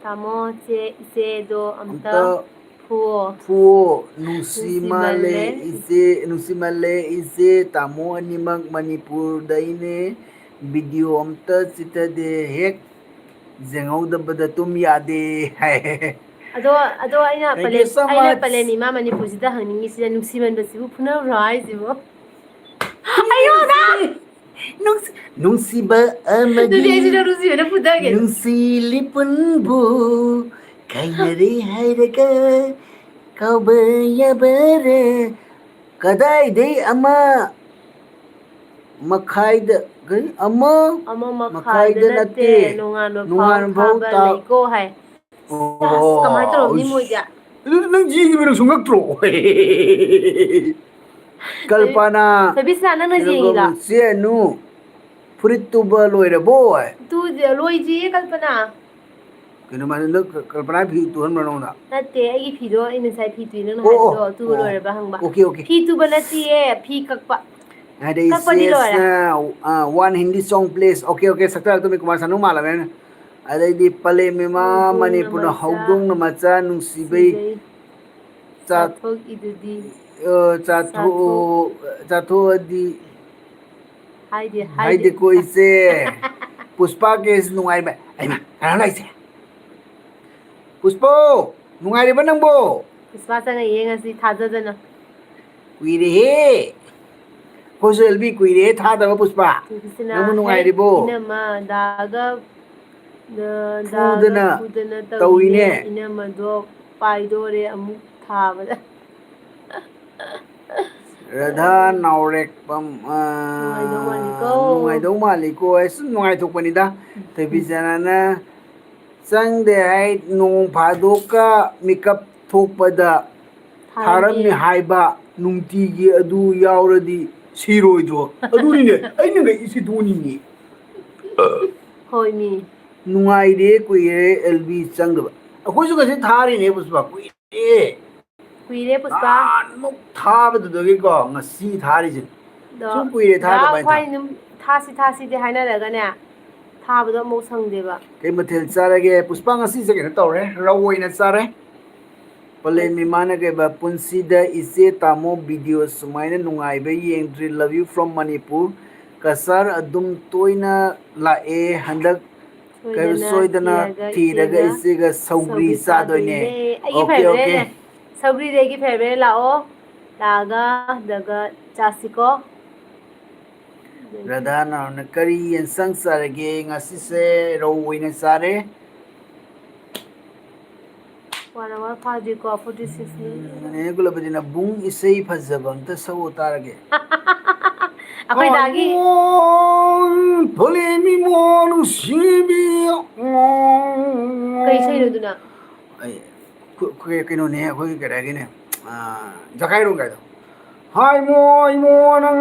ꯇꯥꯃꯣ, ꯆꯦ, ꯏꯆꯦꯗꯣ ꯑꯝꯇ ꯑꯝꯇ ꯐꯨꯑꯣ꯫ ꯐꯨꯑꯣ꯫ ꯅꯨꯡꯁꯤꯃꯜꯂꯦ ꯅꯨꯡꯁꯤꯃꯜꯂꯦ꯫ ꯏꯆꯦ, ꯅꯨꯡꯁꯤꯃꯜꯂꯦ ꯏꯆꯦ, ꯇꯥꯃꯣ ꯑꯅꯤꯃꯛ ꯃꯅꯤꯄꯨꯔꯗꯩꯅꯦ꯫ ꯚꯤꯗꯤꯑꯣ ꯑꯝꯇ ꯆꯤꯊꯗꯦ, ꯍꯦꯛ ꯌꯦꯡꯍꯧꯗꯕꯗ ꯇꯨꯝ ꯌꯥꯗꯦ ꯍꯥꯏ꯫ ꯑꯗꯣ, ꯑꯗꯣ ꯑꯩꯅ Thank you ꯄꯂꯦꯝ, so ꯑꯩꯅ much꯫ ꯄꯂꯦꯝ ꯏꯃꯥ ꯃꯅꯤꯄꯨꯔꯁꯤꯗ ꯍꯪꯅꯤꯡꯉꯤꯁꯤꯅ ꯅꯨꯡꯁꯤꯃꯟꯕꯁꯤꯕꯨ ꯐꯨꯅꯕ꯭ꯔꯣ ꯍꯥꯏꯁꯤꯕꯣ? ꯑꯩꯉꯣꯟꯗ! ꯅꯨꯡꯁꯤ-, ꯅꯨꯡꯁꯤꯕ ꯑꯃꯒꯤ꯫ ꯑꯗꯨꯗꯤ ꯑꯩꯁꯨ ꯅꯪ ꯅꯨꯡꯁꯤꯕꯅ ꯐꯨꯗꯒꯦ꯫ ꯅꯨꯡꯁꯤ ꯂꯤꯄꯨꯟꯕꯨ ꯀꯥꯏꯅꯔꯦ ꯍꯥꯏꯔꯒ ꯀꯥꯎꯕ ꯌꯥꯕꯔꯦ꯫ ꯀꯗꯥꯏꯗꯩ ꯑꯃ ꯃꯈꯥꯏꯗ, ꯀꯔꯤ? ꯑꯃ ꯑꯃ ꯃꯈꯥꯏꯗ ꯃꯈꯥꯏꯗ ꯅꯠꯇꯦ, ꯅꯠꯇꯦ꯫ ꯅꯣꯡꯉꯥꯟꯕ ꯐꯥꯎ ꯅꯣꯡꯉꯥꯟꯕ ꯐꯥꯎ ꯊꯥꯕ ꯇꯥ-, ꯂꯩꯀꯣ ꯍꯥꯏ꯫ ꯑꯁ, ꯀꯃꯥꯏꯅ ꯇꯧꯔꯝꯅꯤ ꯃꯣꯏꯗꯤ? ꯑꯗꯨ ꯅꯪ ꯌꯦꯡꯉꯤꯕ ꯅꯪꯁꯨ ꯉꯛꯇ꯭ꯔꯣ? ꯀꯜꯄꯅꯥ, ꯁꯕꯤꯁꯅꯥ, ꯅꯪꯅ ꯀꯩꯅꯣ, ꯌꯦꯡꯉꯤꯗꯣ? ꯆꯦ ꯑꯅꯨ, ꯐꯨꯔꯤꯠ ꯇꯨꯕ ꯂꯣꯏꯔꯕꯣ? ꯇꯨꯗꯦ, ꯂꯣꯏꯗ꯭ꯔꯤꯌꯦ ꯀꯜꯄꯅꯥ꯫ ꯀꯩꯅꯣ ꯃꯥꯅꯦ, ꯅꯪ ꯀ-, ꯀꯜꯄꯅꯥ ꯐꯤ ꯇꯨꯍꯟꯕ꯭ꯔꯣ ꯅꯉꯣꯟꯗ? ꯅꯠꯇꯦ, ꯑꯩꯒꯤ ꯐꯤꯗꯣ ꯑꯩ ꯉꯁꯥꯏ ꯐꯤ ꯇꯨꯏ ꯅꯪꯅ ꯑꯣ, ꯑꯣ, ꯍꯥꯏꯕꯗꯣ ꯇꯨꯕ ꯑꯣ꯫ ꯂꯣꯏꯔꯕ ꯍꯪꯕ꯫ Okay, okay. ꯐꯤ ꯇꯨꯕ ꯅꯠꯇꯤꯌꯦ, ꯐꯤ ꯀꯛꯄ꯫ ꯑꯗꯩ ꯀꯛꯄꯗꯤ ꯂꯣꯏꯔꯦ꯫ ꯆꯦꯁꯅ, ꯑ, one Hindi song please. Okay, okay, ꯁꯛꯇꯥꯛꯇꯣ ꯃꯤ ꯀꯨꯃꯥꯔ ꯁꯅꯨ ꯃꯥꯜꯂꯕꯅꯦ꯫ ꯑꯗꯩꯗꯤ ꯄꯂꯦꯝ ꯏꯃꯥ ꯍꯧꯗꯣꯡꯅ ꯃꯅꯤꯄꯨꯔꯅ ꯃꯆꯥ ꯍꯧꯗꯣꯡꯅ ꯃꯆꯥ ꯅꯨꯡꯁꯤꯕꯩ ꯁꯤꯕꯩ ꯆꯥ-, ꯆꯥꯊꯣꯛꯏꯗꯨꯗꯤ꯫ ꯑ, ꯆꯥꯊꯣꯛ-, ꯆꯥꯊꯣꯛꯑꯗꯤ ꯍꯥꯏꯗꯦ, ꯍꯥꯏꯗꯦ꯫ ꯍꯥꯏꯗꯦꯀꯣ ꯏꯆꯦ꯫ ꯄꯨꯁꯄꯥ ꯀꯦꯁ ꯅꯨꯡꯉꯥꯏꯕ꯫ ꯑꯩꯃ, ꯀꯅꯥꯅꯣ ꯍꯥꯏꯁꯦ? ꯄꯨꯁꯄꯥ, ꯅꯨꯡꯉꯥꯏꯔꯤꯕ ꯅꯪꯕꯣ? ꯄꯨꯁꯄꯥ ꯆꯪꯉꯛꯑꯦ ꯉꯁꯤ, ꯊꯥꯖꯗꯅ꯫ ꯀꯨꯏꯔꯦꯍꯦ꯫ ꯑꯩꯈꯣꯏꯁꯨ ꯑꯦꯜ ꯕꯤ ꯀꯨꯏꯔꯦꯍꯦ ꯊꯥꯗꯕ ꯄꯨꯁꯄꯥ꯫ ꯅꯪꯕꯨ ꯅꯨꯡꯉꯥꯏꯔꯤꯕꯣ? ꯏꯅꯝꯃ, ꯗꯥꯒ, ꯗꯥꯒ ꯐꯨꯗꯅ ꯐꯨꯗꯅ ꯇꯧꯏꯅꯦ꯫ ꯇꯧꯏꯅꯦ꯫ ꯏꯅꯝꯃꯗꯣ ꯄꯥꯏꯗꯣꯔꯦ ꯑꯃꯨꯛ ꯊꯥꯕꯗ꯫ ꯔꯙꯥ ꯅꯥꯎꯔꯦꯛꯄꯝ, ꯑ, ꯅꯨꯡꯉꯥꯏꯗꯧ ꯃꯥꯜꯂꯤꯀꯣ꯫ ꯅꯨꯡꯉꯥꯏꯗꯧ ꯃꯥꯜꯂꯤꯀꯣ꯫ ꯑꯩ ꯁꯨꯝ ꯅꯨꯡꯉꯥꯏꯊꯣꯛꯄꯅꯤꯗ꯫ ꯊꯣꯏꯕꯤꯆꯥꯅꯅ ꯆꯪꯗꯦ ꯍꯥꯏ, ꯅꯣꯡ ꯐꯥꯗꯣꯛꯀ ꯃꯤꯀꯞ ꯊꯣꯛꯄꯗ ꯊꯥꯔꯝꯃꯤ꯫ ꯊꯥꯔꯝꯃꯤ ꯍꯥꯏꯕ, ꯅꯨꯡꯇꯤꯒꯤ ꯑꯗꯨ ꯌꯥꯎꯔꯗꯤ ꯁꯤꯔꯣꯏꯗ꯭ꯔꯣ? ꯑꯗꯨꯅꯤꯅꯦ ꯑꯩꯅ ꯉꯛꯏꯁꯦ, ꯑꯗꯨꯅꯤꯅꯦ꯫ ꯍꯣꯏ ꯃꯤ꯫ ꯅꯨꯡꯉꯥꯏꯔꯦ, ꯀꯨꯏꯔꯦ ꯑꯦꯜ ꯕꯤ ꯆꯪꯗꯕ꯫ ꯑꯩꯈꯣꯏꯁꯨ ꯉꯁꯤ ꯊꯥꯔꯤꯅꯦ ꯄꯨꯁꯄꯥ, ꯀꯨꯏꯔꯦ꯫ ꯀꯨꯏꯔꯦ ꯄꯨꯁꯄꯥ꯫ ꯅꯍꯥꯟꯃꯨꯛ ꯊꯥꯕꯗꯨꯗꯒꯤꯀꯣ ꯉꯁꯤ ꯊꯥꯔꯤꯁꯦ꯫ ꯑꯗꯣ ꯁꯨꯝ ꯀꯨꯏꯔꯦ ꯊꯥꯗꯕ ꯗꯥ ꯍꯥꯏꯅ ꯈ꯭ꯋꯥꯏ ꯊꯥ- ꯅꯨꯝ-, ꯊꯥꯁꯤ ꯊꯥꯁꯤꯗꯤ ꯍꯥꯏꯅꯔꯒꯅꯦ, ꯊꯥꯕꯗꯣ ꯑꯃꯨꯛ ꯁꯪꯗꯦꯕ꯫ ꯀꯩ ꯃꯊꯦꯜ ꯆꯥꯔꯒꯦ? ꯄꯨꯁꯄꯥ ꯉꯁꯤꯁꯦ ꯀꯩꯅꯣ ꯇꯧꯔꯦ, ꯔꯧ ꯑꯣꯏꯅ ꯆꯥꯔꯦ꯫ ꯄꯂꯦꯝ ꯏꯃꯥꯅ ꯀꯩꯕ, "ꯄꯨꯟꯁꯤꯗ ꯏꯆꯦ ꯇꯥꯃꯣ ꯚꯤꯗꯤꯑꯣ ꯁꯨꯃꯥꯏꯅ ꯅꯨꯡꯉꯥꯏꯕ ꯌꯦꯡꯗ꯭ꯔꯤ, love you from Manipur꯫ Cachar ꯑꯗꯨꯝ ꯇꯣꯏꯅ ꯂꯥꯛꯑꯦ ꯍꯟꯗꯛ꯫ ꯀꯩꯕ, ꯁꯣꯏꯗꯅ ꯊꯤꯔꯒ ꯏꯆꯦꯒ ꯁꯧꯒ꯭ꯔꯤ ꯆꯥꯗꯣꯏꯅꯦ꯫ ꯑꯩꯒꯤ Okay, okay꯫ ꯐꯦꯕꯔꯦꯠꯅꯦ꯫ ꯁꯧꯒ꯭ꯔꯤꯗꯤ ꯑꯩꯒꯤ ꯐꯦꯕꯔꯦꯠ꯫ ꯂꯥꯛꯑꯣ, ꯂꯥꯛꯑꯒ ꯑꯗꯨꯒ ꯆꯥꯁꯤꯀꯣ꯫ ꯔꯥꯙꯥ ꯅꯥꯎꯅ ꯀꯔꯤ ꯌꯦꯟꯁꯥꯡ ꯆꯥꯔꯒꯦ? ꯉꯁꯤꯁꯦ ꯔꯧ ꯑꯣꯏꯅ ꯆꯥꯔꯦ꯫ One hour ꯐꯥꯗ꯭ꯔꯤꯀꯣ, forty six minute꯫ ꯎꯝ, ꯅꯦꯅꯦ ꯒꯨꯂꯕꯗꯤꯅ ꯕꯨꯡ ꯏꯁꯩ ꯐꯖꯕ ꯑꯝꯇ ꯁꯛꯑꯣ ꯇꯥꯔꯒꯦ꯫ ꯑꯩꯈꯣꯏ ꯗꯥꯒꯤ꯫ ꯑꯣ, ꯐꯣꯂꯦ ꯃꯤꯃꯣ ꯅꯨꯡꯁꯤꯕꯤ꯫ ꯑꯣ꯫ ꯀꯩ ꯏꯁꯩꯅꯣ ꯑꯗꯨꯅ? ꯑꯩ, ꯈꯨ-, ꯈꯨ-, ꯀꯩꯅꯣꯅꯦ, ꯑꯩꯈꯣꯏꯒꯤ ꯀꯩ ꯍꯥꯏꯒꯦꯅꯦ, ꯑꯥ, ꯖꯒꯥꯏꯔꯣꯡ ꯀꯥꯏꯗꯣ꯫ ꯍꯥꯏꯃꯣ, ꯏꯃꯣ, ꯅꯪ,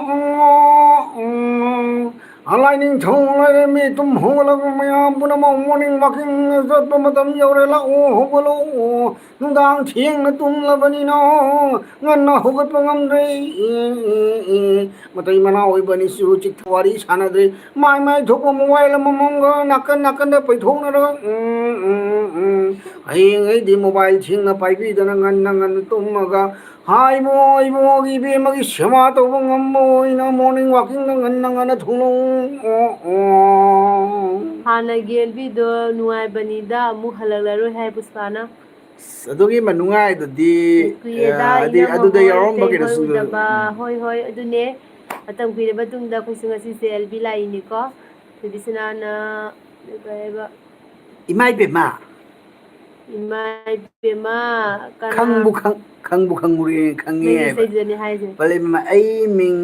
ꯎꯝ, ꯎꯝ, ꯂꯥꯏꯅꯤꯡꯊꯧ ꯂꯩꯔꯦꯝꯕꯤ ꯇꯨꯝ ꯍꯧꯒꯠꯂꯒ ꯃꯌꯥꯝ ꯄꯨꯝꯅꯃꯛ morning walking ꯆꯠꯄ ꯃꯇꯝ ꯌꯧꯔꯦ, ꯂꯥꯛꯑꯣ, ꯍꯧꯒꯠꯂꯛꯑꯣ꯫ ꯅꯨꯡꯗꯥꯡ ꯊꯦꯡꯅ ꯇꯨꯝꯂꯕꯅꯤꯅ ꯉꯟꯅ ꯍꯧꯒꯠꯄ ꯉꯝꯗ꯭ꯔꯦ꯫ ꯑꯦ, ꯑꯦ, ꯑꯦ꯫ ꯃꯇꯩ ꯃꯅꯥꯎ ꯑꯣꯏꯕꯅꯤꯁꯨ ꯍꯧꯖꯤꯛꯇꯤ ꯋꯥꯔꯤ ꯁꯥꯟꯅꯗ꯭ꯔꯦ꯫ ꯃꯥꯏ ꯃꯥꯏ ꯊꯣꯛꯄ mobile ꯑꯃꯃꯝꯒ ꯅꯥꯀꯟ ꯅꯥꯀꯟꯗ ꯄꯩꯊꯣꯛꯅꯔꯒ, ꯎꯝ, ꯎꯝ, ꯎꯝ꯫ ꯍꯌꯦꯡꯉꯩꯗꯤ mobile ꯊꯦꯡꯅ ꯄꯥꯏꯕꯤꯗꯅ ꯉꯟꯅ ꯉꯟꯅ ꯇꯨꯝꯃꯒ ꯍꯥꯏꯕꯣ ꯏꯕꯣꯒꯤ ꯏꯕꯦꯝꯃꯒꯤ ꯁꯦꯕꯥ ꯇꯧꯕ ꯉꯝꯕ ꯑꯣꯏꯅ morning walkingꯗ ꯉꯟꯅ ꯉꯟꯅ ꯊꯣꯛꯂꯛꯎ꯫ ꯑꯣ, ꯑꯣ꯫ ꯍꯥꯟꯅꯒꯤ ꯑꯦꯜꯕꯤꯗꯣ ꯅꯨꯡꯉꯥꯏꯕꯅꯤꯗ, ꯑꯃꯨꯛ ꯍꯜꯂꯛꯂꯔꯣꯏ ꯍꯥꯏ ꯄꯨꯁꯄꯥꯅ꯫ ꯑꯁ, ꯑꯗꯨꯒꯤ ꯃꯅꯨꯡꯉꯥꯏꯗꯨꯗꯤ, ꯀꯨꯏꯔꯦꯗ ꯑ, ꯍꯥꯏꯗꯤ ꯏꯅꯝꯃ ꯑꯗꯨꯗ ꯍꯣꯏ ꯌꯥꯎꯔꯝꯕ ꯏꯇꯩ ꯍꯣꯏ ꯀꯩꯅꯣꯁꯤꯡꯗꯨ, ꯎꯗꯕ꯫ ꯎꯝ꯫ ꯍꯣꯏ, ꯍꯣꯏ, ꯑꯗꯨꯅꯦ꯫ ꯃꯇꯝ ꯀꯨꯏꯔꯕ ꯇꯨꯡꯗ ꯑꯩꯈꯣꯏꯁꯨ ꯉꯁꯤꯁꯦ ꯑꯦꯜꯕꯤ ꯂꯥꯛꯏꯅꯤꯀꯣ꯫ ꯊꯣꯏꯕꯤꯁꯅꯥꯅ ꯀꯩ ꯍꯥꯏꯕ? ꯏꯃꯥ ꯏꯕꯦꯝꯃ꯫ ꯏꯃꯥ ꯏꯕꯦꯝꯃ, ꯀꯅꯥ? ꯈꯪꯕꯨ ꯈꯪ-, ꯈꯪꯕꯨ ꯈꯪꯉꯨꯔꯦ, ꯈꯪꯉꯦ ꯅꯪꯒꯤ ꯍꯥꯏꯕ꯫ ꯏꯁꯩꯗꯨꯗꯅꯦ ꯍꯥꯏꯁꯦ꯫ ꯄꯜꯂꯦ ꯏꯃꯥ, ꯑꯩ ꯃꯤꯡ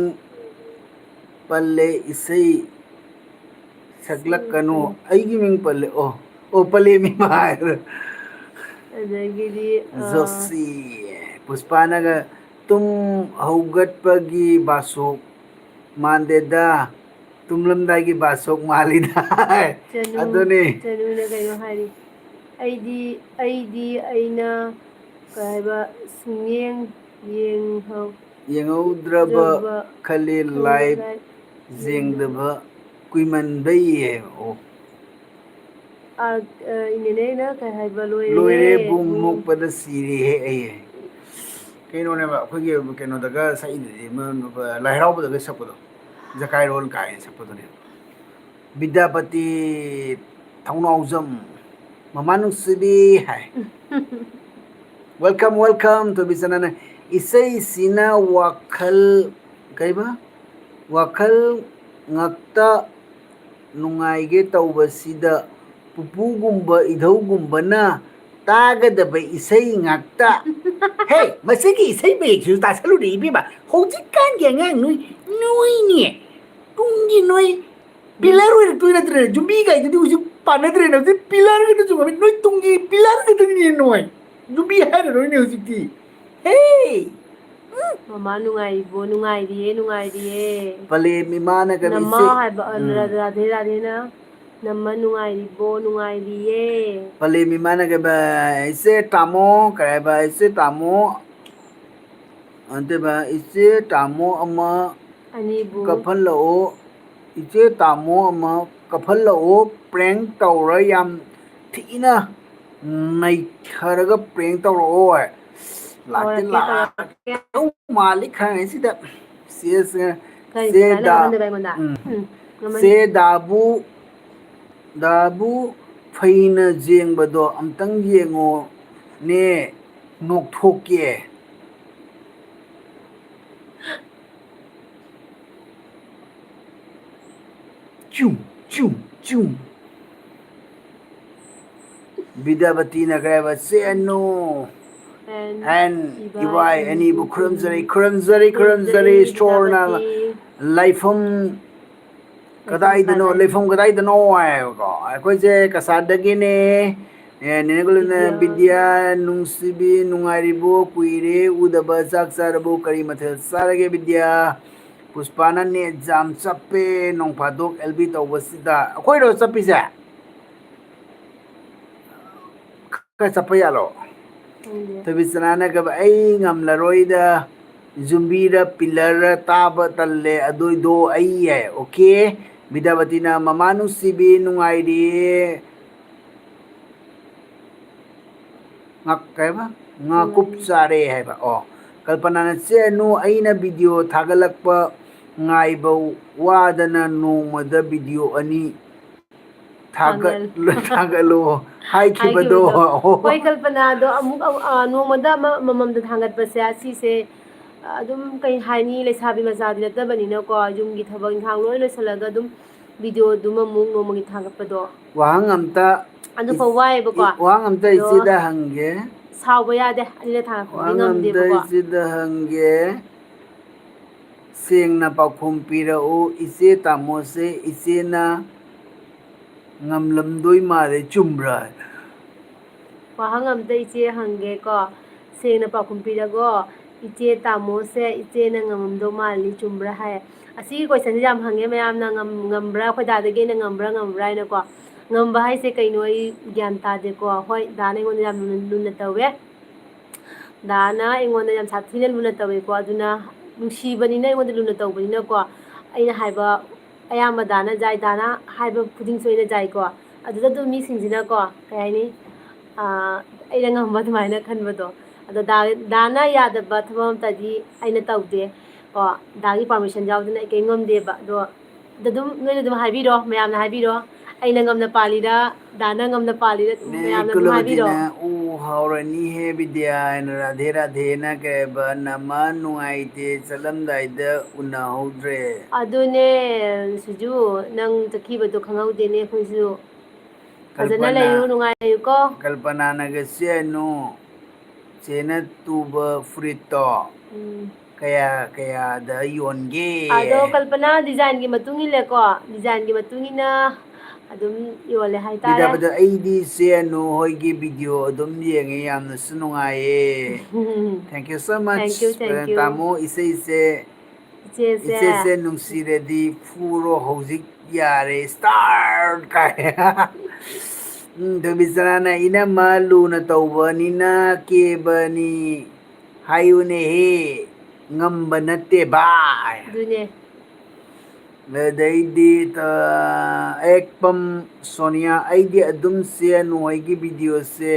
ꯄꯜꯂꯦ ꯏꯁꯩ ꯁꯛꯂꯛꯀꯅꯨ꯫ ꯑꯩꯒꯤ ꯃꯤꯡ ꯄꯜꯂꯦ꯫ ꯑꯣ, ꯑꯣ, ꯄꯜꯂꯦ ꯃꯤꯃ ꯍꯥꯏꯔꯣ꯫ ꯑꯗꯒꯤꯗꯤ, ꯑ, ꯖꯣꯁꯤ, ꯄꯨꯁꯄꯥꯅꯒ ꯇꯨꯝ ꯍꯧꯒꯠꯄꯒꯤ ꯕꯥꯁꯣꯛ ꯃꯥꯟꯗꯦꯗ, ꯇꯨꯝꯂꯝꯗꯥꯏꯒꯤ ꯕꯥꯁꯣꯛ ꯃꯥꯜꯂꯤꯗ꯫ ꯆꯅꯨ, ꯑꯗꯨꯅꯤ꯫ ꯆꯅꯨꯅ ꯀꯩꯅꯣ ꯍꯥꯏꯔꯤ, "ꯑꯩꯗꯤ, ꯑꯩꯗꯤ ꯑꯩꯅ ꯀꯩ ꯍꯥꯏꯕ, ꯁꯨꯡꯌꯦꯡ ꯌꯦꯡꯍꯧ-, ꯌꯦꯡꯍꯧꯗ꯭ꯔꯕ ꯗ꯭ꯔꯕ ꯈꯜꯂꯤ, ꯈꯜꯂꯤ, ꯂꯥꯏꯐ ꯂꯥꯏꯐ ꯌꯦꯡꯗꯕ ꯀꯨꯏꯃꯟꯕꯩ"꯫ ꯑꯣ꯫ ꯑꯥ, ꯑ, ꯏꯅꯦꯅꯦꯅ ꯀꯩ ꯍꯥꯏꯕ, ꯂꯣꯏꯔꯦ꯫ ꯂꯣꯏꯔꯦ, ꯕꯨꯡ ꯅꯣꯛꯄꯗ ꯁꯤꯔꯦꯍꯦ ꯑꯩ꯫ ꯀꯩꯅꯣꯅꯦꯕ, ꯑꯩꯈꯣꯏꯒꯤ ꯀꯩꯅꯣꯗꯒ ꯁꯛꯏꯗꯨꯗꯤ, ꯃ-, ꯃ-, ꯂꯥꯏ ꯍꯔꯥꯎꯕꯗꯒ ꯁꯛꯄꯗꯣ, ꯖꯀꯥꯏꯔꯣꯜ ꯀꯥꯏꯅ ꯁꯛꯄꯗꯨꯅꯦꯕ꯫ ꯕꯤꯗ꯭ꯌꯥꯄꯇꯤ ꯊꯧꯅꯥꯎꯖꯝ, ꯃꯃꯥ ꯅꯨꯡꯁꯤꯕꯤ ꯍꯥꯏ꯫ Welcome, welcome to ꯕꯤꯁꯅꯥꯅ꯫ ꯏꯁꯩꯁꯤꯅ ꯋꯥꯈꯜ, ꯀꯩꯕ? ꯋꯥꯈꯜ ꯉꯥꯛꯇ ꯅꯨꯡꯉꯥꯏꯒꯦ ꯇꯧꯕꯁꯤꯗ ꯄꯨꯄꯨꯒꯨꯝꯕ ꯏꯙꯧꯒꯨꯝꯕꯅ ꯇꯥꯒꯗꯕ ꯏꯁꯩ ꯉꯥꯛꯇ꯫ ꯍꯦ, ꯃꯁꯤꯒꯤ ꯏꯁꯩ ꯃꯌꯦꯛꯁꯤꯁꯨ ꯇꯥꯁꯜꯂꯨꯅꯦ ꯏꯕꯦꯝꯃ꯫ ꯍꯧꯖꯤꯛꯀꯥꯟꯒꯤ ꯑꯉꯥꯡ ꯅꯣꯏ, ꯅꯣꯏꯅꯦ꯫ ꯇꯨꯡꯒꯤ ꯅꯣꯏ ꯄꯤꯂꯔ ꯑꯣꯏꯔꯛꯇꯣꯏ ꯅꯠꯇ꯭ꯔꯦ? ꯌꯨꯝꯕꯤ ꯀꯥꯏꯗꯨꯗꯤ ꯍꯧꯖꯤꯛ ꯄꯥꯟꯅꯗ꯭ꯔꯦꯅ, ꯍꯧꯖꯤꯛ ꯄꯤꯂꯔ ꯈꯛꯇ ꯆꯨꯝꯃꯤ꯫ ꯅꯣꯏ ꯇꯨꯡꯒꯤ ꯄꯤꯂꯔ ꯈꯛꯇꯅꯤꯅꯦ ꯅꯣꯏ꯫ ꯌꯨꯝꯕꯤ ꯍꯥꯏꯔꯔꯣꯏꯅꯦ ꯍꯧꯖꯤꯛꯇꯤ꯫ ꯍꯦ! ꯃꯃꯥ ꯅꯨꯡꯉꯥꯏꯔꯤꯕꯣ? ꯅꯨꯡꯉꯥꯏꯔꯤꯌꯦ, ꯅꯨꯡꯉꯥꯏꯔꯤꯌꯦ꯫ ꯄꯂꯦꯝ ꯏꯃꯥꯅꯒ ꯅꯃꯥ ꯏꯆꯦ-, ꯍꯥꯏꯕ, ꯑ, ꯎꯝ꯫ ꯔꯥꯙꯦ ꯔꯥꯙꯦꯅ, "ꯅꯃ ꯅꯨꯡꯉꯥꯏꯔꯤꯕꯣ?" "ꯅꯨꯡꯉꯥꯏꯔꯤꯌꯦ꯫" ꯄꯂꯦꯝ ꯏꯃꯥꯅꯒ ꯏꯕ, "ꯏꯆꯦ ꯇꯥꯃꯣ", ꯀꯩ ꯍꯥꯏꯕ, "ꯏꯆꯦ ꯇꯥꯃꯣ", ꯑꯗꯨꯒ "ꯏꯆꯦ ꯇꯥꯃꯣ ꯑꯃ ꯑꯅꯤꯕꯨ ꯀꯞꯍꯜꯂꯛꯑꯣ, ꯏꯆꯦ ꯇꯥꯃꯣ ꯑꯃ ꯀꯞꯍꯜꯂꯛꯑꯣ, prank ꯇꯧꯔ ꯌꯥꯝ ꯊꯤꯅ ꯅꯩꯊꯔꯒ prank ꯇꯧꯔꯛꯑꯣ" ꯍꯥꯏ꯫ ꯂꯥꯛꯇꯤ ꯇꯧꯔꯛꯀꯦ, ꯇꯧꯔꯛꯀꯦ꯫ ꯂꯥꯛꯇꯧ ꯃꯥꯜꯂꯤ ꯈꯪꯉꯤꯁꯤꯗ꯫ ꯆꯦ, ꯆꯦ, ꯀꯔꯤ ꯆꯦ ꯁꯨꯃꯥꯏꯅ ꯗꯥ-, ꯀꯩꯅꯣꯗ ꯑꯩꯉꯣꯟꯗ? ꯎꯝ꯫ ꯎꯝ, ꯉꯝꯃꯅꯤ꯫ ꯆꯦ ꯗꯥꯕꯨ, ꯗꯥꯕꯨ ꯐꯩꯅ ꯌꯦꯡꯕꯗꯣ ꯑꯝꯇꯪ ꯌꯦꯡꯉꯣꯅꯦ, ꯅꯣꯛꯊꯣꯛꯀꯦ꯫ ꯆꯨꯝ, ꯆꯨꯝ, ꯆꯨꯝ꯫ ꯕꯤꯗ꯭ꯌꯥꯄꯇꯤꯅ ꯀꯩ ꯍꯥꯏꯕ? ꯆꯦ ꯑꯅꯨ꯫ And and ꯏꯕꯥꯏ ꯏꯕꯥꯏ ꯑꯅꯤꯕꯨ ꯑꯅꯤꯕꯨ ꯈꯨꯔꯨꯝꯖꯔꯤ, ꯈꯨꯔꯨꯝ-, ꯈꯨꯔꯨꯝꯖꯔꯤ, ꯈꯨꯔꯨꯝꯖꯔꯤ, ꯈꯨꯔꯨꯝꯖꯔꯤ, ꯏꯁꯣꯔꯅ ꯕꯤꯗ꯭ꯌꯥꯄꯇꯤ꯫ ꯂꯥꯏꯐꯝ ꯂꯥꯏꯐꯝ ꯀꯗꯥꯏꯗꯅꯣ, ꯀꯗꯥꯏ-, ꯂꯩꯐꯝ ꯀꯗꯥꯏꯗꯅꯣ ꯍꯥꯏꯕꯀꯣ꯫ ꯑꯩꯈꯣꯏꯁꯦ ꯀꯁꯥꯔꯗꯒꯤꯅꯦ꯫ ꯑꯦ, ꯅꯦꯅꯦ ꯀꯣꯂꯤꯅ, ꯕꯤꯗ꯭ꯌꯥ꯫ ꯕꯤꯗ꯭ꯌꯥ ꯅꯨꯡꯁꯤꯕꯤ, ꯅꯨꯡꯉꯥꯏꯔꯤꯕꯣ? ꯀꯨꯏꯔꯦ ꯎꯗꯕ꯫ ꯆꯥꯛ ꯆꯥꯔꯕꯣ? ꯀꯔꯤ ꯃꯊꯦꯜ ꯆꯥꯔꯒꯦ, ꯕꯤꯗ꯭ꯌꯥ? ꯄꯨꯁꯄꯥꯅ ꯅꯦꯠ ꯌꯥꯝ ꯆꯞꯄꯦ, ꯅꯣꯡ ꯐꯥꯗꯣꯛ ꯑꯦꯜ ꯕꯤ ꯇꯧꯕꯁꯤꯗ꯫ ꯑꯩꯈꯣꯏꯔꯣ ꯆꯞꯄꯤꯁꯦ? ꯈꯔ ꯆꯞꯄ ꯌꯥꯔꯣ? ꯈꯪꯗꯦ꯫ ꯊꯣꯏꯕꯤꯆꯅꯥꯅ ꯀꯕ-, "ꯑꯩ ꯉꯝꯂꯔꯣꯏꯗ, ꯌꯨꯝꯕꯤꯔ ꯄꯤꯂꯔ ꯇꯥꯕ ꯇꯜꯂꯦ, ꯑꯗꯨꯏꯗꯣ ꯑꯩ ꯌꯥꯏ, ꯑꯣꯀꯦ?" ꯕꯤꯗ꯭ꯌꯥꯄꯇꯤꯅ, "ꯃꯃꯥ ꯅꯨꯡꯁꯤꯕꯤ, ꯅꯨꯡꯉꯥꯏꯔꯤꯌꯦ?" ꯉꯥꯛ-, ꯀꯩꯕ? ꯉꯥꯀꯨꯞ ꯎꯝ꯫ ꯆꯥꯔꯦ ꯍꯥꯏꯕ꯫ ꯑꯣ, ꯀꯜꯄꯅꯥꯅ, "ꯆꯦ ꯑꯅꯨ, ꯑꯩꯅ ꯚꯤꯗꯤꯑꯣ ꯊꯥꯒꯠꯂꯛꯄ ꯉꯥꯏꯕ ꯋꯥꯗꯅ ꯅꯣꯡꯃꯗ ꯚꯤꯗꯤꯑꯣ ꯑꯅꯤ ꯊꯥꯒꯠ-, ꯊꯥꯒꯠ-, ꯊꯥꯒꯠꯂꯣ ꯍꯥꯏꯈꯤꯕꯗꯣ?" ꯍꯥꯏꯈꯤꯕꯗꯣ꯫ ꯍꯣꯏ, ꯀꯜꯄꯅꯥꯗꯣ ꯑꯃꯨꯛ, ꯑꯃꯨꯛ, ꯑ, ꯅꯣꯡꯃꯗ ꯑꯃ-, ꯑꯃꯃꯝꯗ ꯊꯥꯡꯒꯠꯄꯁꯦ ꯑꯁꯤꯁꯦ ꯑꯗꯨꯝ, ꯀꯩ ꯍꯥꯏꯅꯤ, ꯂꯩꯁꯥꯕꯤ ꯃꯆꯥꯗꯤ ꯅꯠꯇꯕꯅꯤꯅꯀꯣ, ꯌꯨꯝꯒꯤ ꯊꯕꯛ ꯏꯪꯈꯥꯡ ꯂꯣꯏ ꯂꯣꯏꯁꯤꯜꯂꯒ ꯑꯗꯨꯝ ꯚꯤꯗꯤꯑꯣꯗꯨꯃ ꯑꯃꯨꯛ ꯅꯣꯡꯃꯒꯤ ꯊꯥꯡꯒꯠꯄꯗꯣ꯫ ꯋꯥꯍꯪ ꯑꯝꯇ ꯑꯗꯨ ꯏꯆ-, ꯐꯥꯎ ꯋꯥꯏꯌꯦꯕꯀꯣ꯫ ꯏ-, ꯋꯥꯍꯪ ꯑꯝꯇ ꯑꯗꯣ ꯏꯆꯦꯗ ꯍꯪꯒꯦ꯫ ꯁꯥꯎꯕ ꯌꯥꯗꯦ, ꯑꯅꯤꯔꯛ ꯊꯥꯡꯒꯠꯄꯗꯤ ꯋꯥꯍꯪ ꯑꯝꯇ ꯉꯝꯗꯦꯕꯀꯣ꯫ ꯏꯆꯦꯗ ꯍꯪꯒꯦ꯫ ꯁꯦꯡꯅ ꯄꯥꯎꯈꯨꯝ ꯄꯤꯔꯛꯎ, ꯏꯆꯦ ꯇꯥꯃꯣꯁꯦ ꯏꯆꯦꯅ ꯉꯝꯂꯝꯗꯣꯏ ꯃꯥꯜꯂꯦ, ꯆꯨꯝꯕ꯭ꯔꯥ? ꯋꯥꯍꯪ ꯑꯝꯇ ꯏꯆꯦ ꯍꯪꯒꯦꯀꯣ, ꯁꯦꯡꯅ ꯄꯥꯎꯈꯨꯝ ꯄꯤꯔꯒꯣ꯫ "ꯏꯆꯦ ꯇꯥꯃꯣꯁꯦ ꯏꯆꯦꯅ ꯉꯝꯃꯝꯗꯧ ꯃꯥꯜꯂꯤ, ꯆꯨꯝꯕ꯭ꯔꯥ?" ꯍꯥꯏ꯫ ꯑꯁꯤꯒꯤ questionꯁꯦ ꯌꯥꯝ ꯍꯪꯉꯦ ꯃꯌꯥꯝꯅ, ꯉꯝ-, ꯉꯝꯕ꯭ꯔꯥ, ꯑꯩꯈꯣꯏ ꯗꯥꯗꯒꯤ ꯑꯩꯅ ꯉꯝꯕ꯭ꯔꯥ, ꯉꯝꯕ꯭ꯔꯥ ꯍꯥꯏꯅꯀꯣ꯫ ꯉꯝꯕ ꯍꯥꯏꯁꯦ ꯀꯩꯅꯣ ꯑꯩ ꯒ꯭ꯌꯥꯟ ꯇꯥꯗꯦꯀꯣ꯫ ꯍꯣꯏ, ꯗꯥꯅ ꯑꯩꯉꯣꯟꯗ ꯌꯥꯝ ꯂꯨꯅ, ꯂꯨꯅ ꯇꯧꯋꯦ꯫ ꯗꯥꯅ ꯑꯩꯉꯣꯟꯗ ꯌꯥꯝ ꯁꯥꯊꯤꯅ ꯂꯨꯅ ꯇꯧꯋꯦꯀꯣ꯫ ꯑꯗꯨꯅ ꯅꯨꯡꯁꯤꯕꯅꯤꯅ, ꯑꯩꯉꯣꯟꯗ ꯂꯨꯅ ꯇꯧꯕꯅꯤꯅꯀꯣ, ꯑꯩꯅ ꯍꯥꯏꯕ ꯑꯌꯥꯝꯕ ꯗꯥꯅ ꯌꯥꯏ, ꯗꯥꯅ ꯍꯥꯏꯕ ꯈꯨꯗꯤꯡꯁꯨ ꯑꯩꯅ ꯌꯥꯏꯀꯣ꯫ ꯑꯗꯨꯗ ꯑꯗꯨꯝ ꯃꯤꯁꯤꯡꯁꯤꯅꯀꯣ, ꯀꯩ ꯍꯥꯏꯅꯤ, ꯑꯥ, ꯑꯩꯅ ꯉꯝꯕ ꯑꯗꯨꯃꯥꯏꯅ ꯈꯟꯕꯗꯣ꯫ ꯑꯗꯣ ꯗꯥ-, ꯗꯥꯅ ꯌꯥꯗꯕ ꯊꯕꯛ ꯑꯝꯇꯗꯤ ꯑꯩꯅ ꯇꯧꯗꯦ ꯀꯣ꯫ ꯗꯥꯒꯤ permission ꯌꯥꯎꯗꯅ ꯑꯩ ꯀꯔꯤꯝ ꯉꯝꯗꯦꯕ꯫ ꯑꯗꯣ ꯑꯗꯨꯝ ꯅꯣꯏꯅ ꯑꯗꯨꯝ ꯍꯥꯏꯕꯤꯔꯣ, ꯃꯌꯥꯝꯅ ꯍꯥꯏꯕꯤꯔꯣ꯫ ꯑꯩꯅ ꯉꯝꯅ ꯄꯥꯜꯂꯤꯔ, ꯗꯥꯅ ꯉꯝꯅ ꯄꯥꯜꯂꯤꯔ, ꯅꯦ ꯃꯌꯥꯝꯅ ꯑꯗꯨꯝ ꯍꯥꯏꯕꯤꯔꯣ꯫ ꯀꯨꯂꯕꯇꯤꯅ, "ꯎ ꯍꯥꯎꯔꯅꯤꯍꯦ ꯕꯤꯗ꯭ꯌꯥ" ꯍꯥꯏꯅ, "ꯔꯥꯙꯦ ꯔꯥꯙꯦꯅ" ꯀꯩ ꯍꯥꯏꯕ, "ꯅꯃ ꯅꯨꯡꯉꯥꯏꯇꯦ, ꯆꯠꯂꯝꯗꯥꯏꯗ ꯎꯅꯍꯧꯗ꯭ꯔꯦ"꯫ ꯑꯗꯨꯅꯦ, ꯁꯤꯖꯨ, ꯅꯪ ꯆꯠꯈꯤꯕꯗꯣ ꯈꯪꯍꯧꯗꯦꯅꯦ ꯑꯩꯈꯣꯏꯁꯨ꯫ ꯐꯖꯅ ꯀꯜꯄꯅꯥ-, ꯂꯩꯌꯨ, ꯅꯨꯡꯉꯥꯏꯅ ꯂꯩꯌꯨꯀꯣ꯫ ꯀꯜꯄꯅꯥꯅꯒ ꯆꯦ ꯑꯅꯨ, ꯆꯦꯅ ꯇꯨꯕ ꯐꯨꯔꯤꯠꯇꯣ ꯎꯝ꯫ ꯀꯌꯥ ꯀꯌꯥꯗ ꯌꯣꯟꯒꯦ? ꯑꯗꯣ ꯀꯜꯄꯅꯥ, designꯒꯤ ꯃꯇꯨꯡ ꯏꯜꯂꯦꯀꯣ, designꯒꯤ ꯃꯇꯨꯡ ꯏꯟꯅ ꯑꯗꯨꯝ ꯌꯣꯜꯂꯦ ꯍꯥꯏꯇꯥꯔꯦ꯫ ꯕꯤꯗ꯭ꯌꯥꯄꯇꯤ, ꯑꯩꯗꯤ ꯏꯆꯦ ꯑꯅꯨ ꯍꯣꯏꯒꯤ video ꯑꯗꯨꯝ ꯌꯦꯡꯉꯦ, ꯌꯥꯝꯅꯁꯨ ꯅꯨꯡꯉꯥꯏꯌꯦ꯫ Thank you so much, Thank you, thank brother you. ꯇꯥꯃꯣ꯫ ꯏꯆꯦ, ꯏꯆꯦ, ꯏꯆꯦꯁꯦ꯫ ꯏꯆꯦꯁꯦ ꯅꯨꯡꯁꯤꯔꯗꯤ ꯐꯨꯔꯣ ꯍꯧꯖꯤꯛ ꯌꯥꯔꯦ, start ꯀꯥꯏ꯫ ꯎꯝ, ꯊꯣꯏꯕꯤꯆꯅꯥꯅ ꯏꯅꯝꯃ ꯂꯨꯅ ꯇꯧꯕꯅꯤꯅ ꯀꯦꯕꯅꯤ ꯍꯥꯏꯌꯨꯅꯦꯍꯦ, ꯉꯝꯕ ꯅꯠꯇꯦ ꯚꯥꯏ꯫ ꯑꯗꯨꯅꯦ꯫ ꯑꯗꯩꯗꯤ ꯇ-, ꯑꯦꯛꯄꯝ ꯁꯣꯅꯤꯌꯥ, ꯑꯩꯗꯤ ꯑꯗꯨꯝ ꯆꯦ ꯅꯣꯏꯒꯤ videoꯁꯦ,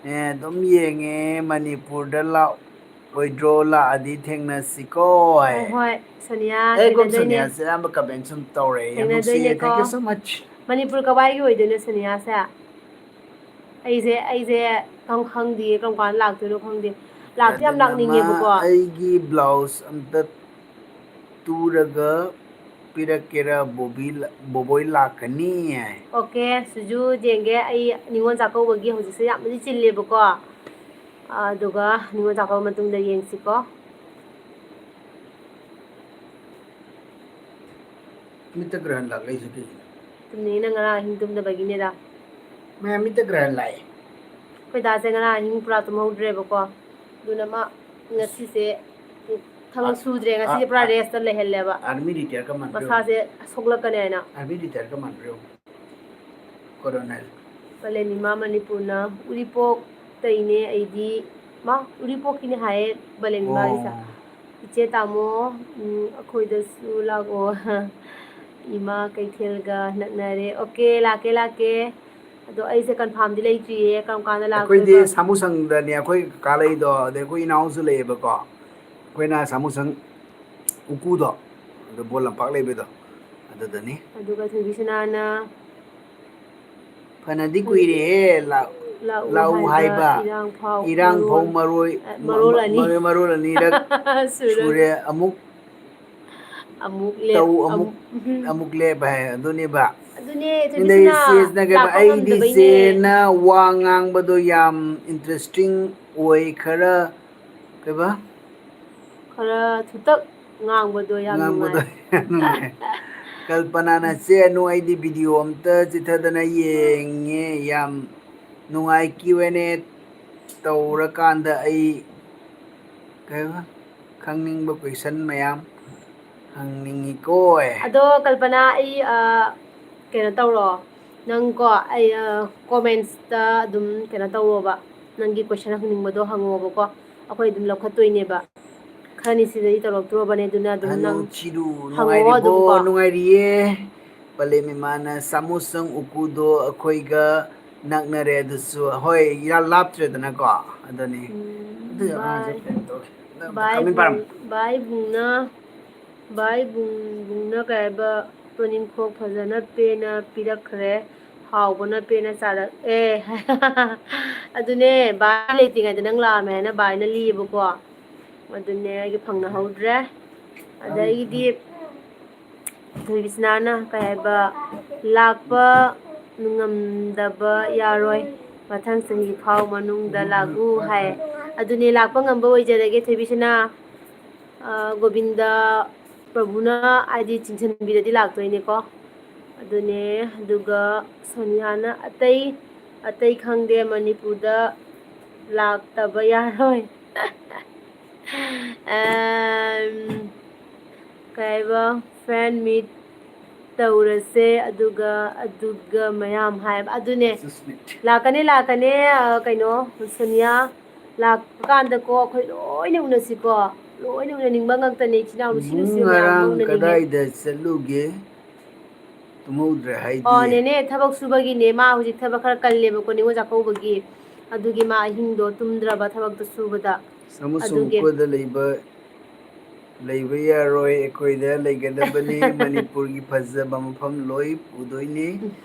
ꯑꯦ, ꯑꯗꯨꯝ ꯌꯦꯡꯉꯦ꯫ ꯃꯅꯤꯄꯨꯔꯗ ꯂꯥꯛꯑꯣꯏꯗ꯭ꯔꯣ? ꯂꯥꯛꯑꯗꯤ ꯊꯦꯡꯅꯁꯤꯀꯣ꯫ ꯍꯣꯏ, ꯍꯣꯏ, ꯁꯣꯅꯤꯌꯥ, ꯑꯦꯛꯄꯝ ꯊꯦꯡꯅꯗꯣꯏꯅꯦ꯫ ꯁꯣꯅꯤꯌꯥꯁꯦ ꯑꯌꯥꯝꯕ comment ꯁꯨꯝ ꯇꯧꯔꯛꯑꯦ, ꯌꯥꯝ ꯅꯨꯡꯁꯤꯌꯦ꯫ ꯊꯦꯡꯅꯗꯣꯏꯅꯦꯀꯣ꯫ Thank you so much꯫ Manipur ꯀꯋꯥꯏꯒꯤ ꯑꯣꯏꯗꯣꯏꯅꯣ ꯁꯣꯅꯤꯌꯥꯁꯦ? ꯑꯩꯁꯦ, ꯑꯩꯁꯦ ꯈꯪ-, ꯈꯪꯗꯤꯌꯦ, ꯀꯔꯝ ꯀꯥꯟꯗ ꯂꯥꯛꯇꯣꯏꯅꯣ ꯈꯪꯗꯦ꯫ ꯂꯥꯛꯇꯤ ꯌꯥꯝ ꯑꯗꯨꯅ ꯃꯥ ꯂꯥꯛꯅꯤꯡꯉꯦꯕꯀꯣ꯫ ꯑꯩꯒꯤ blouse ꯑꯝꯇ ꯇꯨꯔꯒ ꯄꯤꯔꯛꯀꯦꯔꯥ ꯕꯣꯕꯤ ꯂ-, ꯕꯣꯕꯣꯏ ꯂꯥꯛꯀꯅꯤ ꯍꯥꯏ꯫ Okay, ꯁꯨꯖꯨ ꯌꯦꯡꯒꯦ꯫ ꯑꯩ ꯅꯤꯉꯣꯜ ꯆꯥꯛꯀꯧꯕꯒꯤ ꯍꯧꯖꯤꯛꯁꯦ ꯌꯥꯝꯅꯗꯤ ꯆꯤꯜꯂꯦꯕꯀꯣ꯫ ꯑꯗꯨꯒ ꯅꯤꯉꯣꯜ ꯆꯥꯛꯀꯧꯕ ꯃꯇꯨꯡꯗ ꯌꯦꯡꯁꯤꯀꯣ꯫ ꯃꯤꯠꯇ ꯒ꯭ꯔꯍꯟ ꯂꯥꯛꯂꯛꯏꯁꯦ ꯀꯩꯒꯤꯅꯣ? ꯇꯨꯝꯅꯤꯡꯉꯤꯅ ꯉꯔꯥꯡ ꯑꯍꯤꯡ ꯇꯨꯝꯗꯕꯒꯤꯅꯦꯗ꯫ ꯃꯌꯥꯝ ꯃꯤꯠꯇ ꯒ꯭ꯔꯍꯟ ꯂꯥꯛꯑꯦ꯫ ꯑꯩꯈꯣꯏ ꯗꯥꯁꯦ ꯉꯔꯥꯡ ꯑꯍꯤꯡ ꯄꯨꯔꯥ ꯇꯨꯝꯍꯧꯗ꯭ꯔꯦꯕꯀꯣ꯫ ꯑꯗꯨꯅ ꯃꯥ ꯉꯁꯤꯁꯦ ꯊꯕꯛ ꯑ-, ꯁꯨꯗ꯭ꯔꯦ꯫ ꯑ-, ꯉꯁꯤꯁꯦ ꯄꯨꯔꯥ ꯑ-, rest ꯂꯩꯍꯜꯂꯦꯕ꯫ Army retire ꯀ ꯃꯥꯟꯕ꯭ꯔꯣ? ꯃꯁꯥꯁꯦ ꯁꯣꯛꯂꯛꯀꯅꯤ ꯍꯥꯏꯅ꯫ Army retire ꯀ ꯃꯥꯟꯕ꯭ꯔꯣ? Colonel꯫ ꯄꯂꯦꯟ ꯏꯃꯥ ꯃꯅꯤꯄꯨꯔꯅ ꯎꯔꯤꯄꯣꯛꯇꯩꯅꯦ ꯑꯩꯗꯤ꯫ ꯃꯥ ꯎꯔꯤꯄꯣꯛꯀꯤꯅꯦ ꯍꯥꯏꯌꯦ ꯄꯂꯦꯟ ꯏꯃꯥꯒꯤꯁꯦ꯫ ꯑꯣ꯫ ꯏꯆꯦ ꯇꯥꯃꯣ, ꯎꯝ, ꯑꯩꯈꯣꯏꯗꯁꯨ ꯂꯥꯛꯑꯣ꯫ ꯏꯃꯥ ꯀꯩꯊꯦꯜꯒ ꯅꯛꯅꯔꯦ꯫ Okay, ꯂꯥꯛꯀꯦ, ꯂꯥꯛꯀꯦ꯫ ꯑꯗꯣ ꯑꯩꯁꯦ confirmꯗꯤ ꯂꯩꯇ꯭ꯔꯤꯌꯦ, ꯀꯔꯝ ꯀꯥꯟꯗ ꯑꯩꯈꯣꯏꯗꯤ ꯂꯥꯛꯇꯣꯏꯕ? ꯁꯥꯃꯨꯁꯪꯗꯅꯦ ꯑꯩꯈꯣꯏ ꯀꯀꯥ ꯂꯩꯗꯣ, ꯑꯗꯩ ꯑꯩꯈꯣꯏ ꯏꯅꯥꯎꯁꯨ ꯂꯩꯌꯦꯕꯀꯣ꯫ ꯑꯩꯈꯣꯏꯅ ꯁꯥꯃꯨꯁꯪ ꯎꯀꯨꯗꯣ, ꯑꯗꯣ ꯕꯣꯜ ꯂꯝꯄꯥꯛ ꯂꯩꯕꯗꯣ, ꯑꯗꯨꯗꯅꯤ꯫ ꯑꯗꯨꯒ ꯊꯣꯏꯕꯤꯁꯅꯥꯅ ꯐꯅꯗꯤ ꯀꯨꯏꯔꯦꯍꯦ, ꯂꯥꯛ-, ꯂꯥꯛꯎ ꯂꯥꯛꯎ ꯍꯥꯏꯕ ꯍꯥꯏꯕ꯫ ꯏꯔꯥꯡ ꯐꯥꯎ ꯏꯔꯥꯡ ꯐꯥꯎ ꯃꯔꯣꯜ-, ꯃꯔꯣꯏ-, ꯑ, ꯃꯔꯣꯜ ꯑꯅꯤ꯫ ꯃꯔꯣꯏ-, ꯃꯔꯣꯜ ꯑꯅꯤꯔꯛ ꯁꯨꯔꯦ꯫ ꯁꯨꯔꯦ꯫ ꯑꯃꯨꯛ ꯑꯃꯨꯛ ꯂꯦꯞ-, ꯇꯧ, ꯑꯃꯨꯛ, ꯑꯃꯨꯛ, ꯎꯝ꯫ ꯑꯃꯨꯛ ꯂꯦꯞ ꯍꯥꯏ, ꯑꯗꯨꯅꯦꯕ꯫ ꯑꯗꯨꯅꯦ, ꯑꯗꯩ ꯊꯣꯏꯕꯤꯁꯅꯥ ꯆꯦꯁꯤꯅ ꯀꯩꯕ, ꯂꯥꯛꯄ ꯑꯩꯗꯤ ꯉꯝꯗꯕꯩꯅꯦ꯫ ꯆꯦꯅ ꯋꯥ ꯉꯥꯡꯕꯗꯣ ꯌꯥꯝ interesting ꯑꯣꯏ, ꯈꯔ ꯀꯩꯕ? ꯈꯔ ꯊꯨꯇꯛ ꯉꯥꯡꯕꯗꯣ ꯌꯥꯝ ꯉꯥꯡꯕꯗꯣ ꯅꯨꯡꯉꯥꯏ꯫ ꯌꯥꯝ ꯅꯨꯡꯉꯥꯏ꯫ ꯀꯜꯄꯅꯥꯅ ꯆꯦ ꯑꯅꯨ ꯑꯩꯗꯤ ꯚꯤꯗꯤꯑꯣ ꯑꯝꯇ ꯆꯤꯊꯗꯅ ꯌꯦꯡꯉꯦ, ꯌꯥꯝ ꯅꯨꯡꯉꯥꯏ꯫ ꯀ꯭ꯌꯨ ꯑꯦꯟ ꯑꯦ ꯇꯧꯔꯀꯥꯟꯗ ꯑꯩ ꯀꯩꯕ ꯈꯪꯅꯤꯡꯕ ꯀꯣꯏꯁꯟ ꯃꯌꯥꯝ ꯍꯪꯅꯤꯡꯉꯤꯀꯣ꯫ ꯑꯗꯣ ꯀꯜꯄꯅꯥ, ꯑꯩ ꯑ, ꯀꯩꯅꯣ ꯇꯧꯔꯣ, ꯅꯪꯀꯣ ꯑꯩ ꯀꯣꯃꯦꯟꯁꯇ ꯑꯗꯨꯝ ꯀꯩꯅꯣ ꯇꯧꯔꯣꯕ, ꯅꯪꯒꯤ ꯀꯣꯏꯁꯟ ꯍꯪꯅꯤꯡꯕꯗꯣ ꯍꯪꯉꯣꯕꯀꯣ, ꯑꯩꯈꯣꯏ ꯑꯗꯨꯝ ꯂꯧꯈꯠꯇꯣꯏꯅꯦꯕ꯫ ꯈꯔꯅꯤ ꯁꯤꯗꯗꯤ ꯇꯧꯔꯛꯇ꯭ꯔꯣꯕꯅꯦ, ꯑꯗꯨꯅ ꯑꯗꯨꯝ ꯍꯅꯨ ꯅꯪ ꯆꯤꯔꯨ ꯍꯪꯉꯣ ꯑꯗꯨꯝꯀꯣ꯫ ꯅꯨꯡꯉꯥꯏꯔꯤꯕꯣ? ꯅꯨꯡꯉꯥꯏꯔꯤꯌꯦ꯫ ꯄꯂꯦꯝ ꯏꯃꯥꯅ ꯁꯥꯃꯨꯁꯪ ꯎꯀꯨꯗꯣ ꯑꯩꯈꯣꯏꯒ ꯅꯛꯅꯔꯦ, ꯑꯗꯨꯁꯨ ꯍꯣꯏ, ꯌꯥꯝ ꯂꯥꯞꯇ꯭ꯔꯦꯗꯅꯀꯣ꯫ ꯑꯗꯨꯅꯤ꯫ ꯎꯝ, ꯑꯗꯨ ꯑꯉꯥꯡꯁꯦ ꯕꯥꯏ꯫ ꯀꯩꯅꯣ ꯇꯧꯔꯦ꯫ ꯑꯗꯨ ꯑꯝꯇ ꯕꯥꯏ ꯀꯃꯦꯟ ꯕꯨꯡ-, ꯄꯥꯔꯝꯃꯨ꯫ ꯕꯥꯏ ꯕꯨꯡꯅ, ꯕꯥꯏ ꯕꯨꯡ-, ꯕꯨꯡꯅ ꯀꯩ ꯍꯥꯏꯕ, ꯇꯣꯅꯤꯡꯈꯣꯛ ꯐꯖꯅ ꯄꯦꯅ ꯄꯤꯔꯛꯈ꯭ꯔꯦ, ꯍꯥꯎꯕꯅ ꯄꯦꯅ ꯆꯥꯔꯛꯑꯦ꯫ ꯑꯗꯨꯅꯦ, ꯕꯥꯏ ꯂꯩꯇ꯭ꯔꯤꯉꯩꯗ ꯅꯪ ꯂꯥꯛꯑꯝꯃꯦ ꯍꯥꯏꯅ ꯕꯥꯏꯅ ꯂꯤꯌꯦꯕꯀꯣ, ꯑꯗꯨꯅꯦ ꯑꯩꯒꯤ ꯐꯪꯅꯍꯧꯗ꯭ꯔꯦ꯫ ꯑꯗꯒꯤꯗꯤ ꯊꯣꯏꯕꯤꯁꯅꯥꯅ ꯀꯩ ꯍꯥꯏꯕ, ꯂꯥꯛꯄ ꯉꯝꯗꯕ ꯌꯥꯔꯣꯏ, ꯃꯊꯪ ꯆꯍꯤ ꯐꯥꯎ ꯃꯅꯨꯡꯗ ꯂꯥꯛꯎ ꯍꯥꯏ꯫ ꯑꯗꯨꯅꯦ, ꯂꯥꯛꯄ ꯉꯝꯕ ꯑꯣꯏꯖꯔꯒꯦ ꯊꯣꯏꯕꯤꯁꯅꯥ꯫ ꯑ, ꯒꯣꯕꯤꯟꯗ ꯄ꯭ꯔꯚꯨꯅ ꯍꯥꯏꯗꯤ ꯆꯤꯡꯁꯤꯟꯕꯤꯔꯗꯤ ꯂꯥꯛꯇꯣꯏꯅꯦꯀꯣ꯫ ꯑꯗꯨꯅꯦ, ꯑꯗꯨꯒ ꯁꯣꯅꯤꯌꯥꯅ ꯑꯇꯩ, ꯑꯇꯩ ꯈꯪꯗꯦ, ꯃꯅꯤꯄꯨꯔꯗ ꯂꯥꯛꯇꯕ ꯌꯥꯔꯣꯏ꯫ ꯑꯝ, ꯀꯩ ꯍꯥꯏꯕ, ꯐꯦꯟ ꯃꯤꯠ ꯇꯧꯔꯁꯦ, ꯑꯗꯨꯒ, ꯑꯗꯨꯒ ꯃꯌꯥꯝ ꯍꯥꯏꯕ꯫ ꯑꯗꯨꯅꯦ, ꯂꯥꯛꯀꯅꯤ, ꯂꯥꯛꯀꯅꯤ, ꯑ, ꯀꯩꯅꯣ, ꯁꯣꯅꯤꯌꯥ, ꯂꯥꯛꯄ ꯀꯥꯟꯗꯀꯣ ꯑꯩꯈꯣꯏ ꯂꯣꯏꯅ ꯎꯅꯁꯤꯀꯣ꯫ ꯂꯣꯏꯅ ꯎꯅꯅꯤꯡꯕ ꯉꯥꯛꯇꯅꯦ, ꯏꯆꯤꯟ ꯏꯅꯥꯎ, ꯅꯨꯄꯤ ꯏꯕꯨꯡ ꯅꯨꯡꯁꯤ ꯃꯌꯥꯝ ꯑꯃ ꯉꯔꯥꯡ ꯎꯅꯅꯤꯡꯉꯦ꯫ ꯀꯗꯥꯏꯗ ꯆꯠꯂꯨꯒꯦ? ꯇꯨꯝꯍꯧꯗ꯭ꯔꯦ ꯍꯥꯏꯗꯤ꯫ ꯑꯣ, ꯅꯦꯅꯦ, ꯊꯕꯛ ꯁꯨꯕꯒꯤꯅꯦ꯫ ꯃꯥ ꯍꯧꯖꯤꯛ ꯊꯕꯛ ꯈꯔ ꯀꯜꯂꯦꯕꯀꯣ, ꯅꯤꯉꯣꯜ ꯆꯥꯛꯀꯧꯕꯒꯤ꯫ ꯑꯗꯨꯒꯤ ꯃꯥ ꯑꯍꯤꯡꯗꯣ ꯇꯨꯝꯗ꯭ꯔꯕ ꯊꯕꯛꯇꯣ ꯁꯨꯕꯗ꯫ ꯑꯃꯁꯨꯡ ꯑꯗꯨꯒꯤ꯫ ꯎꯈ꯭ꯔꯨꯜꯗ ꯂꯩꯕ, ꯂꯩꯕ ꯌꯥꯔꯣꯏ, ꯑꯩꯈꯣꯏꯗ ꯂꯩꯒꯗꯕꯅꯤ꯫ ꯃꯅꯤꯄꯨꯔꯒꯤ ꯐꯖꯕ ꯃꯐꯝ ꯂꯣꯏ ꯄꯨꯗꯣꯏꯅꯤ꯫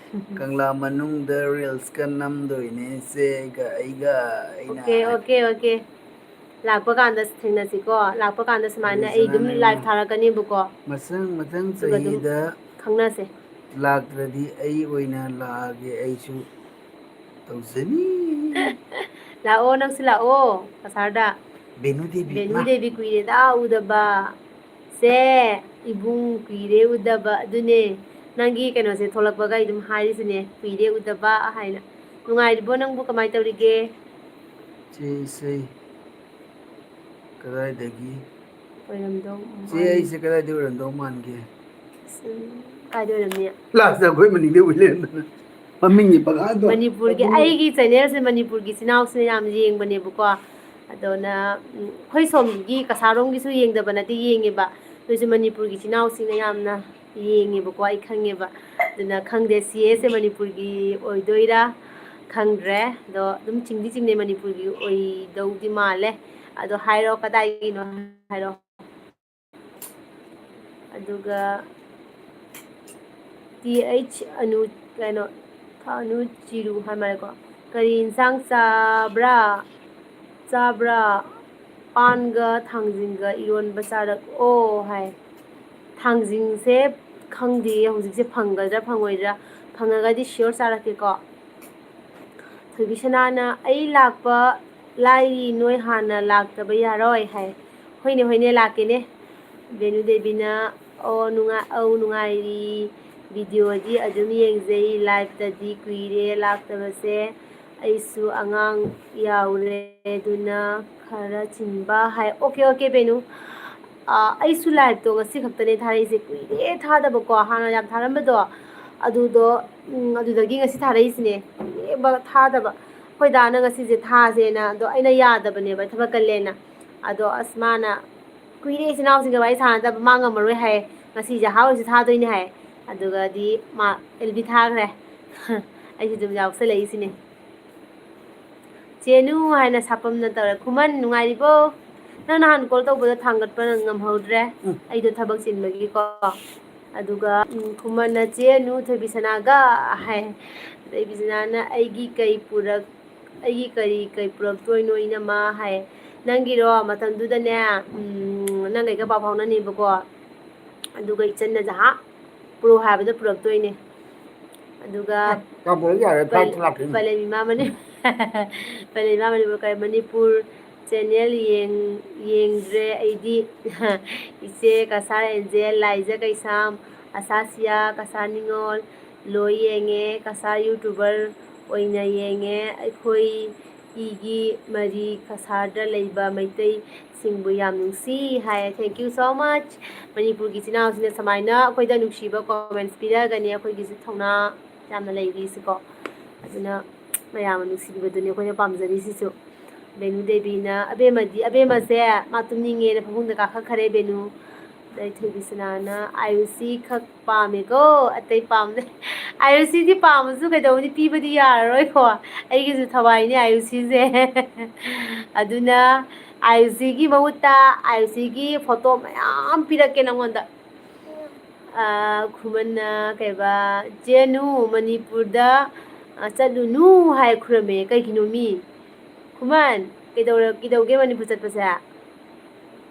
ꯀꯪꯂꯥ ꯃꯅꯨꯡꯗ ꯔꯤꯜꯁꯀ ꯅꯝꯗꯣꯏꯅꯦ, ꯆꯦꯒ ꯑꯩꯒ꯫ ꯑꯩꯅ ꯑꯣꯀꯦ, ꯑꯣꯀꯦ, ꯑꯣꯀꯦ꯫ ꯂꯥꯛꯄ ꯀꯥꯟꯗ ꯊꯦꯡꯅꯁꯤꯀꯣ꯫ ꯂꯥꯛꯄ ꯀꯥꯟꯗ ꯁꯨꯃꯥꯏꯅ ꯑꯩ ꯑꯗꯨꯝ ꯂꯥꯏꯚ ꯊꯥꯔꯛꯀꯅꯦꯕꯀꯣ꯫ ꯃꯊꯪ, ꯃꯊꯪ ꯑꯗꯨꯒ ꯑꯗꯨꯝ ꯆꯍꯤꯗ ꯈꯪꯅꯁꯦ꯫ ꯂꯥꯛꯇ꯭ꯔꯗꯤ ꯑꯩ ꯑꯣꯏꯅ ꯂꯥꯛꯑꯒꯦ, ꯑꯩꯁꯨ ꯇꯧꯖꯅꯤ꯫ ꯂꯥꯛꯑꯣ, ꯅꯪꯁꯨ ꯂꯥꯛꯑꯣ, ꯀꯁꯥꯔꯗ꯫ ꯕꯦꯅꯨ ꯗꯦꯕꯤ, ꯕꯦꯅꯨ ꯃꯥ꯫ ꯗꯦꯕꯤ ꯀꯨꯏꯔꯦꯗ ꯎꯗꯕ꯫ ꯁꯦ, ꯏꯕꯨꯡ ꯀꯨꯏꯔꯦ ꯎꯗꯕ꯫ ꯑꯗꯨꯅꯦ, ꯅꯪꯒꯤ ꯀꯩꯅꯣꯁꯦ ꯊꯣꯛꯂꯛꯄꯒ ꯑꯩ ꯑꯗꯨꯝ ꯍꯥꯏꯔꯤꯁꯤꯅꯦ, "ꯀꯨꯏꯔꯦ ꯎꯗꯕ" ꯍꯥꯏꯅ꯫ ꯅꯨꯡꯉꯥꯏꯔꯤꯕꯣ ꯅꯪꯕꯨ? ꯀꯃꯥꯏꯅ ꯇꯧꯔꯤꯒꯦ? ꯆꯦꯁꯦ ꯀꯗꯥꯏꯗꯒꯤ? ꯑꯣꯏꯔꯝꯗꯧ ꯆꯦ, ꯃꯥꯜꯂꯤ꯫ ꯑꯩꯁꯦ ꯀꯗꯥꯏꯗꯒꯤ ꯑꯣꯏꯔꯝꯗꯧ ꯃꯥꯟꯒꯦ? ꯑꯁ, ꯎꯝ, ꯀꯥꯏꯗ ꯑꯣꯏꯔꯝꯅꯤ? ꯂꯥꯁꯇ ꯑꯩꯈꯣꯏ ꯃꯅꯤꯡꯗ ꯑꯣꯏ ꯂꯩꯔꯝꯗꯅ꯫ ꯃꯃꯤꯡꯗꯤ ꯄꯪꯍꯥꯏꯗ ꯃꯅꯤꯄꯨꯔꯒꯤ, ꯑꯗꯨ ꯑꯩꯒꯤ ꯆꯦꯅꯦꯜꯁꯦ ꯃꯅꯤꯄꯨꯔꯒꯤ ꯏꯆꯤꯟ ꯏꯅꯥꯎꯁꯤꯅ ꯌꯥꯝ ꯌꯦꯡꯕꯅꯦꯕꯀꯣ꯫ ꯑꯗꯨꯅ, ꯎꯝ, ꯑꯩꯈꯣꯏ ꯁꯣꯝꯒꯤ ꯀꯁꯥꯔꯣꯝꯒꯤꯁꯨ ꯌꯦꯡꯗꯕ ꯅꯠꯇꯦ, ꯌꯦꯡꯉꯦꯕ꯫ ꯑꯗꯨꯏꯁꯨ ꯃꯅꯤꯄꯨꯔꯒꯤ ꯏꯆꯤꯟ ꯏꯅꯥꯎꯁꯤꯡꯅ ꯌꯥꯝꯅ ꯌꯦꯡꯉꯦꯕꯀꯣ, ꯑꯩ ꯈꯪꯉꯦꯕ꯫ ꯑꯗꯨꯅ ꯈꯪꯗꯦ, ꯆꯦꯁꯦ ꯃꯅꯤꯄꯨꯔꯒꯤ ꯑꯣꯏꯗꯣꯏꯔꯥ ꯈꯪꯗ꯭ꯔꯦ꯫ ꯑꯗꯣ ꯑꯗꯨꯝ ꯆꯤꯡꯗꯤ ꯆꯤꯡꯅꯩ, ꯃꯅꯤꯄꯨꯔꯒꯤ ꯑꯣꯏꯗꯧꯗꯤ ꯃꯥꯜꯂꯦ꯫ ꯑꯗꯣ ꯍꯥꯏꯔꯣ, ꯀꯗꯥꯏꯒꯤꯅꯣ ꯍꯥꯏꯔꯣ꯫ ꯑꯗꯨꯒ ꯇꯤ ꯑꯩꯆ ꯑꯅꯨ, ꯀꯩꯅꯣ, ꯑꯅꯨ ꯆꯤꯔꯨ ꯍꯥꯏ ꯃꯥꯜꯂꯦꯀꯣ꯫ "ꯀꯔꯤ ꯏꯟꯁꯥꯡ ꯆꯥꯕ꯭ꯔꯥ? ꯆꯥꯕ꯭ꯔꯥ? ꯄꯥꯟꯒ ꯊꯥꯡꯖꯤꯡꯒ ꯏꯔꯣꯟꯕ ꯆꯥꯔꯛꯑꯣ" ꯍꯥꯏ꯫ ꯊꯥꯡꯖꯤꯡꯁꯦ ꯈꯪꯗꯦ ꯍꯧꯖꯤꯛꯁꯦ ꯐꯪꯒꯗ꯭ꯔꯥ ꯐꯪꯉꯣꯏꯗ꯭ꯔꯥ꯫ ꯐꯪꯉꯒꯗꯤ ꯁꯤꯌꯣꯔ ꯆꯥꯔꯛꯀꯦꯀꯣ꯫ ꯊꯣꯏꯕꯤꯁꯅꯥꯅ, "ꯑꯩ ꯂꯥꯛꯄ ꯂꯥꯏꯔꯤ, ꯅꯣꯏ ꯍꯥꯟꯅ ꯂꯥꯛꯇꯕ ꯌꯥꯔꯣꯏ" ꯍꯥꯏ꯫ ꯍꯣꯏꯅꯦ, ꯍꯣꯏꯅꯦ, ꯂꯥꯛꯀꯦꯅꯦ꯫ ꯕꯦꯅꯨ ꯗꯦꯕꯤꯅ, "ꯑꯣ, ꯅꯨꯡꯉꯥꯏ-, ꯑꯧ, ꯅꯨꯡꯉꯥꯏꯔꯤ꯫ ꯚꯤꯗꯤꯑꯣꯗꯤ ꯑꯗꯨꯝ ꯌꯦꯡꯖꯩ, ꯂꯥꯏꯞꯇꯗꯤ ꯀꯨꯏꯔꯦ ꯂꯥꯛꯇꯕꯁꯦ꯫ ꯑꯩꯁꯨ ꯑꯉꯥꯡ ꯌꯥꯎꯔꯦ, ꯑꯗꯨꯅ ꯈꯔ ꯆꯤꯟꯕ" ꯍꯥꯏ꯫ Okay, okay, Venu. ꯑ, ꯑꯩꯁꯨ ꯂꯥꯏꯞꯇꯣ ꯉꯁꯤ ꯈꯛꯇꯅꯦ ꯊꯥꯔꯛꯏꯁꯦ, ꯀꯨꯏꯔꯦ ꯊꯥꯗꯕꯀꯣ, ꯍꯥꯟꯅ ꯌꯥꯝ ꯊꯥꯔꯝꯕꯗꯣ꯫ ꯑꯗꯨꯗꯣ, ꯎꯝ, ꯑꯗꯨꯗꯒꯤ ꯉꯁꯤ ꯊꯥꯔꯛꯏꯁꯤꯅꯦ, ꯀꯨꯏꯔꯦꯕ ꯊꯥꯗꯕ꯫ ꯑꯩꯈꯣꯏ ꯗꯥꯅ ꯉꯁꯤꯁꯦ ꯊꯥꯁꯦꯅ, ꯑꯗꯣ ꯑꯩꯅ ꯌꯥꯗꯕꯅꯦꯕ, ꯊꯕꯛ ꯀꯜꯂꯦꯅ꯫ ꯑꯗꯣ ꯑꯁ, ꯃꯥꯅ, "ꯀꯨꯏꯔꯦ ꯏꯆꯤꯟ ꯏꯅꯥꯎꯁꯤꯡꯒ ꯋꯥꯔꯤ ꯁꯥꯟꯅꯗꯕ, ꯃꯥ ꯉꯝꯃꯔꯣꯏ" ꯍꯥꯏꯌꯦ, "ꯉꯁꯤꯁꯦ ꯍꯥꯎꯔꯤꯁꯦ ꯊꯥꯗꯣꯏꯅꯦ" ꯍꯥꯏꯌꯦ꯫ ꯑꯗꯨꯒꯗꯤ ꯃꯥ ꯑꯦꯜ ꯕꯤ ꯊꯥꯈ꯭ꯔꯦ꯫ ꯑꯩꯁꯨ ꯑꯗꯨꯝ ꯌꯥꯎꯁꯜꯂꯛꯏꯁꯤꯅꯦ꯫ "ꯆꯦꯅꯨ" ꯍꯥꯏꯅ ꯁꯥꯄꯝꯅ ꯇꯧꯔꯦ꯫ "ꯈꯨꯃꯟ, ꯅꯨꯡꯉꯥꯏꯔꯤꯕꯣ? ꯅꯪ ꯅꯍꯥꯟ ꯀꯣꯜ ꯇꯧꯕꯗꯣ ꯊꯥꯡꯒꯠꯄ ꯉꯝꯍꯧꯗ꯭ꯔꯦ, ꯎꯝ꯫ ꯑꯩꯗꯣ ꯊꯕꯛ ꯆꯤꯟꯕꯒꯤꯀꯣ"꯫ ꯑꯗꯨꯒ, ꯎꯝ, ꯈꯨꯃꯟꯅ, "ꯆꯦꯅꯨ, ꯊꯣꯏꯕꯤꯁꯅꯥꯒ" ꯍꯥꯏ꯫ ꯊꯣꯏꯕꯤꯁꯅꯥꯅ, "ꯑꯩꯒꯤ ꯀꯩ ꯄꯨꯔꯛ-, ꯑꯩꯒꯤ ꯀꯔꯤ ꯀꯩ ꯄꯨꯔꯛꯇꯣꯏꯅꯣ, ꯏꯅꯝꯃ?" ꯍꯥꯏ꯫ "ꯅꯪꯒꯤꯔꯣ? ꯃꯇꯝꯗꯨꯗꯅꯦ, ꯎꯝ, ꯅꯪ ꯀꯩꯒ ꯄꯥꯎ ꯐꯥꯎꯅꯅꯦꯕꯀꯣ, ꯑꯗꯨꯒ ꯏꯆꯟꯅ ꯖꯍꯥ ꯄꯨꯔꯛꯑꯣ ꯍꯥꯏꯕꯗ ꯄꯨꯔꯛꯇꯣꯏꯅꯦ꯫ ꯑꯗꯨꯒ ꯑꯦ, ꯀꯥꯡꯄꯣꯛꯄꯤ ꯌꯥꯔꯦ, ꯄꯂꯦ-, ꯐ꯭ꯂꯥꯏꯠꯇ ꯂꯥꯛꯇꯣꯏꯅꯦ꯫ ꯄꯂꯦꯟ ꯏꯃꯥ ꯃꯅꯤ-, ꯄꯂꯦꯟ ꯏꯃꯥ ꯃꯅꯤꯄꯨꯔ ꯀꯔꯤ, ꯃꯅꯤꯄꯨꯔ, ꯆꯦꯅꯦꯜ ꯌꯦꯡ-, ꯌꯦꯡꯗ꯭ꯔꯦ ꯑꯩꯗꯤ꯫ ꯏꯆꯦ ꯀꯁꯥꯔ ꯑꯦꯟꯖꯦꯜ, ꯂꯥꯏꯖ ꯀꯩꯁꯥꯝ, ꯑꯁꯥꯁꯤꯌꯥ, ꯀꯁꯥꯔ ꯅꯤꯉꯣꯜ, ꯂꯣꯏ ꯌꯦꯡꯉꯦ꯫ ꯀꯁꯥꯔ ꯌꯨꯇ꯭ꯌꯨꯕꯔ ꯑꯣꯏꯅ ꯌꯦꯡꯉꯦ꯫ ꯑꯩꯈꯣꯏ ꯏꯒꯤ ꯃꯔꯤ ꯀꯁꯥꯔꯗ ꯂꯩꯕ ꯃꯩꯇꯩꯁꯤꯡꯕꯨ ꯌꯥꯝ ꯅꯨꯡꯁꯤ ꯍꯥꯏ꯫ Thank you so much꯫ ꯃꯅꯤꯄꯨꯔꯒꯤ ꯏꯆꯤꯟ ꯏꯅꯥꯎꯁꯤꯡꯅ ꯁꯨꯃꯥꯏꯅ ꯑꯩꯈꯣꯏꯗ ꯅꯨꯡꯁꯤꯕ comments ꯄꯤꯔꯒꯅꯤ ꯑꯩꯈꯣꯏꯒꯤꯁꯨ ꯊꯧꯅꯥ ꯌꯥꯝꯅ ꯂꯩꯔꯤꯁꯤꯀꯣ꯫ ꯑꯗꯨꯅ ꯃꯌꯥꯝꯅ ꯅꯨꯡꯁꯤꯕꯤꯕꯗꯨꯅꯤ ꯑꯩꯈꯣꯏꯅ ꯄꯥꯝꯖꯔꯤꯁꯤꯁꯨ꯫ ꯕꯦꯅꯨ ꯗꯦꯕꯤꯅ, "ꯑꯕꯦꯝꯃꯗꯤ, ꯑꯕꯦꯝꯃꯁꯦ ꯃꯥ ꯇꯨꯝꯅꯤꯡꯉꯦꯅ ꯐꯃꯨꯡꯗ ꯀꯥꯈꯠꯈꯔꯦ ꯕꯦꯅꯨ"꯫ ꯑꯗꯩ ꯊꯣꯏꯕꯤꯁꯅꯥꯅ, "ꯑꯥꯏꯔꯨꯁꯤ ꯈꯛ ꯄꯥꯝꯃꯦꯀꯣ, ꯑꯇꯩ ꯄꯥꯝꯗꯦ"꯫ ꯑꯥꯏꯔꯨꯁꯤꯗꯤ ꯄꯥꯝꯃꯁꯨ ꯀꯩꯗꯧꯅꯤ, ꯄꯤꯕꯗꯤ ꯌꯥꯔꯔꯣꯏꯀꯣ꯫ ꯑꯩꯒꯤꯁꯨ ꯊꯋꯥꯏꯅꯦ ꯑꯥꯏꯔꯨꯁꯤꯁꯦ꯫ ꯑꯗꯨꯅ ꯑꯥꯏꯔꯨꯁꯤꯒꯤ ꯃꯍꯨꯠꯇ ꯑꯥꯏꯔꯨꯁꯤꯒꯤ ꯐꯣꯇꯣ ꯃꯌꯥꯝ ꯄꯤꯔꯛꯀꯦ ꯅꯪꯉꯣꯟꯗ꯫ ꯑ, ꯈꯨꯃꯟꯅ ꯀꯩꯕ, "ꯆꯦꯅꯨ, ꯃꯅꯤꯄꯨꯔꯗ, ꯑ, ꯆꯠꯂꯨꯅꯨ" ꯍꯥꯏ ꯈꯨꯔꯝꯃꯦ꯫ ꯀꯩꯒꯤꯅꯣ ꯃꯤ? ꯈꯨꯃꯟ, ꯀꯩꯗꯧꯔ-, ꯀꯩꯗꯧꯒꯦ ꯃꯅꯤꯄꯨꯔ ꯆꯠꯄꯁꯦ?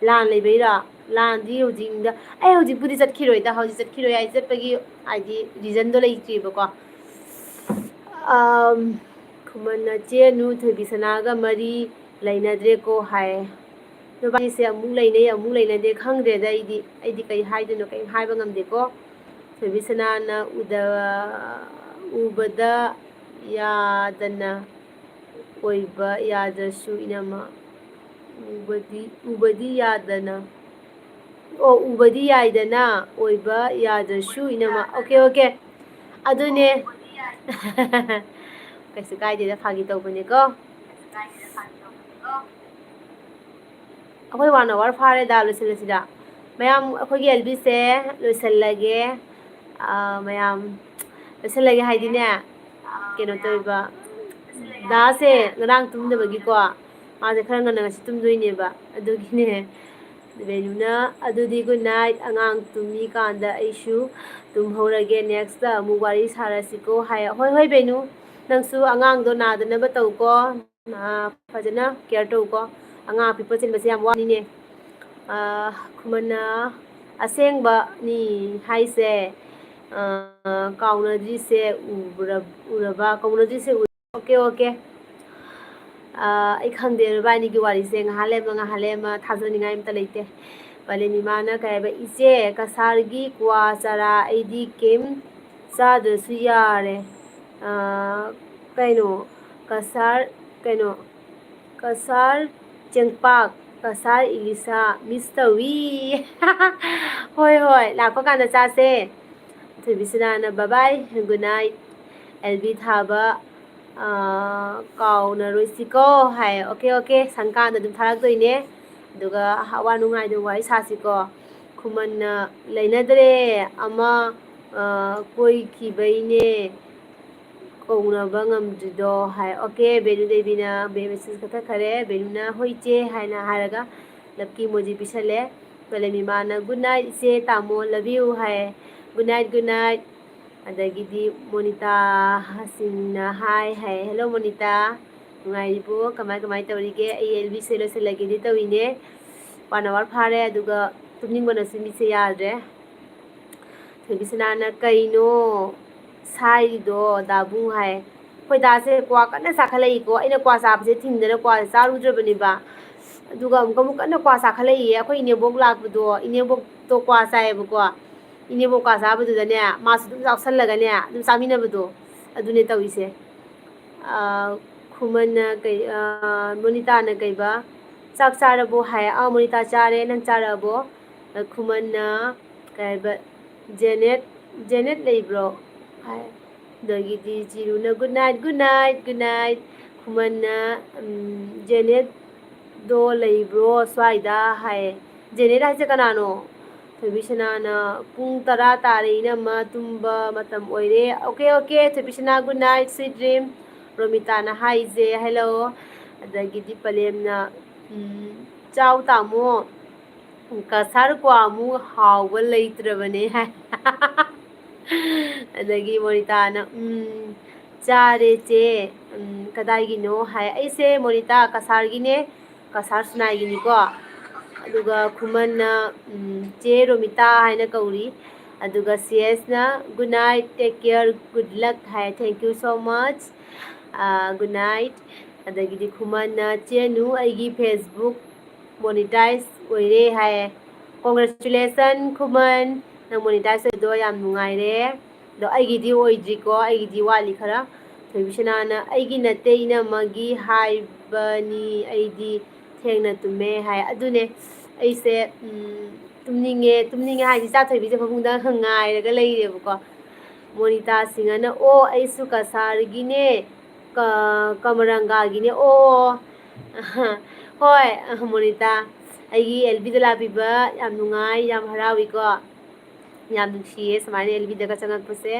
ꯂꯥꯟ ꯂꯩꯕꯩꯔꯣ? ꯂꯥꯟꯗꯤ ꯍꯧꯖꯤꯛ ꯏꯟꯗ-, ꯑꯩ ꯍꯧꯖꯤꯛꯄꯨꯗꯤ ꯆꯠꯈꯤꯔꯣꯏꯗ, ꯍꯧꯖꯤꯛ ꯆꯠꯈꯤꯔꯣꯏ ꯍꯥꯏꯗꯤ ꯆꯠꯄꯒꯤ ꯍꯥꯏꯗꯤ reason ꯗꯣ ꯂꯩꯇ꯭ꯔꯤꯕꯀꯣ꯫ ꯑꯝ, ꯈꯨꯃꯟꯅ, "ꯆꯦꯅꯨ, ꯊꯣꯏꯕꯤꯁꯅꯥꯒ ꯃꯔꯤ ꯂꯩꯅꯗ꯭ꯔꯦꯀꯣ" ꯍꯥꯏ꯫ ꯅꯕꯥꯅꯤꯁꯦ ꯑꯃꯨꯛ ꯂꯩꯅꯩ, ꯑꯃꯨꯛ ꯂꯩꯅꯗꯦ, ꯈꯪꯗ꯭ꯔꯦꯗ ꯑꯩꯗꯤ꯫ ꯑꯩꯗꯤ ꯀꯩ ꯍꯥꯏꯗꯣꯏꯅꯣ, ꯀꯩꯝ ꯍꯥꯏꯕ ꯉꯝꯗꯦꯀꯣ꯫ ꯊꯣꯏꯕꯤꯁꯅꯥꯅ ꯎꯗ-, ꯎꯕꯗ ꯌꯥꯗꯅ ꯑꯣꯏꯕ ꯌꯥꯗ꯭ꯔꯁꯨ ꯏꯅꯝꯃ꯫ ꯎꯕꯗꯤ, ꯎꯕꯗꯤ ꯌꯥꯗꯅ꯫ ꯑꯣ, ꯎꯕꯗꯤ ꯌꯥꯏꯗꯅ, ꯑꯣꯏꯕ ꯌꯥꯗ꯭ꯔꯁꯨ ꯏꯅꯝꯃ꯫ Okay, okay꯫ ꯑꯗꯨꯅꯦ꯫ ꯀꯩꯁꯨ ꯀꯥꯏꯗꯦꯗ, ꯐꯥꯒꯤ ꯇꯧꯕꯅꯦꯀꯣ꯫ ꯑꯩꯈꯣꯏ one hour ꯐꯥꯔꯦꯗ, ꯂꯣꯏꯁꯤꯜꯂꯁꯤꯗ꯫ ꯃꯌꯥꯝ, ꯑꯩꯈꯣꯏꯒꯤ ꯑꯦꯜꯕꯤꯁꯦ ꯂꯣꯏꯁꯤꯜꯂꯒꯦ꯫ ꯑꯥ, ꯃꯌꯥꯝ, ꯂꯣꯏꯁꯤꯜꯂꯒꯦ ꯍꯥꯏꯗꯤꯅꯦ, ꯀꯩꯅꯣ ꯇꯧꯋꯦꯕ, ꯗꯥꯁꯦ ꯉꯔꯥꯡ ꯇꯨꯝꯗꯕꯒꯤꯀꯣ, ꯃꯥꯁꯦ ꯈꯔ ꯉꯟꯅ ꯉꯁꯤ ꯇꯨꯝꯗꯣꯏꯅꯦꯕ, ꯑꯗꯨꯒꯤꯅꯦ꯫ ꯕꯦꯅꯨꯅ, "ꯑꯗꯨꯗꯤ good night, ꯑꯉꯥꯡ ꯇꯨꯝꯃꯤꯀꯥꯟꯗ ꯑꯩꯁꯨ ꯇꯨꯝꯍꯧꯔꯒꯦ, next ꯑꯃꯨꯛ ꯋꯥꯔꯤ ꯁꯥꯔꯁꯤꯀꯣ" ꯍꯥꯏ꯫ ꯍꯣꯏ, ꯍꯣꯏ, ꯕꯦꯅꯨ, ꯅꯪꯁꯨ ꯑꯉꯥꯡꯗꯣ ꯅꯥꯗꯅꯕ ꯇꯧꯀꯣ, ꯑꯥ, ꯐꯖꯅ care ꯇꯧꯀꯣ꯫ ꯑꯉꯥꯡ ꯑꯄꯤꯛꯄ ꯆꯦꯟꯕꯁꯦ ꯌꯥꯝ ꯋꯥꯅꯤꯅꯦ꯫ ꯑꯥ, ꯈꯨꯃꯟꯅ, "ꯑꯁꯦꯡꯕꯅꯤ ꯍꯥꯏꯁꯦ, ꯑꯥ, ꯀꯥꯎꯅꯗ꯭ꯔꯤꯁꯦ ꯎꯕ꯭ꯔ-, ꯎꯔꯕ, ꯀꯥꯎꯅꯗ꯭ꯔꯤꯁꯦ ꯎ-, okay, okay꯫ ꯑꯥ, ꯑꯩ ꯈꯪꯗꯦ ꯃꯕꯥꯅꯤꯒꯤ ꯋꯥꯔꯤꯁꯦ, ꯉꯥꯏꯍꯥꯛ ꯂꯩꯔꯝꯃ ꯉꯥꯏꯍꯥꯛ ꯂꯩꯔꯝꯃ ꯊꯥꯖꯅꯤꯡꯉꯥꯏ ꯑꯝꯇ ꯂꯩꯇꯦ꯫ ꯄꯂꯦꯟ ꯏꯃꯥꯅ ꯀꯩ ꯍꯥꯏꯕ, "ꯏꯆꯦ, ꯀꯁꯥꯔꯒꯤ ꯀ꯭ꯋꯥ ꯆꯥꯔꯥ ꯑꯩꯗꯤ ꯀꯩꯝ ꯆꯥꯗ꯭ꯔꯁꯨ ꯌꯥꯔꯦ꯫ ꯑꯥ, ꯀꯩꯅꯣ, ꯀꯁꯥꯔ, ꯀꯩꯅꯣ, ꯀꯁꯥꯔ ꯆꯦꯡꯄꯥꯛ, ꯀꯁꯥꯔ ꯏꯂꯤꯁꯥ miss ꯇꯧꯏ꯫" ꯍꯣꯏ, ꯍꯣꯏ, ꯂꯥꯛꯄ ꯀꯥꯟꯗ ꯆꯥꯁꯦ꯫ ꯊꯣꯏꯕꯤꯁꯅꯥꯅ, "Bye bye, good night, L B ꯊꯥꯕ, ꯑꯥ, ꯀꯥꯎꯅꯔꯣꯏꯁꯤꯀꯣ" ꯍꯥꯏ꯫ "Okay, okay, ꯁꯪꯀꯥꯟꯗ ꯑꯗꯨꯝ ꯊꯥꯔꯛꯇꯣꯏꯅꯦ꯫ ꯑꯗꯨꯒ ꯑꯋꯥ ꯅꯨꯡꯉꯥꯏꯗꯣ ꯋꯥꯔꯤ ꯁꯥꯁꯤꯀꯣ꯫" ꯈꯨꯃꯟꯅ, "ꯂꯩꯅꯗ꯭ꯔꯦ, ꯑꯃ, ꯑꯥ, ꯀꯣꯏꯈꯤꯕꯩꯅꯦ ꯀꯧꯅꯕ ꯉꯝꯗ꯭ꯔꯤꯗꯣ" ꯍꯥꯏ꯫ "Okay, ꯕꯦꯅꯨ ꯗꯦꯕꯤꯅ ꯃꯦꯁꯦꯖ ꯀꯛꯊꯠꯈꯔꯦ꯫" ꯕꯦꯅꯨꯅ, "ꯍꯣꯏ ꯏꯆꯦ" ꯍꯥꯏꯅ ꯍꯥꯏꯔꯒ ꯂꯞꯀꯤ ꯏꯃꯣꯖꯤ ꯄꯤꯁꯜꯂꯦ꯫ ꯄꯂꯦꯟ ꯏꯃꯥꯅ, "Good night ꯏꯆꯦ, ꯇꯥꯃꯣ, love you" high. "Good night, good night꯫" ꯑꯗꯒꯤꯗꯤ ꯃꯣꯅꯤꯇꯥ ꯍꯁꯤꯡꯅ ꯍꯥꯏ ꯍꯥꯏ, "Hello ꯃꯣꯅꯤꯇꯥ, ꯅꯨꯡꯉꯥꯏꯔꯤꯕꯣ? ꯀꯃꯥꯏ ꯀꯃꯥꯏ ꯇꯧꯔꯤꯒꯦ? ꯑꯩ ꯑꯦꯜ ꯕꯤꯁꯦ ꯂꯣꯏꯁꯤꯜꯂꯒꯦꯗꯤ ꯇꯧꯔꯤꯅꯦ꯫ One hour ꯐꯥꯔꯦ, ꯑꯗꯨꯒ ꯇꯨꯝꯅꯤꯡꯕꯅꯁꯨ ꯃꯤꯠꯁꯦ ꯌꯥꯗ꯭ꯔꯦ꯫" ꯊꯣꯏꯕꯤꯁꯅꯥꯅ, "ꯀꯩꯅꯣ ꯁꯥꯏꯔꯤꯗꯣ ꯗꯥꯕꯨꯡ?" ꯍꯥꯏ꯫ "ꯑꯩꯈꯣꯏ ꯗꯥꯁꯦ ꯀ꯭ꯋꯥ ꯀꯟꯅ ꯆꯥꯈꯠꯂꯛꯏꯀꯣ꯫ ꯑꯩꯅ ꯀ꯭ꯋꯥ ꯆꯥꯕꯁꯦ ꯊꯤꯡꯗꯅ ꯀ꯭ꯋꯥꯁꯦ ꯆꯥꯔꯨꯗ꯭ꯔꯕꯅꯦꯕ꯫ ꯑꯗꯨꯒ ꯑꯃꯨꯛꯀ ꯑꯃꯨꯛ ꯀꯟꯅ ꯀ꯭ꯋꯥ ꯆꯥꯈꯠꯂꯛꯏꯌꯦ꯫ ꯑꯩꯈꯣꯏ ꯏꯅꯦꯕꯣꯛ ꯂꯥꯛꯄꯗꯣ, ꯏꯅꯦꯕꯣꯛꯇꯣ ꯀ꯭ꯋꯥ ꯆꯥꯏꯌꯦꯕꯀꯣ꯫ ꯏꯅꯦꯕꯣꯛ ꯀ꯭ꯋꯥ ꯆꯥꯕꯗꯨꯗꯅꯦ, ꯃꯥꯁꯨ ꯑꯗꯨꯝ ꯌꯥꯎꯁꯜꯂꯒꯅꯦ, ꯑꯗꯨꯝ ꯆꯥꯃꯤꯟꯅꯕꯗꯣ, ꯑꯗꯨꯅꯦ ꯇꯧꯔꯤꯁꯦ꯫" ꯑꯥ, ꯈꯨꯃꯟꯅ ꯀꯩ, ꯑꯥ, ꯃꯣꯅꯤꯇꯥꯅ ꯀꯩꯕ, "ꯆꯥꯛ ꯆꯥꯔꯕꯣ?" ꯍꯥꯏ꯫ "ꯑꯥ, ꯃꯣꯅꯤꯇꯥ ꯆꯥꯔꯦ, ꯅꯪ ꯆꯥꯔꯕꯣ?" ꯑꯥ, ꯈꯨꯃꯟꯅ ꯀꯩ ꯍꯥꯏꯕ, "ꯖꯦꯅꯦꯠ, ꯖꯦꯅꯦꯠ ꯂꯩꯕ꯭ꯔꯣ?" ꯍꯥꯏ꯫ ꯑꯗꯒꯤꯗꯤ ꯆꯤꯔꯨꯅ, "Good night, good night, good night꯫" ꯈꯨꯃꯟꯅ, ꯎꯝ, "ꯖꯦꯅꯦꯠꯗꯣ ꯂꯩꯕ꯭ꯔꯣ ꯁ꯭ꯋꯥꯏꯗ?" ꯍꯥꯏ꯫ "ꯖꯦꯅꯦꯠ ꯍꯥꯏꯁꯦ ꯀꯅꯥꯅꯣ?" ꯊꯣꯏꯕꯤꯁꯅꯥꯅ, "ꯄꯨꯡ ꯇꯔꯥ ꯇꯥꯔꯦ ꯏꯅꯝꯃ, ꯇꯨꯝꯕ ꯃꯇꯝ ꯑꯣꯏꯔꯦ꯫" "Okay, okay, ꯊꯣꯏꯕꯤꯁꯅꯥ, good night, sweet dream꯫" ꯔꯣꯃꯤꯇꯥꯅ ꯍꯥꯏꯁꯦ, "Hello꯫" ꯑꯗꯒꯤꯗꯤ ꯄꯂꯦꯝꯅ, ꯎꯝ, "ꯆꯥꯎ ꯇꯥꯃꯣ, ꯀꯁꯥꯔ ꯀ꯭ꯋꯥꯃꯨꯛ ꯍꯥꯎꯕ ꯂꯩꯇ꯭ꯔꯕꯅꯦ" ꯍꯥꯏ꯫ ꯑꯗꯒꯤ ꯃꯣꯅꯤꯇꯥꯅ, "ꯎꯝ, ꯆꯥꯔꯦ ꯆꯦ꯫ ꯎꯝ, ꯀꯗꯥꯏꯒꯤꯅꯣ?" ꯍꯥꯏ꯫ "ꯑꯩꯁꯦ ꯃꯣꯅꯤꯇꯥ ꯀꯁꯥꯔꯒꯤꯅꯦ, ꯀꯁꯥꯔ ꯁꯤꯅꯥꯏꯒꯤꯅꯤꯀꯣ꯫" ꯑꯗꯨꯒ ꯈꯨꯃꯟꯅ, ꯎꯝ, "ꯆꯦ ꯔꯣꯃꯤꯇꯥ" ꯍꯥꯏꯅ ꯀꯧꯔꯤ꯫ ꯑꯗꯨꯒ ꯁꯤ ꯑꯦꯁꯅ, "Good night, take care, good luck" high. "Thank you so much꯫ Ah, good night꯫" ꯑꯗꯒꯤꯗꯤ ꯈꯨꯃꯟꯅ, "ꯆꯦꯅꯨ, ꯑꯩꯒꯤ Facebook monetize ꯑꯣꯏꯔꯦ" ꯍꯥꯏꯌꯦ꯫ Congratulation ꯈꯨꯃꯟ, ꯅꯪ monetize ꯑꯣꯏꯗꯣ ꯌꯥꯝ ꯅꯨꯡꯉꯥꯏꯔꯦ꯫ ꯑꯗꯣ ꯑꯩꯒꯤꯗꯤ ꯑꯣꯏꯗ꯭ꯔꯤꯀꯣ, ꯑꯩꯒꯤꯗꯤ ꯋꯥꯠꯂꯤ ꯈꯔ꯫ ꯊꯣꯏꯕꯤꯁꯅꯥꯅ, "ꯑꯩꯒꯤ ꯅꯠꯇꯦ, ꯏꯅꯝꯃꯒꯤ ꯍꯥꯏꯕꯅꯤ, ꯑꯩꯗꯤ ꯊꯦꯡꯅ ꯇꯨꯝꯃꯦ" ꯍꯥꯏ꯫ ꯑꯗꯨꯅꯦ, ꯑꯩꯁꯦ, ꯎꯝ, ꯇꯨꯝꯅꯤꯡꯉꯦ, ꯇꯨꯝꯅꯤꯡꯉꯦ ꯍꯥꯏꯗꯤ ꯆꯥ ꯊꯣꯏꯕꯤꯁꯦ ꯐꯃꯨꯡꯗ ꯉꯥꯏꯔꯒ ꯂꯩꯔꯦꯕꯀꯣ꯫ ꯃꯣꯅꯤꯇꯥ ꯁꯤꯡꯍꯅ, "ꯑꯣ, ꯑꯩꯁꯨ ꯀꯁꯥꯔꯒꯤꯅꯦ, ꯀ-, ꯀꯃꯔꯪꯒꯥꯒꯤꯅꯦ"꯫ ꯑꯣ, ꯍꯣꯏ, ꯃꯣꯅꯤꯇꯥ, ꯑꯩꯒꯤ ꯑꯦꯜ ꯕꯤꯗ ꯂꯥꯛꯄꯤꯕ ꯌꯥꯝ ꯅꯨꯡꯉꯥꯏ, ꯌꯥꯝ ꯍꯔꯥꯎꯏꯀꯣ꯫ ꯌꯥꯝ ꯅꯨꯡꯁꯤꯌꯦ ꯁꯨꯃꯥꯏꯅ ꯑꯦꯜ ꯕꯤꯗꯒ ꯆꯪꯉꯛꯄꯁꯦ꯫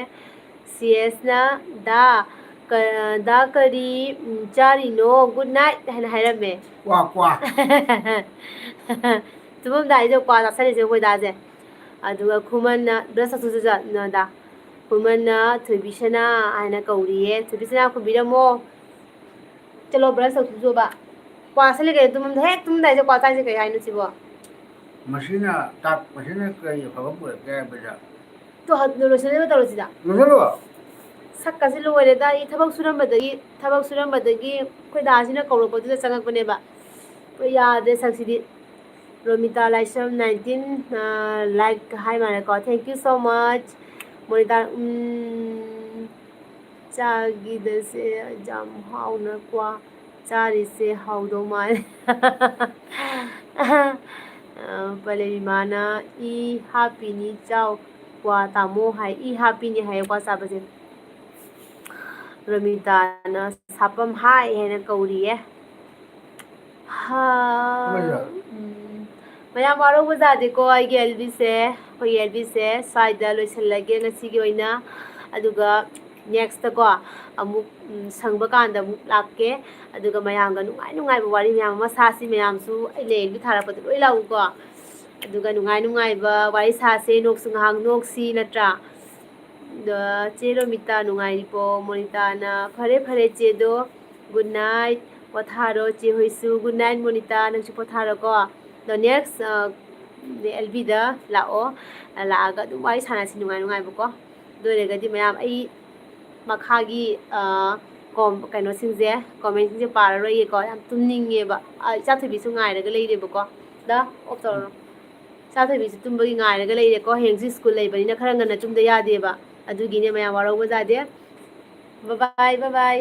ꯁꯤ ꯑꯦꯁꯅ, "ꯗꯥ, ꯀ-, ꯗꯥ ꯀꯔꯤ, ꯎꯝ, ꯆꯥꯔꯤꯅꯣ? Good night" ꯍꯥꯏꯅ ꯍꯥꯏꯔꯝꯃꯦ꯫ ꯀ꯭ꯋꯥ, ꯀ꯭ꯋꯥ꯫ ꯇꯨꯝꯃꯝꯗꯥꯏꯁꯤꯗ ꯀ꯭ꯋꯥ ꯆꯥꯁꯜꯂꯤꯁꯦ ꯑꯩꯈꯣꯏ ꯗꯥꯁꯦ꯫ ꯑꯗꯨꯒ ꯈꯨꯃꯟꯅ, "Brush ꯇꯧꯊꯣꯛꯆꯣ ꯗꯥ, ꯗꯥ"꯫ ꯈꯨꯃꯟꯅ ꯊꯣꯏꯕꯤꯁꯅꯥ ꯍꯥꯏꯅ ꯀꯧꯔꯤꯌꯦ꯫ "ꯊꯣꯏꯕꯤꯁꯅꯥ ꯈꯨꯝꯕꯤꯔꯝꯃꯣ꯫ ꯆꯠꯂꯣ, brush ꯇꯧꯊꯣꯛꯆꯣꯕ꯫ ꯀ꯭ꯋꯥ ꯆꯥꯁꯜꯂꯤ ꯀꯩꯅꯣ ꯇꯨꯝꯃꯝꯗꯥꯏ, ꯍꯦꯛ ꯇꯨꯝꯃꯝꯗꯥꯏꯁꯤꯗ ꯀ꯭ꯋꯥ ꯆꯥꯏꯁꯦ ꯀꯩ ꯍꯥꯏꯅꯣ ꯁꯤꯕꯣ?" ꯃꯁꯤꯅ ꯇꯥꯛ-, ꯃꯁꯤꯅ ꯀꯔꯤ ꯑꯐꯕ ꯄꯨꯔꯛꯀꯦ ꯍꯥꯏꯕꯗ? ꯇꯣ, ꯍ-, ꯂꯣꯏꯁꯤꯟꯅꯕ ꯇꯧꯔꯁꯤꯗ꯫ ꯂꯣꯏꯁꯤꯜꯂꯣ꯫ ꯁꯛꯀꯁꯦ ꯂꯣꯏꯔꯦꯗ, ꯑꯩ ꯊꯕꯛ ꯁꯨꯔꯝꯕꯗꯒꯤ, ꯊꯕꯛ ꯁꯨꯔꯝꯕꯗꯒꯤ ꯑꯩꯈꯣꯏ ꯗꯥꯁꯤꯅ ꯀꯧꯔꯛꯄꯗꯨꯗ ꯆꯪꯉꯛꯄꯅꯦꯕ꯫ ꯄꯨꯔꯥ ꯌꯥꯗ꯭ꯔꯦ ꯁꯛꯁꯤꯗꯤ꯫ ꯔꯣꯃꯤꯇꯥ ꯂꯥꯏꯁ꯭ꯔꯝ nineteen, ꯑ, like ꯍꯥꯏ ꯃꯥꯜꯂꯦꯀꯣ꯫ Thank you so much꯫ ꯃꯣꯅꯤꯇꯥ, ꯎꯝ, ꯆꯥꯒꯤꯗꯁꯦ ꯌꯥꯝ ꯍꯥꯎꯅ ꯀ꯭ꯋꯥ ꯆꯥꯔꯤꯁꯦ ꯍꯥꯎꯗꯧ ꯃꯥꯜꯂꯦ꯫ ꯑ, ꯄꯂꯦꯕꯤꯃꯥꯅ, "ꯏ ꯍꯥꯞꯄꯤꯅꯤ ꯆꯥꯎ, ꯀ꯭ꯋꯥ ꯇꯥꯃꯣ" ꯍꯥꯏ꯫ "ꯏ ꯍꯥꯞꯄꯤꯅꯤ" ꯍꯥꯏꯌꯦ ꯀ꯭ꯋꯥ ꯆꯥꯕꯁꯦ꯫ ꯔꯣꯃꯤꯇꯥꯅ ꯁꯥꯄꯝ ꯍꯥꯏ ꯍꯥꯏꯅ ꯀꯧꯔꯤꯌꯦ꯫ ꯍꯥ, ꯍꯣꯏ, ꯍꯣꯏ꯫ ꯎꯝ, ꯃꯌꯥꯝ ꯋꯥꯔꯧꯕ ꯌꯥꯗꯦꯀꯣ, ꯑꯩꯒꯤ ꯑꯦꯜ ꯕꯤꯁꯦ, ꯑꯩꯈꯣꯏꯒꯤ ꯑꯦꯜ ꯕꯤꯁꯦ ꯁ꯭ꯋꯥꯏꯗ ꯂꯣꯏꯁꯤꯜꯂꯒꯦ ꯉꯁꯤꯒꯤ ꯑꯣꯏꯅ꯫ ꯑꯗꯨꯒ next ꯀꯣ ꯑꯃꯨꯛ, ꯎꯝ, ꯁꯪꯕ ꯀꯥꯟꯗ ꯑꯃꯨꯛ ꯂꯥꯛꯀꯦ꯫ ꯑꯗꯨꯒ ꯃꯌꯥꯝꯒ ꯅꯨꯡꯉꯥꯏ ꯅꯨꯡꯉꯥꯏꯕ ꯋꯥꯔꯤ ꯃꯌꯥꯝ ꯑꯃ ꯁꯥꯁꯤ꯫ ꯃꯌꯥꯝꯁꯨ ꯑꯩꯅ ꯑꯦꯜ ꯕꯤ ꯊꯥꯔꯛꯄꯗ ꯂꯣꯏ ꯂꯥꯛꯎꯀꯣ꯫ ꯑꯗꯨꯒ ꯅꯨꯡꯉꯥꯏ ꯅꯨꯡꯉꯥꯏꯕ ꯋꯥꯔꯤ ꯁꯥꯁꯦ, ꯅꯣꯛꯁꯨ ꯉꯥꯏꯍꯥꯛ ꯅꯣꯛꯁꯤ, ꯅꯠꯇ꯭ꯔꯥ? ꯑꯗꯣ ꯆꯦ ꯔꯣꯃꯤꯇꯥ ꯅꯨꯡꯉꯥꯏꯔꯤꯕꯣ? ꯃꯣꯅꯤꯇꯥꯅ, "ꯐꯔꯦ, ꯐꯔꯦ ꯆꯦꯗꯣ, good night, ꯄꯣꯊꯥꯔꯣ ꯆꯦ ꯍꯣꯏꯁꯨ, good night ꯃꯣꯅꯤꯇꯥ, ꯅꯪꯁꯨ ꯄꯣꯊꯥꯔꯣꯀꯣ꯫ ꯑꯗꯣ next, ꯑ, ꯑꯦꯜ ꯕꯤꯗ ꯂꯥꯛꯑꯣ, ꯂꯥꯛꯑꯒ ꯑꯗꯨꯝ ꯋꯥꯔꯤ ꯁꯥꯟꯅꯁꯤ ꯅꯨꯡꯉꯥꯏ ꯅꯨꯡꯉꯥꯏꯕꯀꯣ꯫ ꯑꯗꯨ ꯑꯣꯏꯔꯒꯗꯤ ꯃꯌꯥꯝ ꯑꯩ ꯃꯈꯥꯒꯤ, ꯑ, ꯀꯩꯅꯣꯁꯤꯡꯁꯦ, ꯀꯣꯃꯦꯟꯁꯤꯡꯁꯦ ꯄꯥꯔꯔꯣꯏꯒꯦꯀꯣ꯫ ꯌꯥꯝ ꯇꯨꯝꯅꯤꯡꯉꯦꯕ꯫ ꯏꯆꯥ ꯊꯣꯏꯕꯤꯁꯨ ꯉꯥꯏꯔꯒ ꯂꯩꯔꯦꯕꯀꯣ꯫ ꯗ ꯑꯣꯐ ꯇꯧꯔꯣ꯫ ꯏꯆꯥ ꯊꯣꯏꯕꯤꯁꯨ ꯇꯨꯝꯕꯒꯤ ꯉꯥꯏꯔꯒ ꯂꯩꯔꯦꯀꯣ꯫ ꯍꯌꯦꯡꯁꯤ ꯁ꯭ꯀꯨꯜ ꯂꯩꯕꯅꯤꯅ ꯈꯔ ꯉꯟꯅ ꯇꯨꯝꯗ ꯌꯥꯗꯦꯕ꯫ ꯑꯗꯨꯒꯤꯅꯦ ꯃꯌꯥꯝ ꯋꯥꯔꯧꯕ ꯌꯥꯗꯦ꯫ ꯕꯕꯥꯏ ꯕꯕꯥꯏ꯫